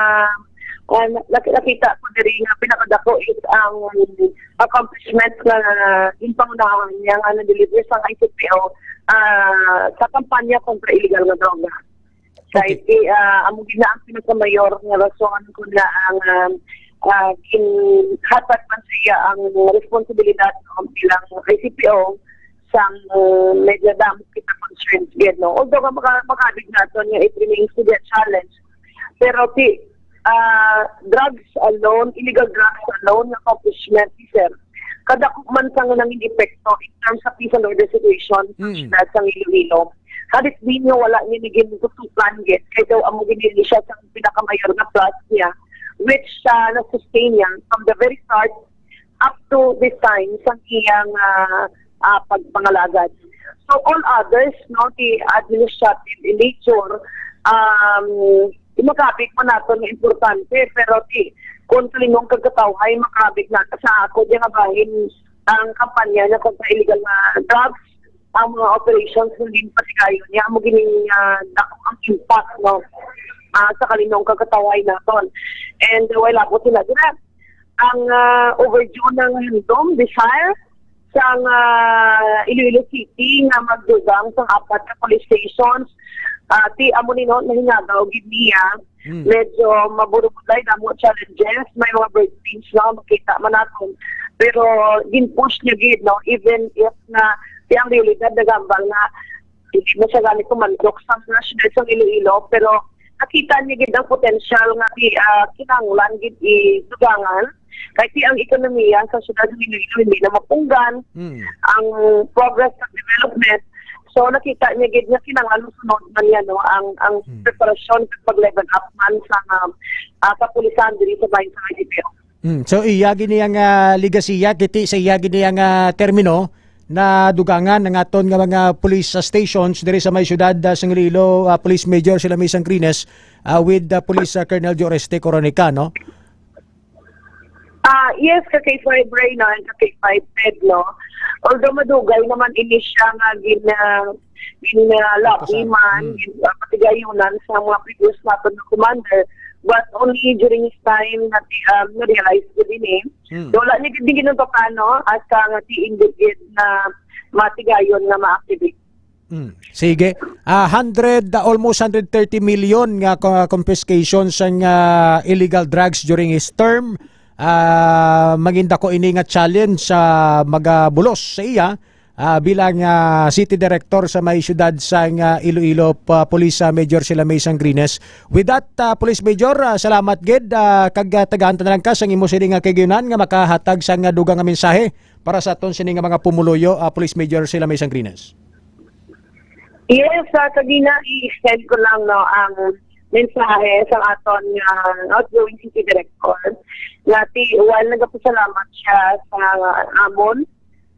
ah, nak- nakita ko diri nga pinakadako is ang accomplishment nga ginpangunahan niya nga na-deliver sa I C P O ah, sa kampanya kontra illegal nga droga. Kay Okay. uh, amo gid na ang pinakamayor nga rason kung na ang ah, ah, ginhatag man sa iya ang responsibilidad, no, bilang I C P O sang uh, medyo damo kita concerns gid, no. Although nga maka makabig naton nga it remains to be a challenge. Pero ti ah, drugs alone, illegal drugs alone, nga accomplishment, sir, kadako man sang nangin epekto in terms of peace and order situation sa Mm. syudad sang Iloilo. Hadit din nga wala niya naging tutukan yet, kay daw amo gini siya sang pinakamayor nga plus niya, which uh, na-sustain niya from the very start up to this time sa iyang uh, uh, pagpangalagad. So all others, no, the administrative in nature, um, makabig man nato nga importante, pero di kung kalinong kagkatawhay, makabig na sa ako di nga bahin ang kampanya niya kontra illegal nga drugs, ang mga operations nga ginpatigayon niya, amo gining uh, dako ang impact, no, uh, sa kalinong kagkatawhay naton. And uh, wala po sila dira ang uh, overdue ng handom, desire, sang uh, Iloilo City nga magdugang sang apat ka police stations. Uh, ti amo ni, no, nahingagaw gid niya. Hmm. Medyo maburubulay na mo challenges, may mga bird pains na makita man natin. Pero gin-push niya gid, no, even if na ti ang realidad nagambal nga hindi mo siya gani kumandok sa mga syudad sa Iloilo, pero nakita niya gid ang potensyal nga di uh, kinahanglan gid idugangan. Kay ti ang ekonomiya sa syudad ng Iloilo hindi na mapunggan, mm, ang progress sa development. So nakita niya gid nga kinahanglan sunod man niya, no, ang ang mm, preparasyon sa pag-level up man sa uh, uh, kapulisan diri sa bayan sa Iloilo. Mm. So iya gini ang uh, legasiya kiti sa iya gini ang uh, termino na dugangan ang aton nga mga police uh, stations diri sa may syudad uh, sa Iloilo, uh, Police Major Sheila May Sangrines uh, with uh, Police uh, Colonel Joreste Coronica, no? Ah, yes, ka K five Ray, no, and ka K five Ted, no. Although madugay naman ini siya nga gin, ah, gin, ah, lobby Pasan. man, Mm. gin, ah, patigayunan sa mga previous naton nga commander, but only during his time nga ti-, um, na-realize gid ini. Mm. So, wala ni gid ginapapano hasta nga ti-, gid na matigayon nga ma-activate. Mm. Sige. Ah, hundred, ah, almost hundred thirty million nga co-, confiscation sang, ah, illegal drugs during his term. Ah, mangin dako ini nga challenge sa magabulos sa iya, ah, bilang, ah, city director sa may siyudad sang, ah, Iloilo, pa-, Police, ah, Major Sila May Sangrines. With that, ah, Police Major, ah, salamat gid, ah, kag, ah, tagaan ta na lang ka sang imo sini nga kaigyunan nga makahatag sang, ah, dugang nga mensahe para sa aton sini nga mga pumuluyo, ah, Police Major Sila May Sangrines. Yes, ah, kagina, i-extend ko lang, no, ang mensahe sa aton nga outgoing city director nga ti-, while nagapasalamat siya sa amon,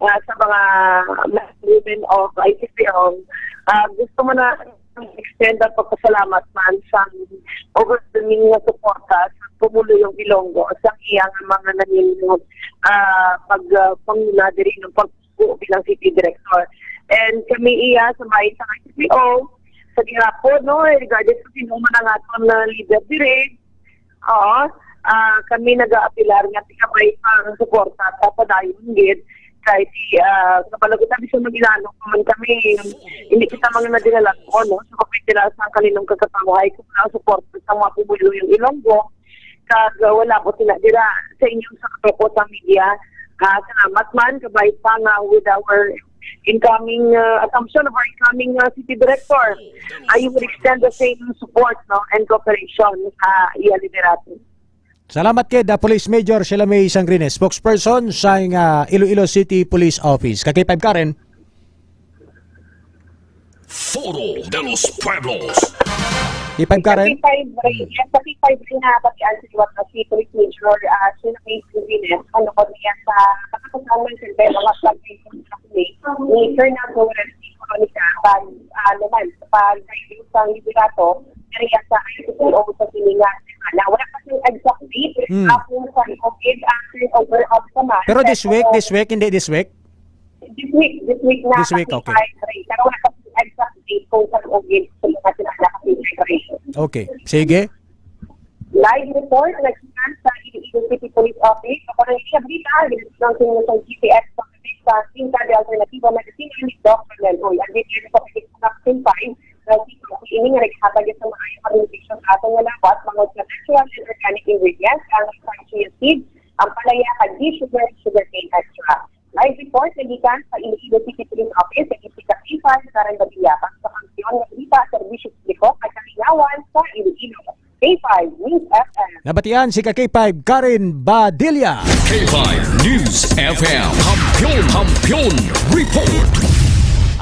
ah, sa mga men and women of I C P O, ah, gusto mo na extend ang pagpasalamat man sa overwhelming nga suporta sa Pumuluyong Ilonggo sa iyang mga nangin-, ah, pag, ah, panguna diri ng pag-, bilang city director. And kami iya sa may sa I C P O, sa gihapon, no, eh, regardless kung sino man ang aton na leader dire, oo, ah, kami nag-aapilar nga tigabay ang suporta sa padayon gid kay si, ah, kapalagot na bisan mag-inano pa man kami, hindi kita mga nadinalagon, no? So, kapit sila sa kaninong kagatawahay ko na suporta sa mga pumuluyong Ilonggo, kag, uh, wala ko sila dira sa inyong sa grupo sa media. Ah, salamat man, kabay pa nga with our incoming, uh, assumption of our incoming, uh, city director. I will extend the same support, no, and cooperation sa iya liderato. Salamat kay the Police Major Sila May Sangrines, spokesperson sa, uh, Iloilo City Police Office. Ka K five Karen. Foro de los Pueblos. Ipag Karen? Sa P five, Ray, Hmm. sa P five, Ray, na pati ang liwat na si Police Major, ah, Sina May Pilipinas, ano ko niya sa pagkakasama ng Sir Ben, mga flag raising sa kami, ni Colonel Flores, ni Veronica, pag, ah, naman, pag sa liberato, area sa I C P O sa Silingan. Na wala pa siyang exact date, Hmm. ah, kung saan ko give ang turnover of command. Pero this week, Pero this week, hindi this week? This week, this week na This week, okay. Kasi five, Ray. Pero wala pa exact date kung saan o gid sa mga sila na kasi preparation. Okay. Sige. Live report, nagsikan sa Iloilo City Police Office. Ako na siya, Brita, ginagawa ng senior sa G P S sa Quebec sa Cinta de Alternativa Medicina ni Doc Fernando. Ang details sa Quebec Vaccine five, na si Doc ini nga naghatag sa mga information sa aton nga lawat, mga sa natural and organic ingredients, ang chia seeds, ang palaya, kag sugar, sugarcane, et cetera. Live report nga gikan sa Iloilo City Police Office, sa Distrito five, Karen Badilla, para sa Kampiyon nga Balita, Serbisyo Publiko, kag Kalingawan sa Iloilo. K five News F M. Nabatian si ka K five, Karen Badilla. K five News F M. Kampiyon, Kampiyon Report.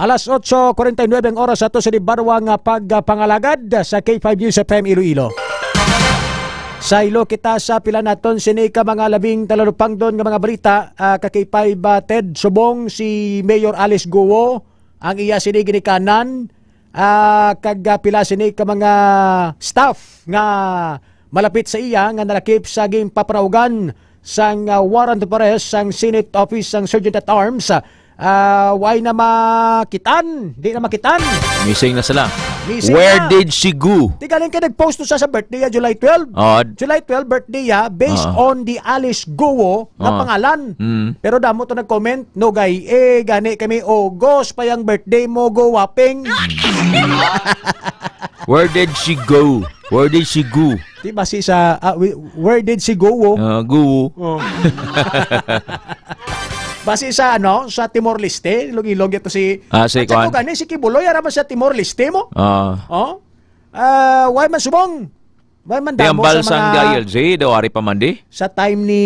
Alas otso kuwarenta y nuebe ang oras ato sa di barwa nga pagpangalagad sa K five News F M Iloilo. Saylo kita sa pila naton sini ka mga labing talupangdon nga mga balita, ah, ka K five, ah, Ted, subong si Mayor Alice Guo, ang iya sini ginikanan, ah, kag, ah, pila sini ka mga staff nga malapit sa iya nga nalakip sa ginpaparaugan sang, ah, warrant of arrest sang Senate Office sang Sergeant at Arms. Ah, way na makitan, di na makitan. Missing na sila. Missing Where na. did she go? Di galing kay nag-post to sa, sa birthday, ah, July twelve. Oh. July twelve, birthday, ah, based Ah. on the Alice Guo nga Ah. pangalan. Mm. Pero damo to nag-comment, "No, gay, eh, gani kami, August pa yung birthday mo, Guwaping." Where did she go? Where did she go? Di ba si sa, ah, wi-, where did she go? Ah, go. Oh. Basi sa, ano, sa Timor-Leste, ilog-ilog ito si, Ah, si at saka Kwan. gani, si Kibuloy, ara man sa Timor-Leste mo? Ah. Oh? Ah, why man subong? Why man Di ang damo sa balsang mga D I L G, daw ari pa man di? Sa time ni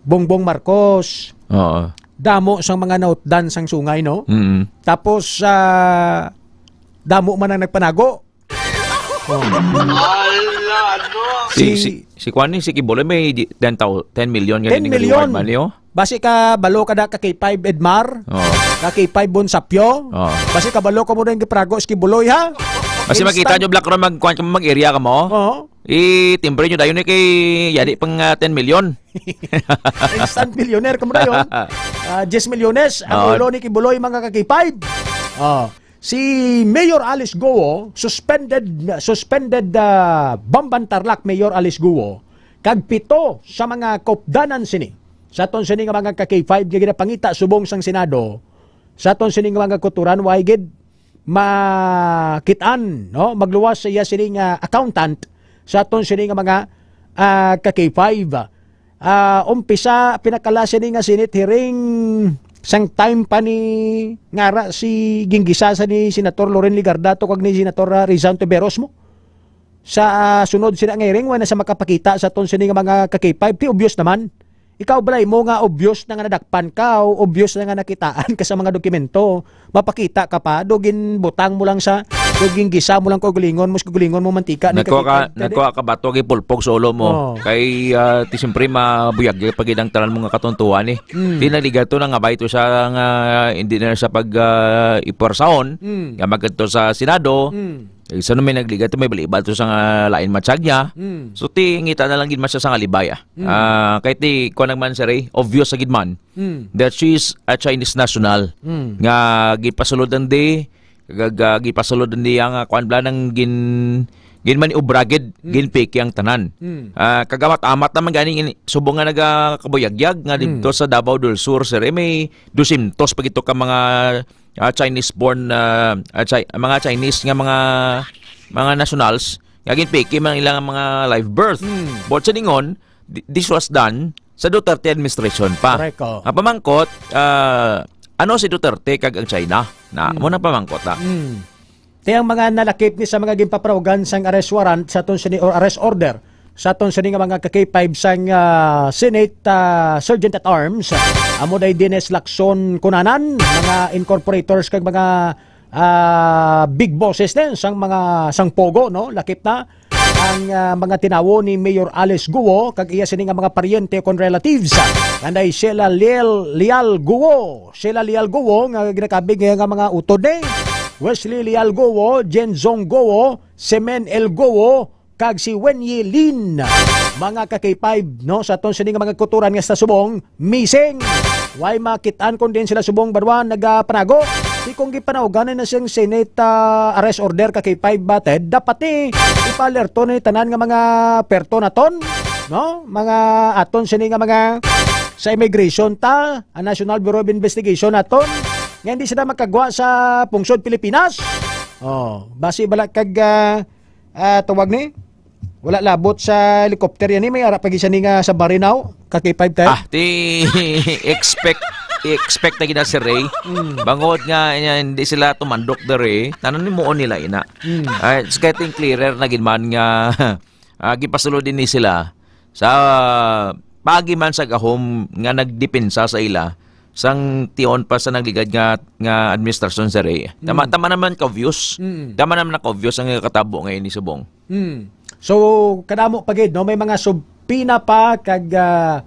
Bongbong Marcos, Oo. damo sang mga nautdan sang sungay, no? Mm. Tapos, ah, damo man ang nagpanago. Oh. Ala, no? Si, Si si, si Kwan ni, si Kibuloy, may di, ten thou-, ten million nga Ten million. Reward money, oh. Basi ka balo ka da ka K five Edmar, Oh. ka K five Bonsapio. Oh. Basi ka balo ka mo rin giprago si Kibuloy, ha? Basi makita nyo, Black Ron, mag-, kuwan ka mo, mag-area ka mo. Oo. I-timbre nyo dayon ni kay yari pang, ah, ten million. Instant millionaire ka mo dayon. Ah, diyes milyones ang Oo. ulo ni Kibuloy, mga ka-K five. Oh. Si Mayor Alice Guo, suspended, suspended, ah, Bamban Tarlac Mayor Alice Guo, kag pito sa mga kaupdanan sini. Sa aton sini nga mga ka-K five nga ginapangita subong sang Senado, sa aton sini nga mga kautoran, wa gid makit-an, no? Magluwas sa iya sini nga accountant sa aton sini nga mga, ah, ka-K five. Ah, umpisa, pinakala sini nga Senate hearing sang time pa ni ngara si ginggisa sa ni Senator Loren Legarda to kag ni Senator, ah, Rizal Tiveros mo. Sa, ah, sunod sina nga hearing, wala na sa makapakita sa aton sini nga mga ka-K five. Ti obvious naman. Ikaw, balay mo nga obvious na nga nadakpan ka o obvious na nga nakitaan ka sa mga dokumento. Mapakita ka pa, do ginbutang mo lang sa, do ginggisa mo lang kaugalingon mo, sa kaugalingon mo mantika, ni Nagkuha ka, ka-K five ka, di? nagkuha ka bato, gipulpog sa ulo mo. Oo. Kay, ah, ti siyempre mabuyag pa gid ang tanan mga katuntuan, eh. Mm. Di naligato na nga ba ito siya nga hindi na sa pag, ah, ipuwersahon, Mm. nga magkadto sa Senado, Mm. Eh, sa may nagligat, may baliba to sa nga lain matsag niya. Mm. So, ti, ngita na lang gid man siya sa nga libay, ah. Mm. Ah, kay ti, kuwan naman, sir, eh, obvious sa gid man Mm. that she is a Chinese national Mm. nga gipasulod ang di, gag-, ah, gipasulod ang di ang, ah, kuwan bala nang gin-, gin man obra gid, Mm. ginpeke ang tanan. Mm. Ah, kagamat-amat naman gani ini, subong nga nagakabuyagyag nga Mm. dito sa Davao del Sur, sir, eh, may dusyentos pa gito ka mga ah, Chinese born, ah, ah, Chi-, mga Chinese nga mga, mga nationals nga ginpeke man ilang mga live birth. Hmm. Buot silingon, thi-, this was done sa Duterte administration pa. Correct, oh. Ang pamangkot, ah, ano si Duterte kag ang China? Na, Hmm. mo na pamangkot na. Hmm. Ti ang mga nalakip ni sa mga ginpaparaugan sang arrest warrant sa aton sini, or arrest order sa aton sini nga mga ka-K five sang, ah, Senate, ah, Sergeant at Arms, amo day Dennis Lacson Cunanan, mga incorporators kag mga, ah, big bosses din sang mga, sang Pogo, no? Lakip na ang, ah, mga tinawo ni Mayor Alice Guo kag iya sini nga mga paryente kon relatives. Anday Sheila Liel-, Lial Guo, Sheila Lial Guo nga ginakabig nga mga utod ni Wesley Lial Guo, Jen Zong Guo, Semen El Guo, kag si Wenyi Lin. Mga ka-K five, no, sa aton sini nga mga kuturan nga sa subong, missing. Way makit-an kon diin sila subong banwa nagapanago. Di kung gipanaugan na siyang Senate, ah, arrest order ka-K five batid, dapat ni ipa-alerto ni tanan nga mga perto naton, no? Mga aton sini nga mga sa immigration ta, ang National Bureau of Investigation naton, nga hindi sila makagwa sa pungsod Pilipinas. Oh, basi bala kag, ah, ah, tawag ni? Wala labot sa helicopter yan, eh. May ara pa gisa ni nga sa Barinaw, ka-K five tayo. Ah, ti expect, expect na gina si Ray. Mm. Bangod nga, yan, hindi sila tumandok dere. Tanan ni muon nila ina. Mm. Ah, it's getting clearer na gid man nga, ah, gipasulod din ni sila sa pagi man sa gahom nga nagdepensa sa ila sang tion pa sa nagligad nga, nga administrasyon, sir, eh. Tama, Mm. tama naman ka-obvious. Mm. Tama naman na ka-obvious ang katabo ngayon ni Subong. Hmm. So, kadamo pa gid, no? May mga subpoena pa kag, ah,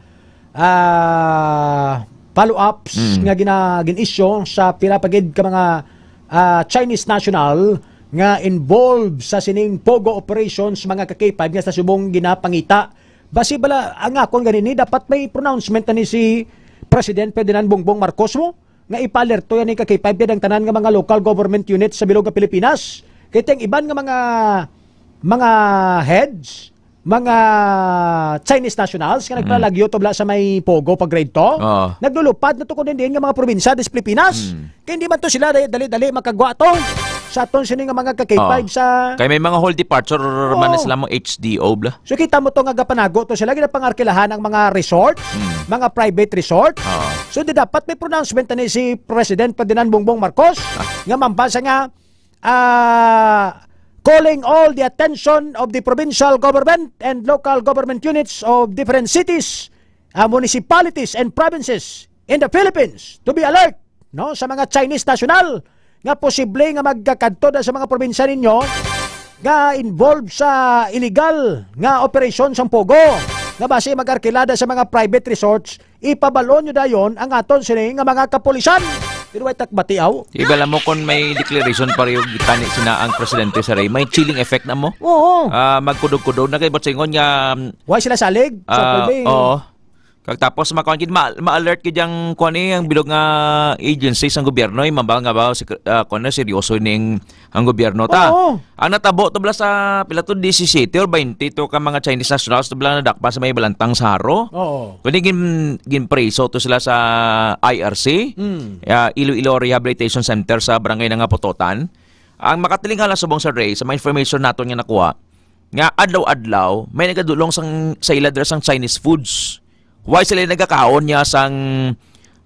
ah, follow-ups Mm. nga gina-, gin-issue sa pila pa gid ka mga, ah, Chinese national nga involved sa sining POGO operations, mga ka-K five, nga sa subong ginapangita. Basi bala, ang akon ganini, dapat may pronouncement na ni si President Ferdinand Bongbong Marcos mo, nga ipa-alerto yan ni ka-K five ang tanan nga mga local government units sa bilog nga Pilipinas. Kay tiyang iban nga mga, mga heads, mga Chinese nationals nga Mm. nagpalagyo to bala sa may Pogo pag grade to, Oo. naglulupad na to kundi diin nga mga probinsya sa Pilipinas. Mm. Kay hindi man to sila dali-dali makagwa to sa aton sini nga mga ka-K five Oo. sa Kay may mga whole departure man Oo. sila mo H D O bla. So kita mo to nga gapanago to sila, ginapangarkilahan ang mga resort, Mm. mga private resort. Oo. So di dapat may pronouncement ni si President Ferdinand Bongbong Marcos Ah. nga mambasa nga, ah, calling all the attention of the provincial government and local government units of different cities, ah, municipalities and provinces in the Philippines to be alert, no, sa mga Chinese national nga posible nga magkakadto na sa mga probinsya ninyo nga involved sa illegal nga operasyon sang Pogo, nga basi mag-arkilada sa mga private resorts, ipabalon nyo dayon ang aton sini nga mga kapulisan. Pero way tak batiaw. Iba lang mo kung may declaration pareho gitani sina ang presidente sa Ray. May chilling effect na mo. Oo. Ah, magkudog-kudog na kay Botsingon nga, um, Why sila salig? Sa ah, Pulbe? Oo. Kag tapos, makuan gid, ma-, ma-alert gid ang kuan, eh, ang bilog nga agency sang gobyerno, eh, mabal nga ba, si, ah, kuan na, seryoso ning ang gobyerno ta. Oo. Ang natabo to bala sa pila to, disisete or baynte to ka mga Chinese nationals to bala nadakpan sa may Balantang sa Jaro. Oo. Kundi gin-, ginpreso to sila sa I R C, Mm. ah, Iloilo Rehabilitation Center sa Barangay Nangaputotan. Ang makatilingala subong sa Ray, sa mga information naton nga nakuha, nga adlaw-adlaw may nagadulong sang, sa ila dira sang Chinese foods. Why sila nagakaon niya sang,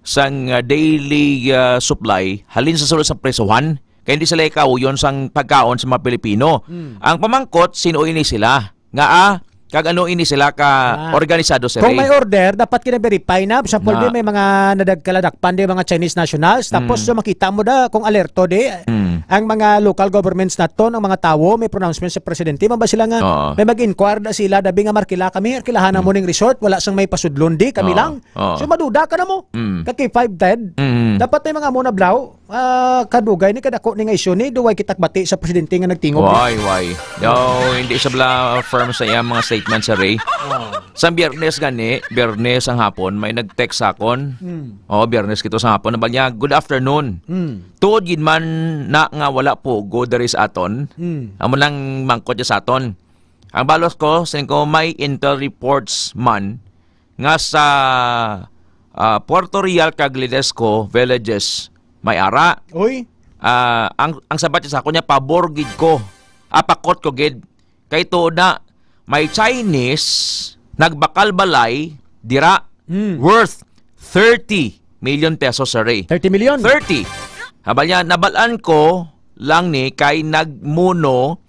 sang, ah, daily, ah, supply halin sa sulod sa presohan? Kay hindi sila ikauyon sang pagkaon sa mga Pilipino. Hmm. Ang pamangkot, sino ini sila? Nga, ah, kag ano ini sila ka Ah. organisado, sir, Kung eh? may order, dapat kina-verify na. Sa Pulbe, Na. may mga nadagkaladakpan din, mga Chinese nationals. Tapos, Mm. so, makita mo da kung alerto di. Mm. Ang mga local governments naton, ang mga tawo, may pronouncement sa presidente. Man ba sila nga, Oo. may mag-inquire na sila, dabi nga markila kami, arkilahan na Mm. mo ning resort, wala sang may pasudlon di, kami Oo. lang. Oo. So, maduda ka na mo. Mm. Kaki five dead. Mm. Dapat may mga mo na blaw. Ah, kadugay ni, kadako ni nga isyu ni, duway kita kabati sa presidente nga nagtingog ni. Why, why? Daw, hindi sa bla firm sa iyang mga statement, sir, eh. Oh. Sa Biyernes gani, Biyernes ang hapon, may nag-text sa akon. Hmm. Oh, Biyernes kito sa hapon. Nabal niya, "Good afternoon." Hmm. Tuod gid man na nga wala po go diri sa aton. Hmm. Amo nang mangkot niya sa aton. Ang balos ko, siling ko, may intel reports man nga sa, ah, Puerto Real kag Ledesma villages may ara. Uy. Ah, ang, ang sabat sa ako niya, pabor gid ko. Apakot ko gid. Kay tuod na, may Chinese nagbakal balay dira Hmm. worth thirty million pesos, sir, eh. Thirty million? Thirty. Habal niya, nabalaan ko lang ni kay nagmuno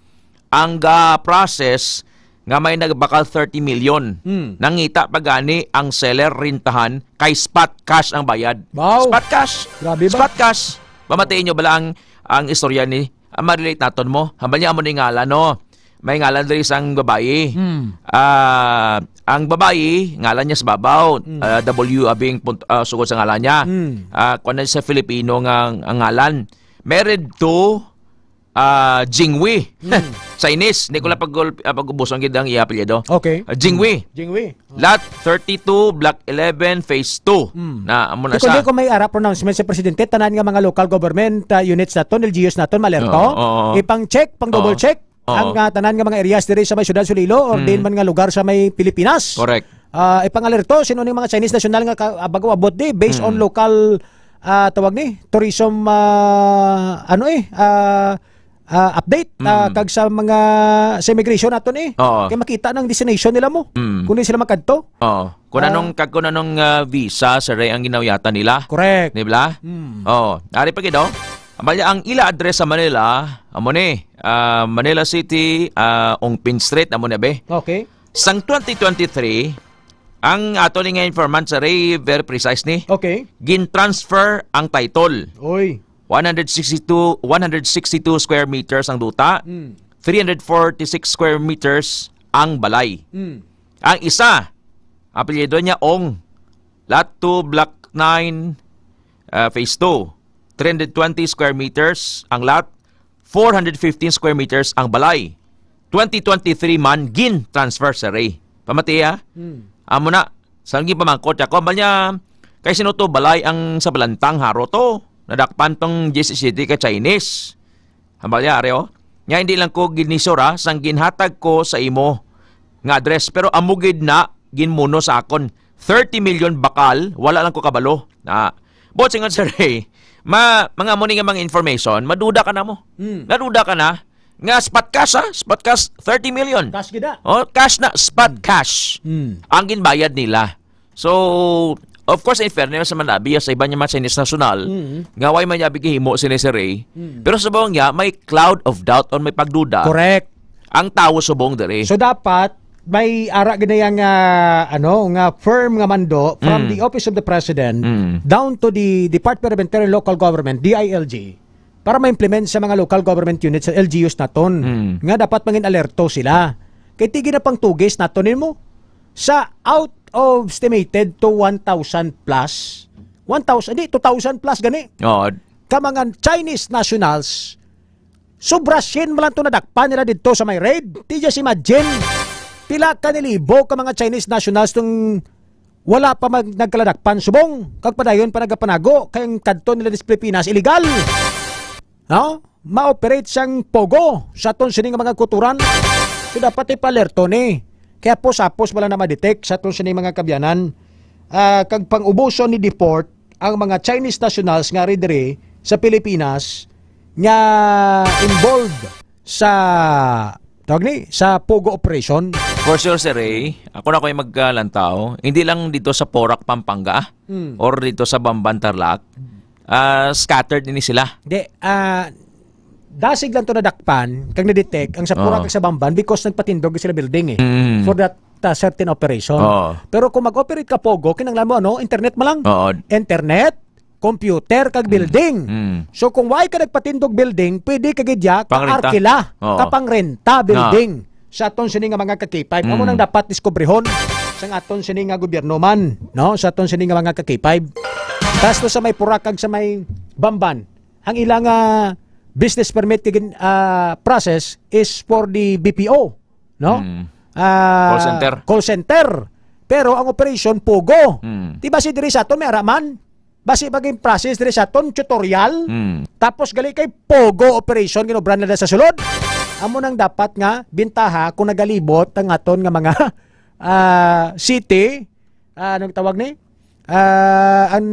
ang ga-process nga may nagbakal thirty million. Hmm. Nangita pa gani ang seller, rintahan, kay spot cash ang bayad. Wow. Spot cash. Grabe ba? Spot cash. Pamatiin nyo bala ang, ang istorya ni, ah, ma-relate naton mo? Hambal niya amo ni ngalan, no? May ngalan diri sang babayi. Hmm. Ah, ang babayi, ngalan niya sa babaw, Hmm. ah, W abing punt-, ah, sugod sa ngalan niya. Hmm. Ah, kuwan na sa Filipino nga ang ngalan. Married to ah, Jingwi. Mm. Chinese. Hindi ko lang pag-, ah, pag-ubusan gid ang iya apelyido. Okay. Ah, Jingwi. Mm. Jingwi. Lot thirty-two, Block eleven, Phase two. Mm. Na, amo na Di ko, siya. Di ko may ara pronouncement sa presidente, tanan nga mga local government, ah, units naton, L G Us naton, malerto. Oo, oo. Ipang-check, pang-double Oo. check Oo. ang, ah, tanan nga mga areas diri sa may siyudad sa Iloilo or Mm. din man nga lugar sa may Pilipinas. Correct. Ah, ipang-alerto sino ni mga Chinese national nga ka-, ah, bago abot di based on Mm. local, ah, tawag ni tourism, ah, ano eh, ah, ah, update, ah, Mm. kag sa mga, sa immigration naton eh. Oo. Kay makita ang destination nila mo. Mm. Kung di sila makadto. Oo. Kung Ah. anong, kag kung anong, ah, visa, sir, ang ginawayatan nila. Correct. Di ba? Mm. Oo. Ari pa gid, oh. Ang bali, ang ila address sa Manila, amo ni, ah, Manila City, ah, Ongpin Street, amo na, be. Okay. Sang twenty twenty-three, ang ato ni nga informant, sir, eh, very precise ni. Okay. Gin-transfer ang title. Oy. One hundred sixty-two, one hundred sixty-two square meters ang duta, Mm. three hundred forty-six square meters ang balay. Mm. Ang isa, apelyido niya Ong, Lot two, Block nine, ah, Phase two. Three hundred twenty square meters ang lot, four hundred fifteen square meters ang balay. Twenty twenty-three man gin-transfer, sir, eh. Pamati, ah. Hmm. Amo na, sa gipamangkot ako, ba niya, kay sino to balay ang sa Balantang, Jaro to? Nadakpan tong G S S C T ka Chinese. Hambal niya, ari, oh. Nya, hindi lang ko ginisura sang ginhatag ko sa imo nga address, pero amo gid na ginmuno sa akon. Thirty million bakal, wala lang ko kabalo. Na, buot singon, sir, eh, ma-, mga mo ni nga mga information, maduda ka na mo. Hmm. Naduda ka na nga spot cash, ha? Spot cash, thirty million. Cash gid, ah. Oh, cash na, spot Hmm. cash. Hmm. Ang ginbayad nila. So, of course, in fairness naman, abi, sa iba niya mga Chinese national, Mm. nga way man niya bigihimo sini si Ray. Mm. Pero subong niya, may cloud of doubt or may pagduda Correct. ang tawo subong diri. So, dapat may ara gid na yang, ah, ano, nga firm nga mando from Mm. the Office of the President Mm. down to the Department of Interior and Local Government, D I L G, para ma-implement sa mga local government units sa L G Us naton Mm. nga dapat mangin alerto sila. Kay tigi na pang tugis naton nimo. Sa out of estimated to one thousand plus one thousand, di, two thousand plus gani. Oo. Ka mga Chinese nationals, sobra sien man lang to nadakpan nila didto sa may raid. Ti just imagine, pila ka nilibo ka mga Chinese nationals tong wala pa mag-, nagkaladakpan subong, kag padayon pa nagapanago, kay ang kadto nila sa Pilipinas, illegal. No? Ma-operate sang pogo sa aton sini nga mga kuturan. So, dapat ipa-alerto ni. Kay hapos-hapos wala na ma-detect sa aton sini mga kabyanan. Ah, kag pang-ubuson ni deport ang mga Chinese nationals nga ari diri sa Pilipinas nga involved sa, tawag ni, sa pogo operation. For sure, Sir Ray. Ako na ko'y magkalantaw. Hindi lang dito sa Porac, Pampanga, Hmm. or dito sa Bamban, Tarlac. Ah, scattered ini sila. Di, ah, dasig lang to nadakpan, kag na-detect ang sa Porac Oo. kag sa Bamban because nagpatindog sila building eh. Mm. For that, ah, certain operation. Oo. Pero kung mag-operate ka pogo, kinahanglan mo, ano, internet mo lang. Oo. Internet, computer, kag Mm. building. Mm. So kung why ka nagpatindog building, pwede ka gid ya Pangrenta. ka-arkila, Oo. kapangrenta Na. building sa aton sini nga mga ka-K five. Amo Mm. nang dapat diskubrihon sang aton sini nga gobyerno man, no? Sa aton sini nga mga ka-K five. Tas to sa may Porac kag sa may Bamban, ang ilang, ah, business permit kag, ah, process is for the B P O, no? Mm. Ah, Call center. call center. Pero ang operation, pogo. Mm. Di ba si diri sa aton may ara man? Basi maging process diri sa aton, tutorial. Mm. Tapos gali kay pogo operation ginobra nila sa sulod. Amo nang dapat nga bintaha kung nagalibot ang aton nga mga, ah, city, ah, anong tawag ni? Ah, ang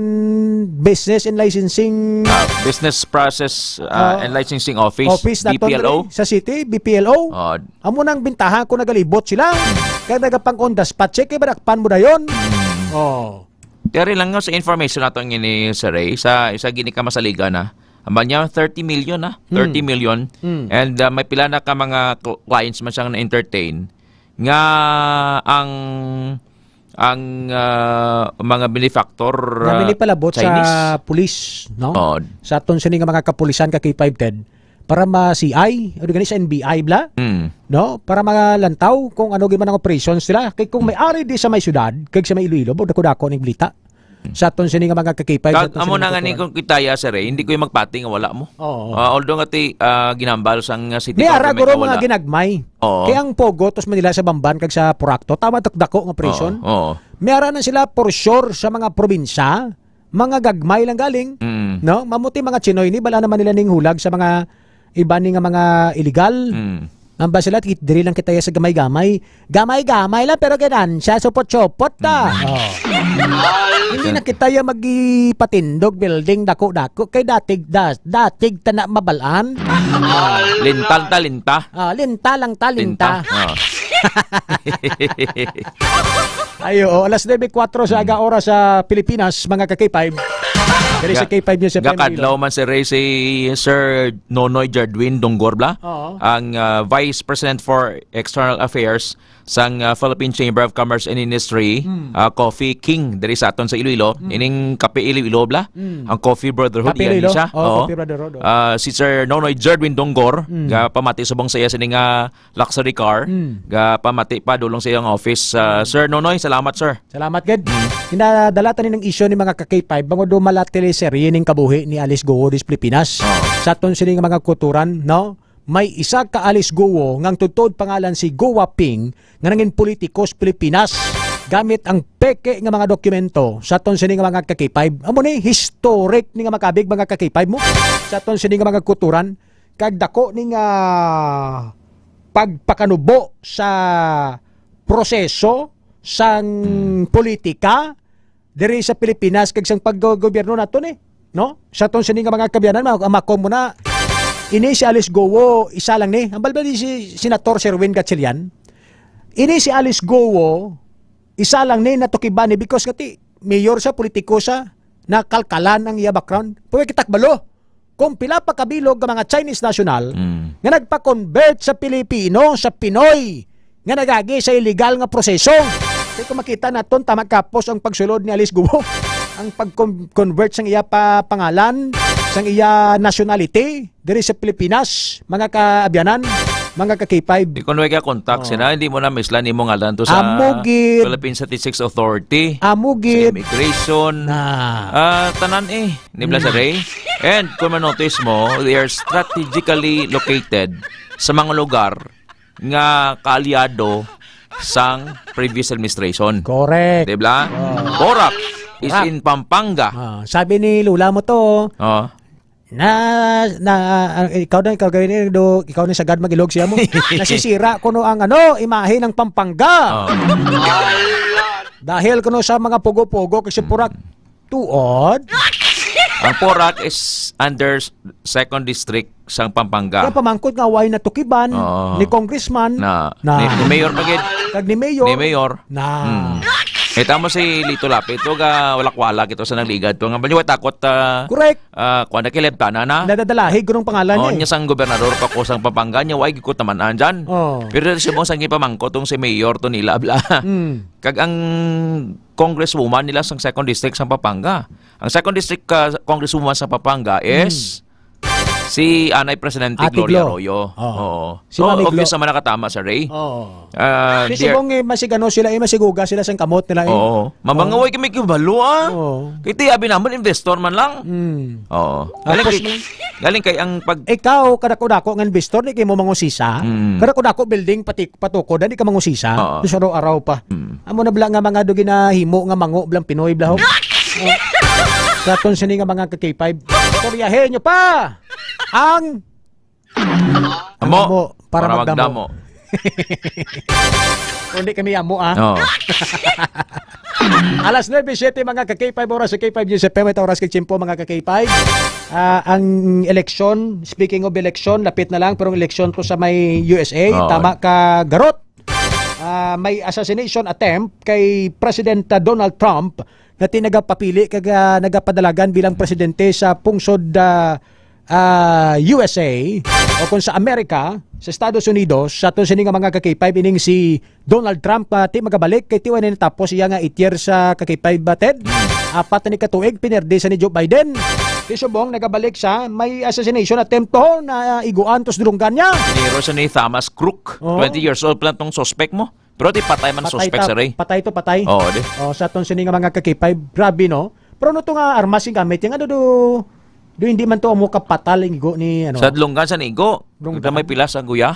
business and licensing Ah, business process, ah, Oo. and licensing office, office naton B P L O. diri sa city, B P L O. Oh. Amo nang bintaha kung nagalibot sila. Kaya nagapang on the spot check, kay madakpan mo dayon. Oh. Pero lang nga sa information nato ngini, Sir Ray, sa isa gini ka masaligan na. Ang niya, thirty million na. Hmm. Thirty million. Hmm. And, uh, may pila na ka mga cl-, clients man siyang na-entertain nga ang, ang, uh, mga benefactor, Nga uh, minipalabot sa Chinese. Pulis, no? Oo. Sa aton sini nga mga kapulisan ka K five ten, para ma-C I, o di gani sa N B I bla, Mm. no? Para malantaw kung ano gyud man ang operations nila. Kay kung may ari di sa may syudad, kag sa may Iloilo, bo, dako-dako ning balita. Mm. Sa aton sini nga mga ka-K five, sa Kag aton amo sini na nga nga ni kuturan. Kung kita ya, sir, eh, hindi ko yung magpati nga wala mo. Oo. Ah, although nga ti, ah, ginambal sang, ah, city May ara government guro na mga wala. ginagmay. Oo. Kay ang Pogo, tos Manila sa Bamban, kag sa Porac to, tama, tok dako nga operation. Oo, oo. May ara na sila for sure sa mga probinsya, mga gagmay lang galing, Mm. no? Mamuti mga Chinoy ni, bala naman nila ning hulag sa mga iba ni nga mga illegal. Mm. Ang ba sila, kit-, diri lang kita ya sa gamay-gamay. Gamay-gamay lang, pero ganansya, supot-supot ta. Mm. Oh. Hindi na kita ya magipatindog building dako-dako. Kay datig, da-, datig ta na mabalaan. Lintal ta, linta. Ah, linta lang ta, linta. Linta. Oh. Ay, oo. Alas nuebe kuwatro sa aga oras sa Pilipinas, mga ka-K five. Diri sa Ga-, K five News F M gakadlaw Iloilo. Man si Ray, si Sir Nonoy Jardwin Donggor bla, Oo. ang, ah, Vice President for External Affairs sang, ah, Philippine Chamber of Commerce and Industry, Hmm. ah, Coffee King, diri sa aton sa Iloilo. Hmm. Ining Kape Iloilo bla, Hmm. ang Coffee Brotherhood, Kape iya ni Iloilo? siya. Oo, Oo. Coffee Brotherhood, oo. Ah, si Sir Nonoy Jardwin Donggor, Hmm. nga pamati subong sa iya sini nga luxury car, Mm. ga pamati pa dulong sa iyang office. Ah, Mm. Sir Nonoy, salamat, sir. Salamat, gid. Mm. Ginadala ta ni ng isyu ni mga ka-K five, bangod dumala teleserye ning kabuhi ni Alice Guo dis Pilipinas. Oh. Sa aton sini nga mga kuturan, no? May isa ka Alice Guo nga ang tutod pangalan si Guo Ping nga nangin politiko sa Pilipinas gamit ang peke nga mga dokumento sa aton sini nga mga ka-K five. Amo ni historic ni nga makabig mga ka-K five mo sa aton sini nga mga kuturan. Kag dako ni nga pagpakanubo sa proseso sang Hmm. politika diri sa Pilipinas kag sang paggobyerno nato ni, no? Sa aton sini nga mga kabyanan, ma-, mako mo na, ini si Alice Guo, isa lang ni. Ang balbal ni si Senator Sherwin Gatchalian. Ini si Alice Guo, isa lang ni natukiban ni because kati mayor sa, politiko sa, nakalkalan ang iya background. Pwede kita kabalo. Kung pila pa kabilog nga mga Chinese national Mm. nga nagpa-convert sa Pilipino, sa Pinoy, nga nagagi sa illegal nga proseso. Kay kung makita naton, tama kapos ang pagsulod ni Alice Guo. Ang pag-convert sang iya pa pangalan, sang iya nationality, diri sa Pilipinas, mga kaabyanan. Mga ka-K five. Di, kung way ka contact Oh. sila, hindi mo na mislan imo ngalan to sa Amo gid. Philippine Statistics Authority, Amo sa gid. Immigration. Na. Ah, tanan eh. Di ba, Mm. sir, eh? And kung ma-notice mo, they are strategically located sa mga lugar nga kaalyado sang previous administration. Correct. Di ba? Oh. Porac is Porac. in Pampanga. Ah, sabi ni Lola mo to, Oh. na, na, ah, ikaw na, ikaw gawin, eh, do, ikaw na sagad mag-ilog siya mo. Nasisira kuno ang, ano, imahe ng Pampanga. Oh. Dahil kuno sa mga pugo-pugo, kasi Porac, tuod. Ang Porac is under s-, second district sang Pampanga. Kaya pamangkot nga way natukiban Oo. ni congressman Na, na ni, ni Mayor pa gid. kag ni Mayor. Ni Mayor. Na. Hmm. Kita mo si Lito Lapid, to ga walakwala kito sa nagligad to. Nga ba niya takot, ah, Correct. ah, kuwan na kilebtana na? Nadadalahig ko ng pangalan Oh, niya eh. niya sang gobernador pa ko sang Pampanga, niya way gikot naman andyan. Oh. Pero siya mo sang ipamangkot tong si Mayor to nila, bla. Mm. Kag ang congresswoman nila sang second district sang Pampanga. Ang second district, ah, congresswoman sa Pampanga is Mm. si Anay Presidente Ate Gloria Glo. Arroyo. Oo. Oo. Si So, Mami Glo. obvious naman nakatama sa Ray. Oo. Ah, Kasi dear kung, eh, masigano sila, eh, masiguga sila sa kamot nila, eh. Oo. Mabangaway Oo. kami kibalo, ah. Oo. Kay ti, abi naman, investor man lang. Mm. Oo. Tapos Galing kay, man galing kay ang pag- Ikaw, kadako-dako nga investor, di kay mo mangusisa. Mm. Kadako-dako building, pati patukod, di ka mangusisa. Oo. Sa araw-araw pa. Mm. Amo na bala nga mga do ginahimo nga mango blang Pinoy bla, ho? Oh. Sa aton sini nga mga ka K five. Istoryahin nyo pa ang Amo, amo para para magdamo. magdamo. Kung di kami amo, ah. Oo. Alas nuebe siyete, mga ka K five, oras sa K five News F M, ito oras kay Chimpo, mga ka K five. Ah, ang eleksyon, speaking of election, lapit na lang, pero ang eleksyon to sa may U S A, Oo. tama ka, Garot. Ah, may assassination attempt kay President, ah, Donald Trump nga ti nagapapili kag, ah, nagapadalagan bilang presidente sa pungsod, ah, ah, U S A o kung sa Amerika, sa Estados Unidos, sa aton sini nga mga ka K five, ining si Donald Trump, ah, ti magabalik kay ti wala na natapos iya nga eight years sa ka K five, ah, Ted. Mm. Apat na ni katuig, pinerde sa ni Joe Biden. Ti subong nagabalik sa may assassination attempt to na, ah, iguan tos dulunggan niya. Dinero sa ni Thomas Crook, Oo. twenty years old pa lang tong suspect mo. Pero ti patay man Patay suspect ta-, sa Ray. patay to, patay. Oo, di. Oh, sa aton sini nga mga ka K five, grabe, no? Pero ano to nga armas yung gamit? Yung ano do, do hindi man to amo kapatal yung igo ni, ano? Sa dulunggan sa nigo, Dulunggan. May pilas ang guya.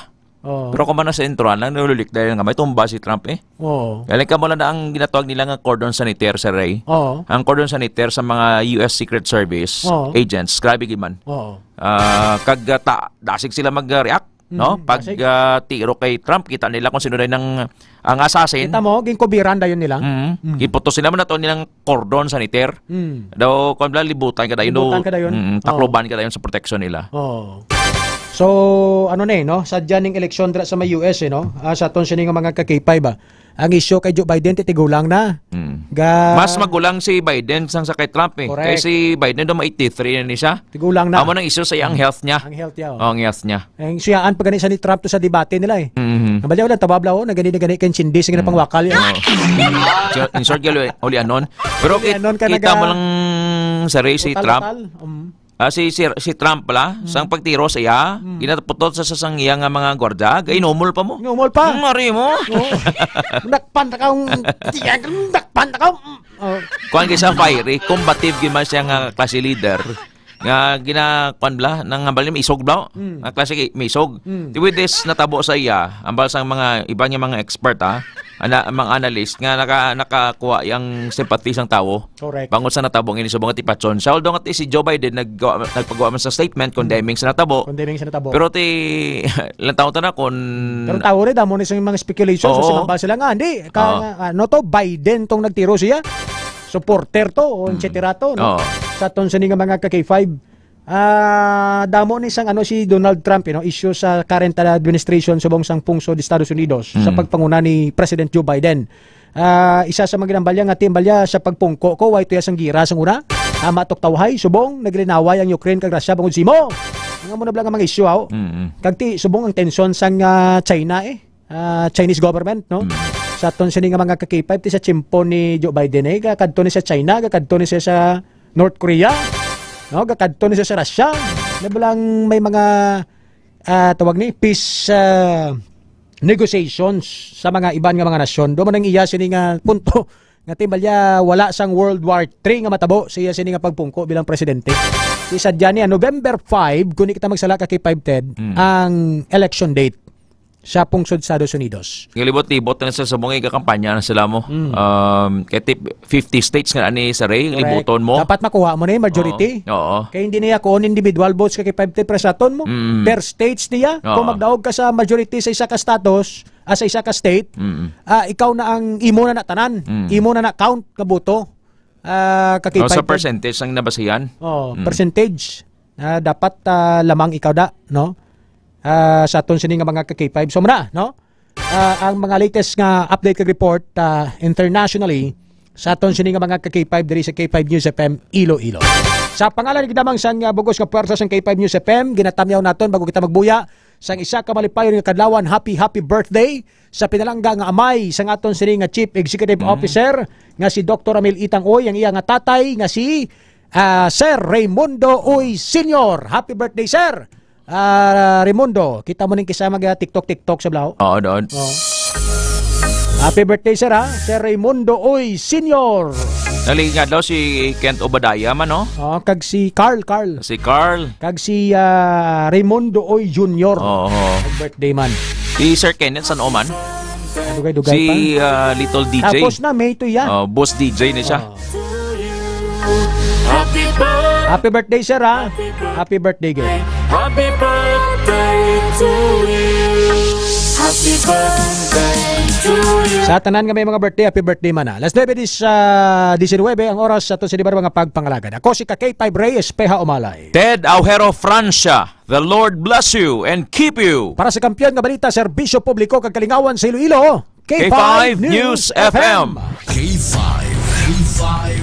Oo. Pero kung man na sa introan lang, nalulik dahil nga may tumba si Trump eh. Oo. Galing ka mo lang na ang ginatawag nila nga cordon sanitaire sa Ray. Oo. Ang cordon sanitaire sa mga U S Secret Service Oo. agents, grabe gid man. Oo. Ah, kag, ah, ta-, dasig sila mag-react, Mm, no? Pag, dasig. ah, tiro kay Trump, kita nila kung sino na ang, ang assassin. Kita mo, ginkubiran dayon nila. Mm. Mm. Giputos nila man ato nilang cordon sanitaire. Mm. Daw, kung bala, libutan ka dayon, Libutan no? ka dayon. Mm, Oo. takloban ka dayon sa protection nila. Oo. So, ano na eh, no? Sadya ning eleksyon dira sa may U S eh, no? Ah, sa aton sini nga mga ka K five, ah. Ang issue kay Joe Biden, titigulang na. Mm. Ga- Mas magulang si Biden sang sa kay Trump eh. Correct. Kay si Biden daw ma eighty-three na ni siya. Tigulang na. Amo nang issue sa iya ang Mm. health niya. Ang health niya, oh. Oh, ang health niya. Ang siyaan pa gani sa ni Trump to sa debate nila eh. Mhm. Ang bali, wala, tababla, oh, nagani, nagani kay Cindy, sige na Mm. pangwakal, eh. Oh. So, in short, gali, uli anon. Pero Uli kit-, anon ka kita naga- mo lang sa Ray si Total, Trump. total. Mm. Ah, si, si, si Trump pala, Mm. sang pagtiro sa iya, Mm. ginaputot sa, sa sang iya nga mga gwardiya, gainumol pa mo. Inumol pa. Mm, ari mo. Oo. Dakpan ta ka, ang tiyan, dakpan ta ka. Mm. Oh. Kuwan kay sa fiery, combative gid man siya nga klase leader. Nga gina-, kuwan bala, nang, nga bali, may isog bala. Mm. Nga klase kay may isog. Mm. Ti with this natabo sa iya, ambal sang mga iba niya mga expert, ha, ana, mga analyst, nga naka-, nakakuha yang sympathy sang tawo. Correct. Bangod sa natabo nga ini subong nga tipatyon. Sa although nga ti si Joe Biden nag-, nagpagawa man sa statement condemning sa natabo. Condemning sa natabo. Pero ti, ilang taon ta na kung Pero tawo rin, damo ni sa mga speculation. Oo. So, sinambal sila nga, hindi. Ka-, Oo. ano to, Biden tong nagtiro siya. Supporter to, o Mm. et cetera to, no? Oo. Sa aton sini nga mga ka K five, ah, damo ni sang ano si Donald Trump, you know, issue sa current administration subong sang pungsod Estados Unidos sa Mm. pagpanguna ni President Joe Biden. Ah, isa sa mga ginambalya nga timbalya sa pagpungko ko, way tuya sang gira sang una. Ama tok tawhay, subong, naglinaway ang Ukraine kag Russia bangod simo. Ang amo na bala nga mga issue, aw. Mm-mm. Kag ti, subong ang tensyon sang, ah, China, eh. Ah, Chinese government, no? Mm. Sa aton sini nga mga ka K five, ti sa tiyempo ni Joe Biden, eh, gakadto ni sa China, gakadto ni siya sa North Korea, no? Gakadto ni siya sa Russia. Na balang may mga ah, tawag ni, peace, ah, negotiations sa mga iban nga mga nasyon. Duman ang iya sini nga punto nga timbalya wala sang World War Three nga matabo sa iya sini nga pagpungko bilang presidente. Si sadya niya, November five, kung di kita magsala ka kay five Ted, Mm. ang election date sa pungsod Estados Unidos. Ngalibot-libot na sa subong nga kampanya na sila mo. Mm. Um, kay tip, fifty states nga ani sa Ray, Correct. Libuton mo. Dapat makuha mo na yung majority. Oo, oo. Kay hindi niya kuon individual votes ka kay five Ted para sa aton mo. Mm. Per states niya. Oo. Kung magdaog ka sa majority sa isa ka status, ah, sa isa ka state, Mm. ah, ikaw na ang imo na na tanan. Mm. Imo na na count nga boto. Ah, ka kay Oh, sa five Ted. Percentage ang nabasihan? Oh, Mm. percentage. Ah, dapat, ah, lamang ikaw da, no? Ah, sa aton sini nga mga ka K five. So, muna, no? Ah, ang mga latest nga update kag report, ah, internationally, sa aton sini nga mga ka K five diri sa K five News F M Iloilo. Sa pangalan ni Gidamang sang, ah, bugos nga puwersa sang K five News F M, ginatamyaw naton bago kita magbuya sang isa ka malipayon nga kadlawan. Happy, happy birthday sa pinalangga nga amay sang aton sini nga Chief Executive Mm. Officer nga si Doktor Ramil Itang Uy, ang iya nga tatay nga si, ah, Sir Raymundo Uy Senior. Happy birthday, Sir! Ah, Raymundo, kita mo ning kisa mag, ah, TikTok, TikTok sa blaw. Oo, doon. Oo. Happy birthday, sir, ha? Sir Raymundo Uy Senior. Nali nga daw si Kent Obadiah man, no? Oh, kag si Carl, Carl. Si Carl. Kag si, ah, Raymundo Uy Junior. Oo. Ang birthday man. Si Sir Kenneth San Oman. Dugay-dugay Si, pa. ah, Little D J. Tapos na, May to, ya. Oh, boss D J ni siya. Oh. Happy birthday. Happy birthday, sir, ha? Happy birthday, girl. Happy birthday to you. Happy birthday to you. Sa tanan nga may mga birthday, happy birthday man, ha? Las nuebe dis-, ah, diecinuebe ang oras sa aton sa mga pagpangalagad. Ako si ka K five Ray Espeha Umalay. Ted Aujero Francia, the Lord bless you and keep you. Para sa kampiyon nga balita, serbisyo publiko kag kalingawan sa Iloilo, K five K five News News F M. F M. K five. K five.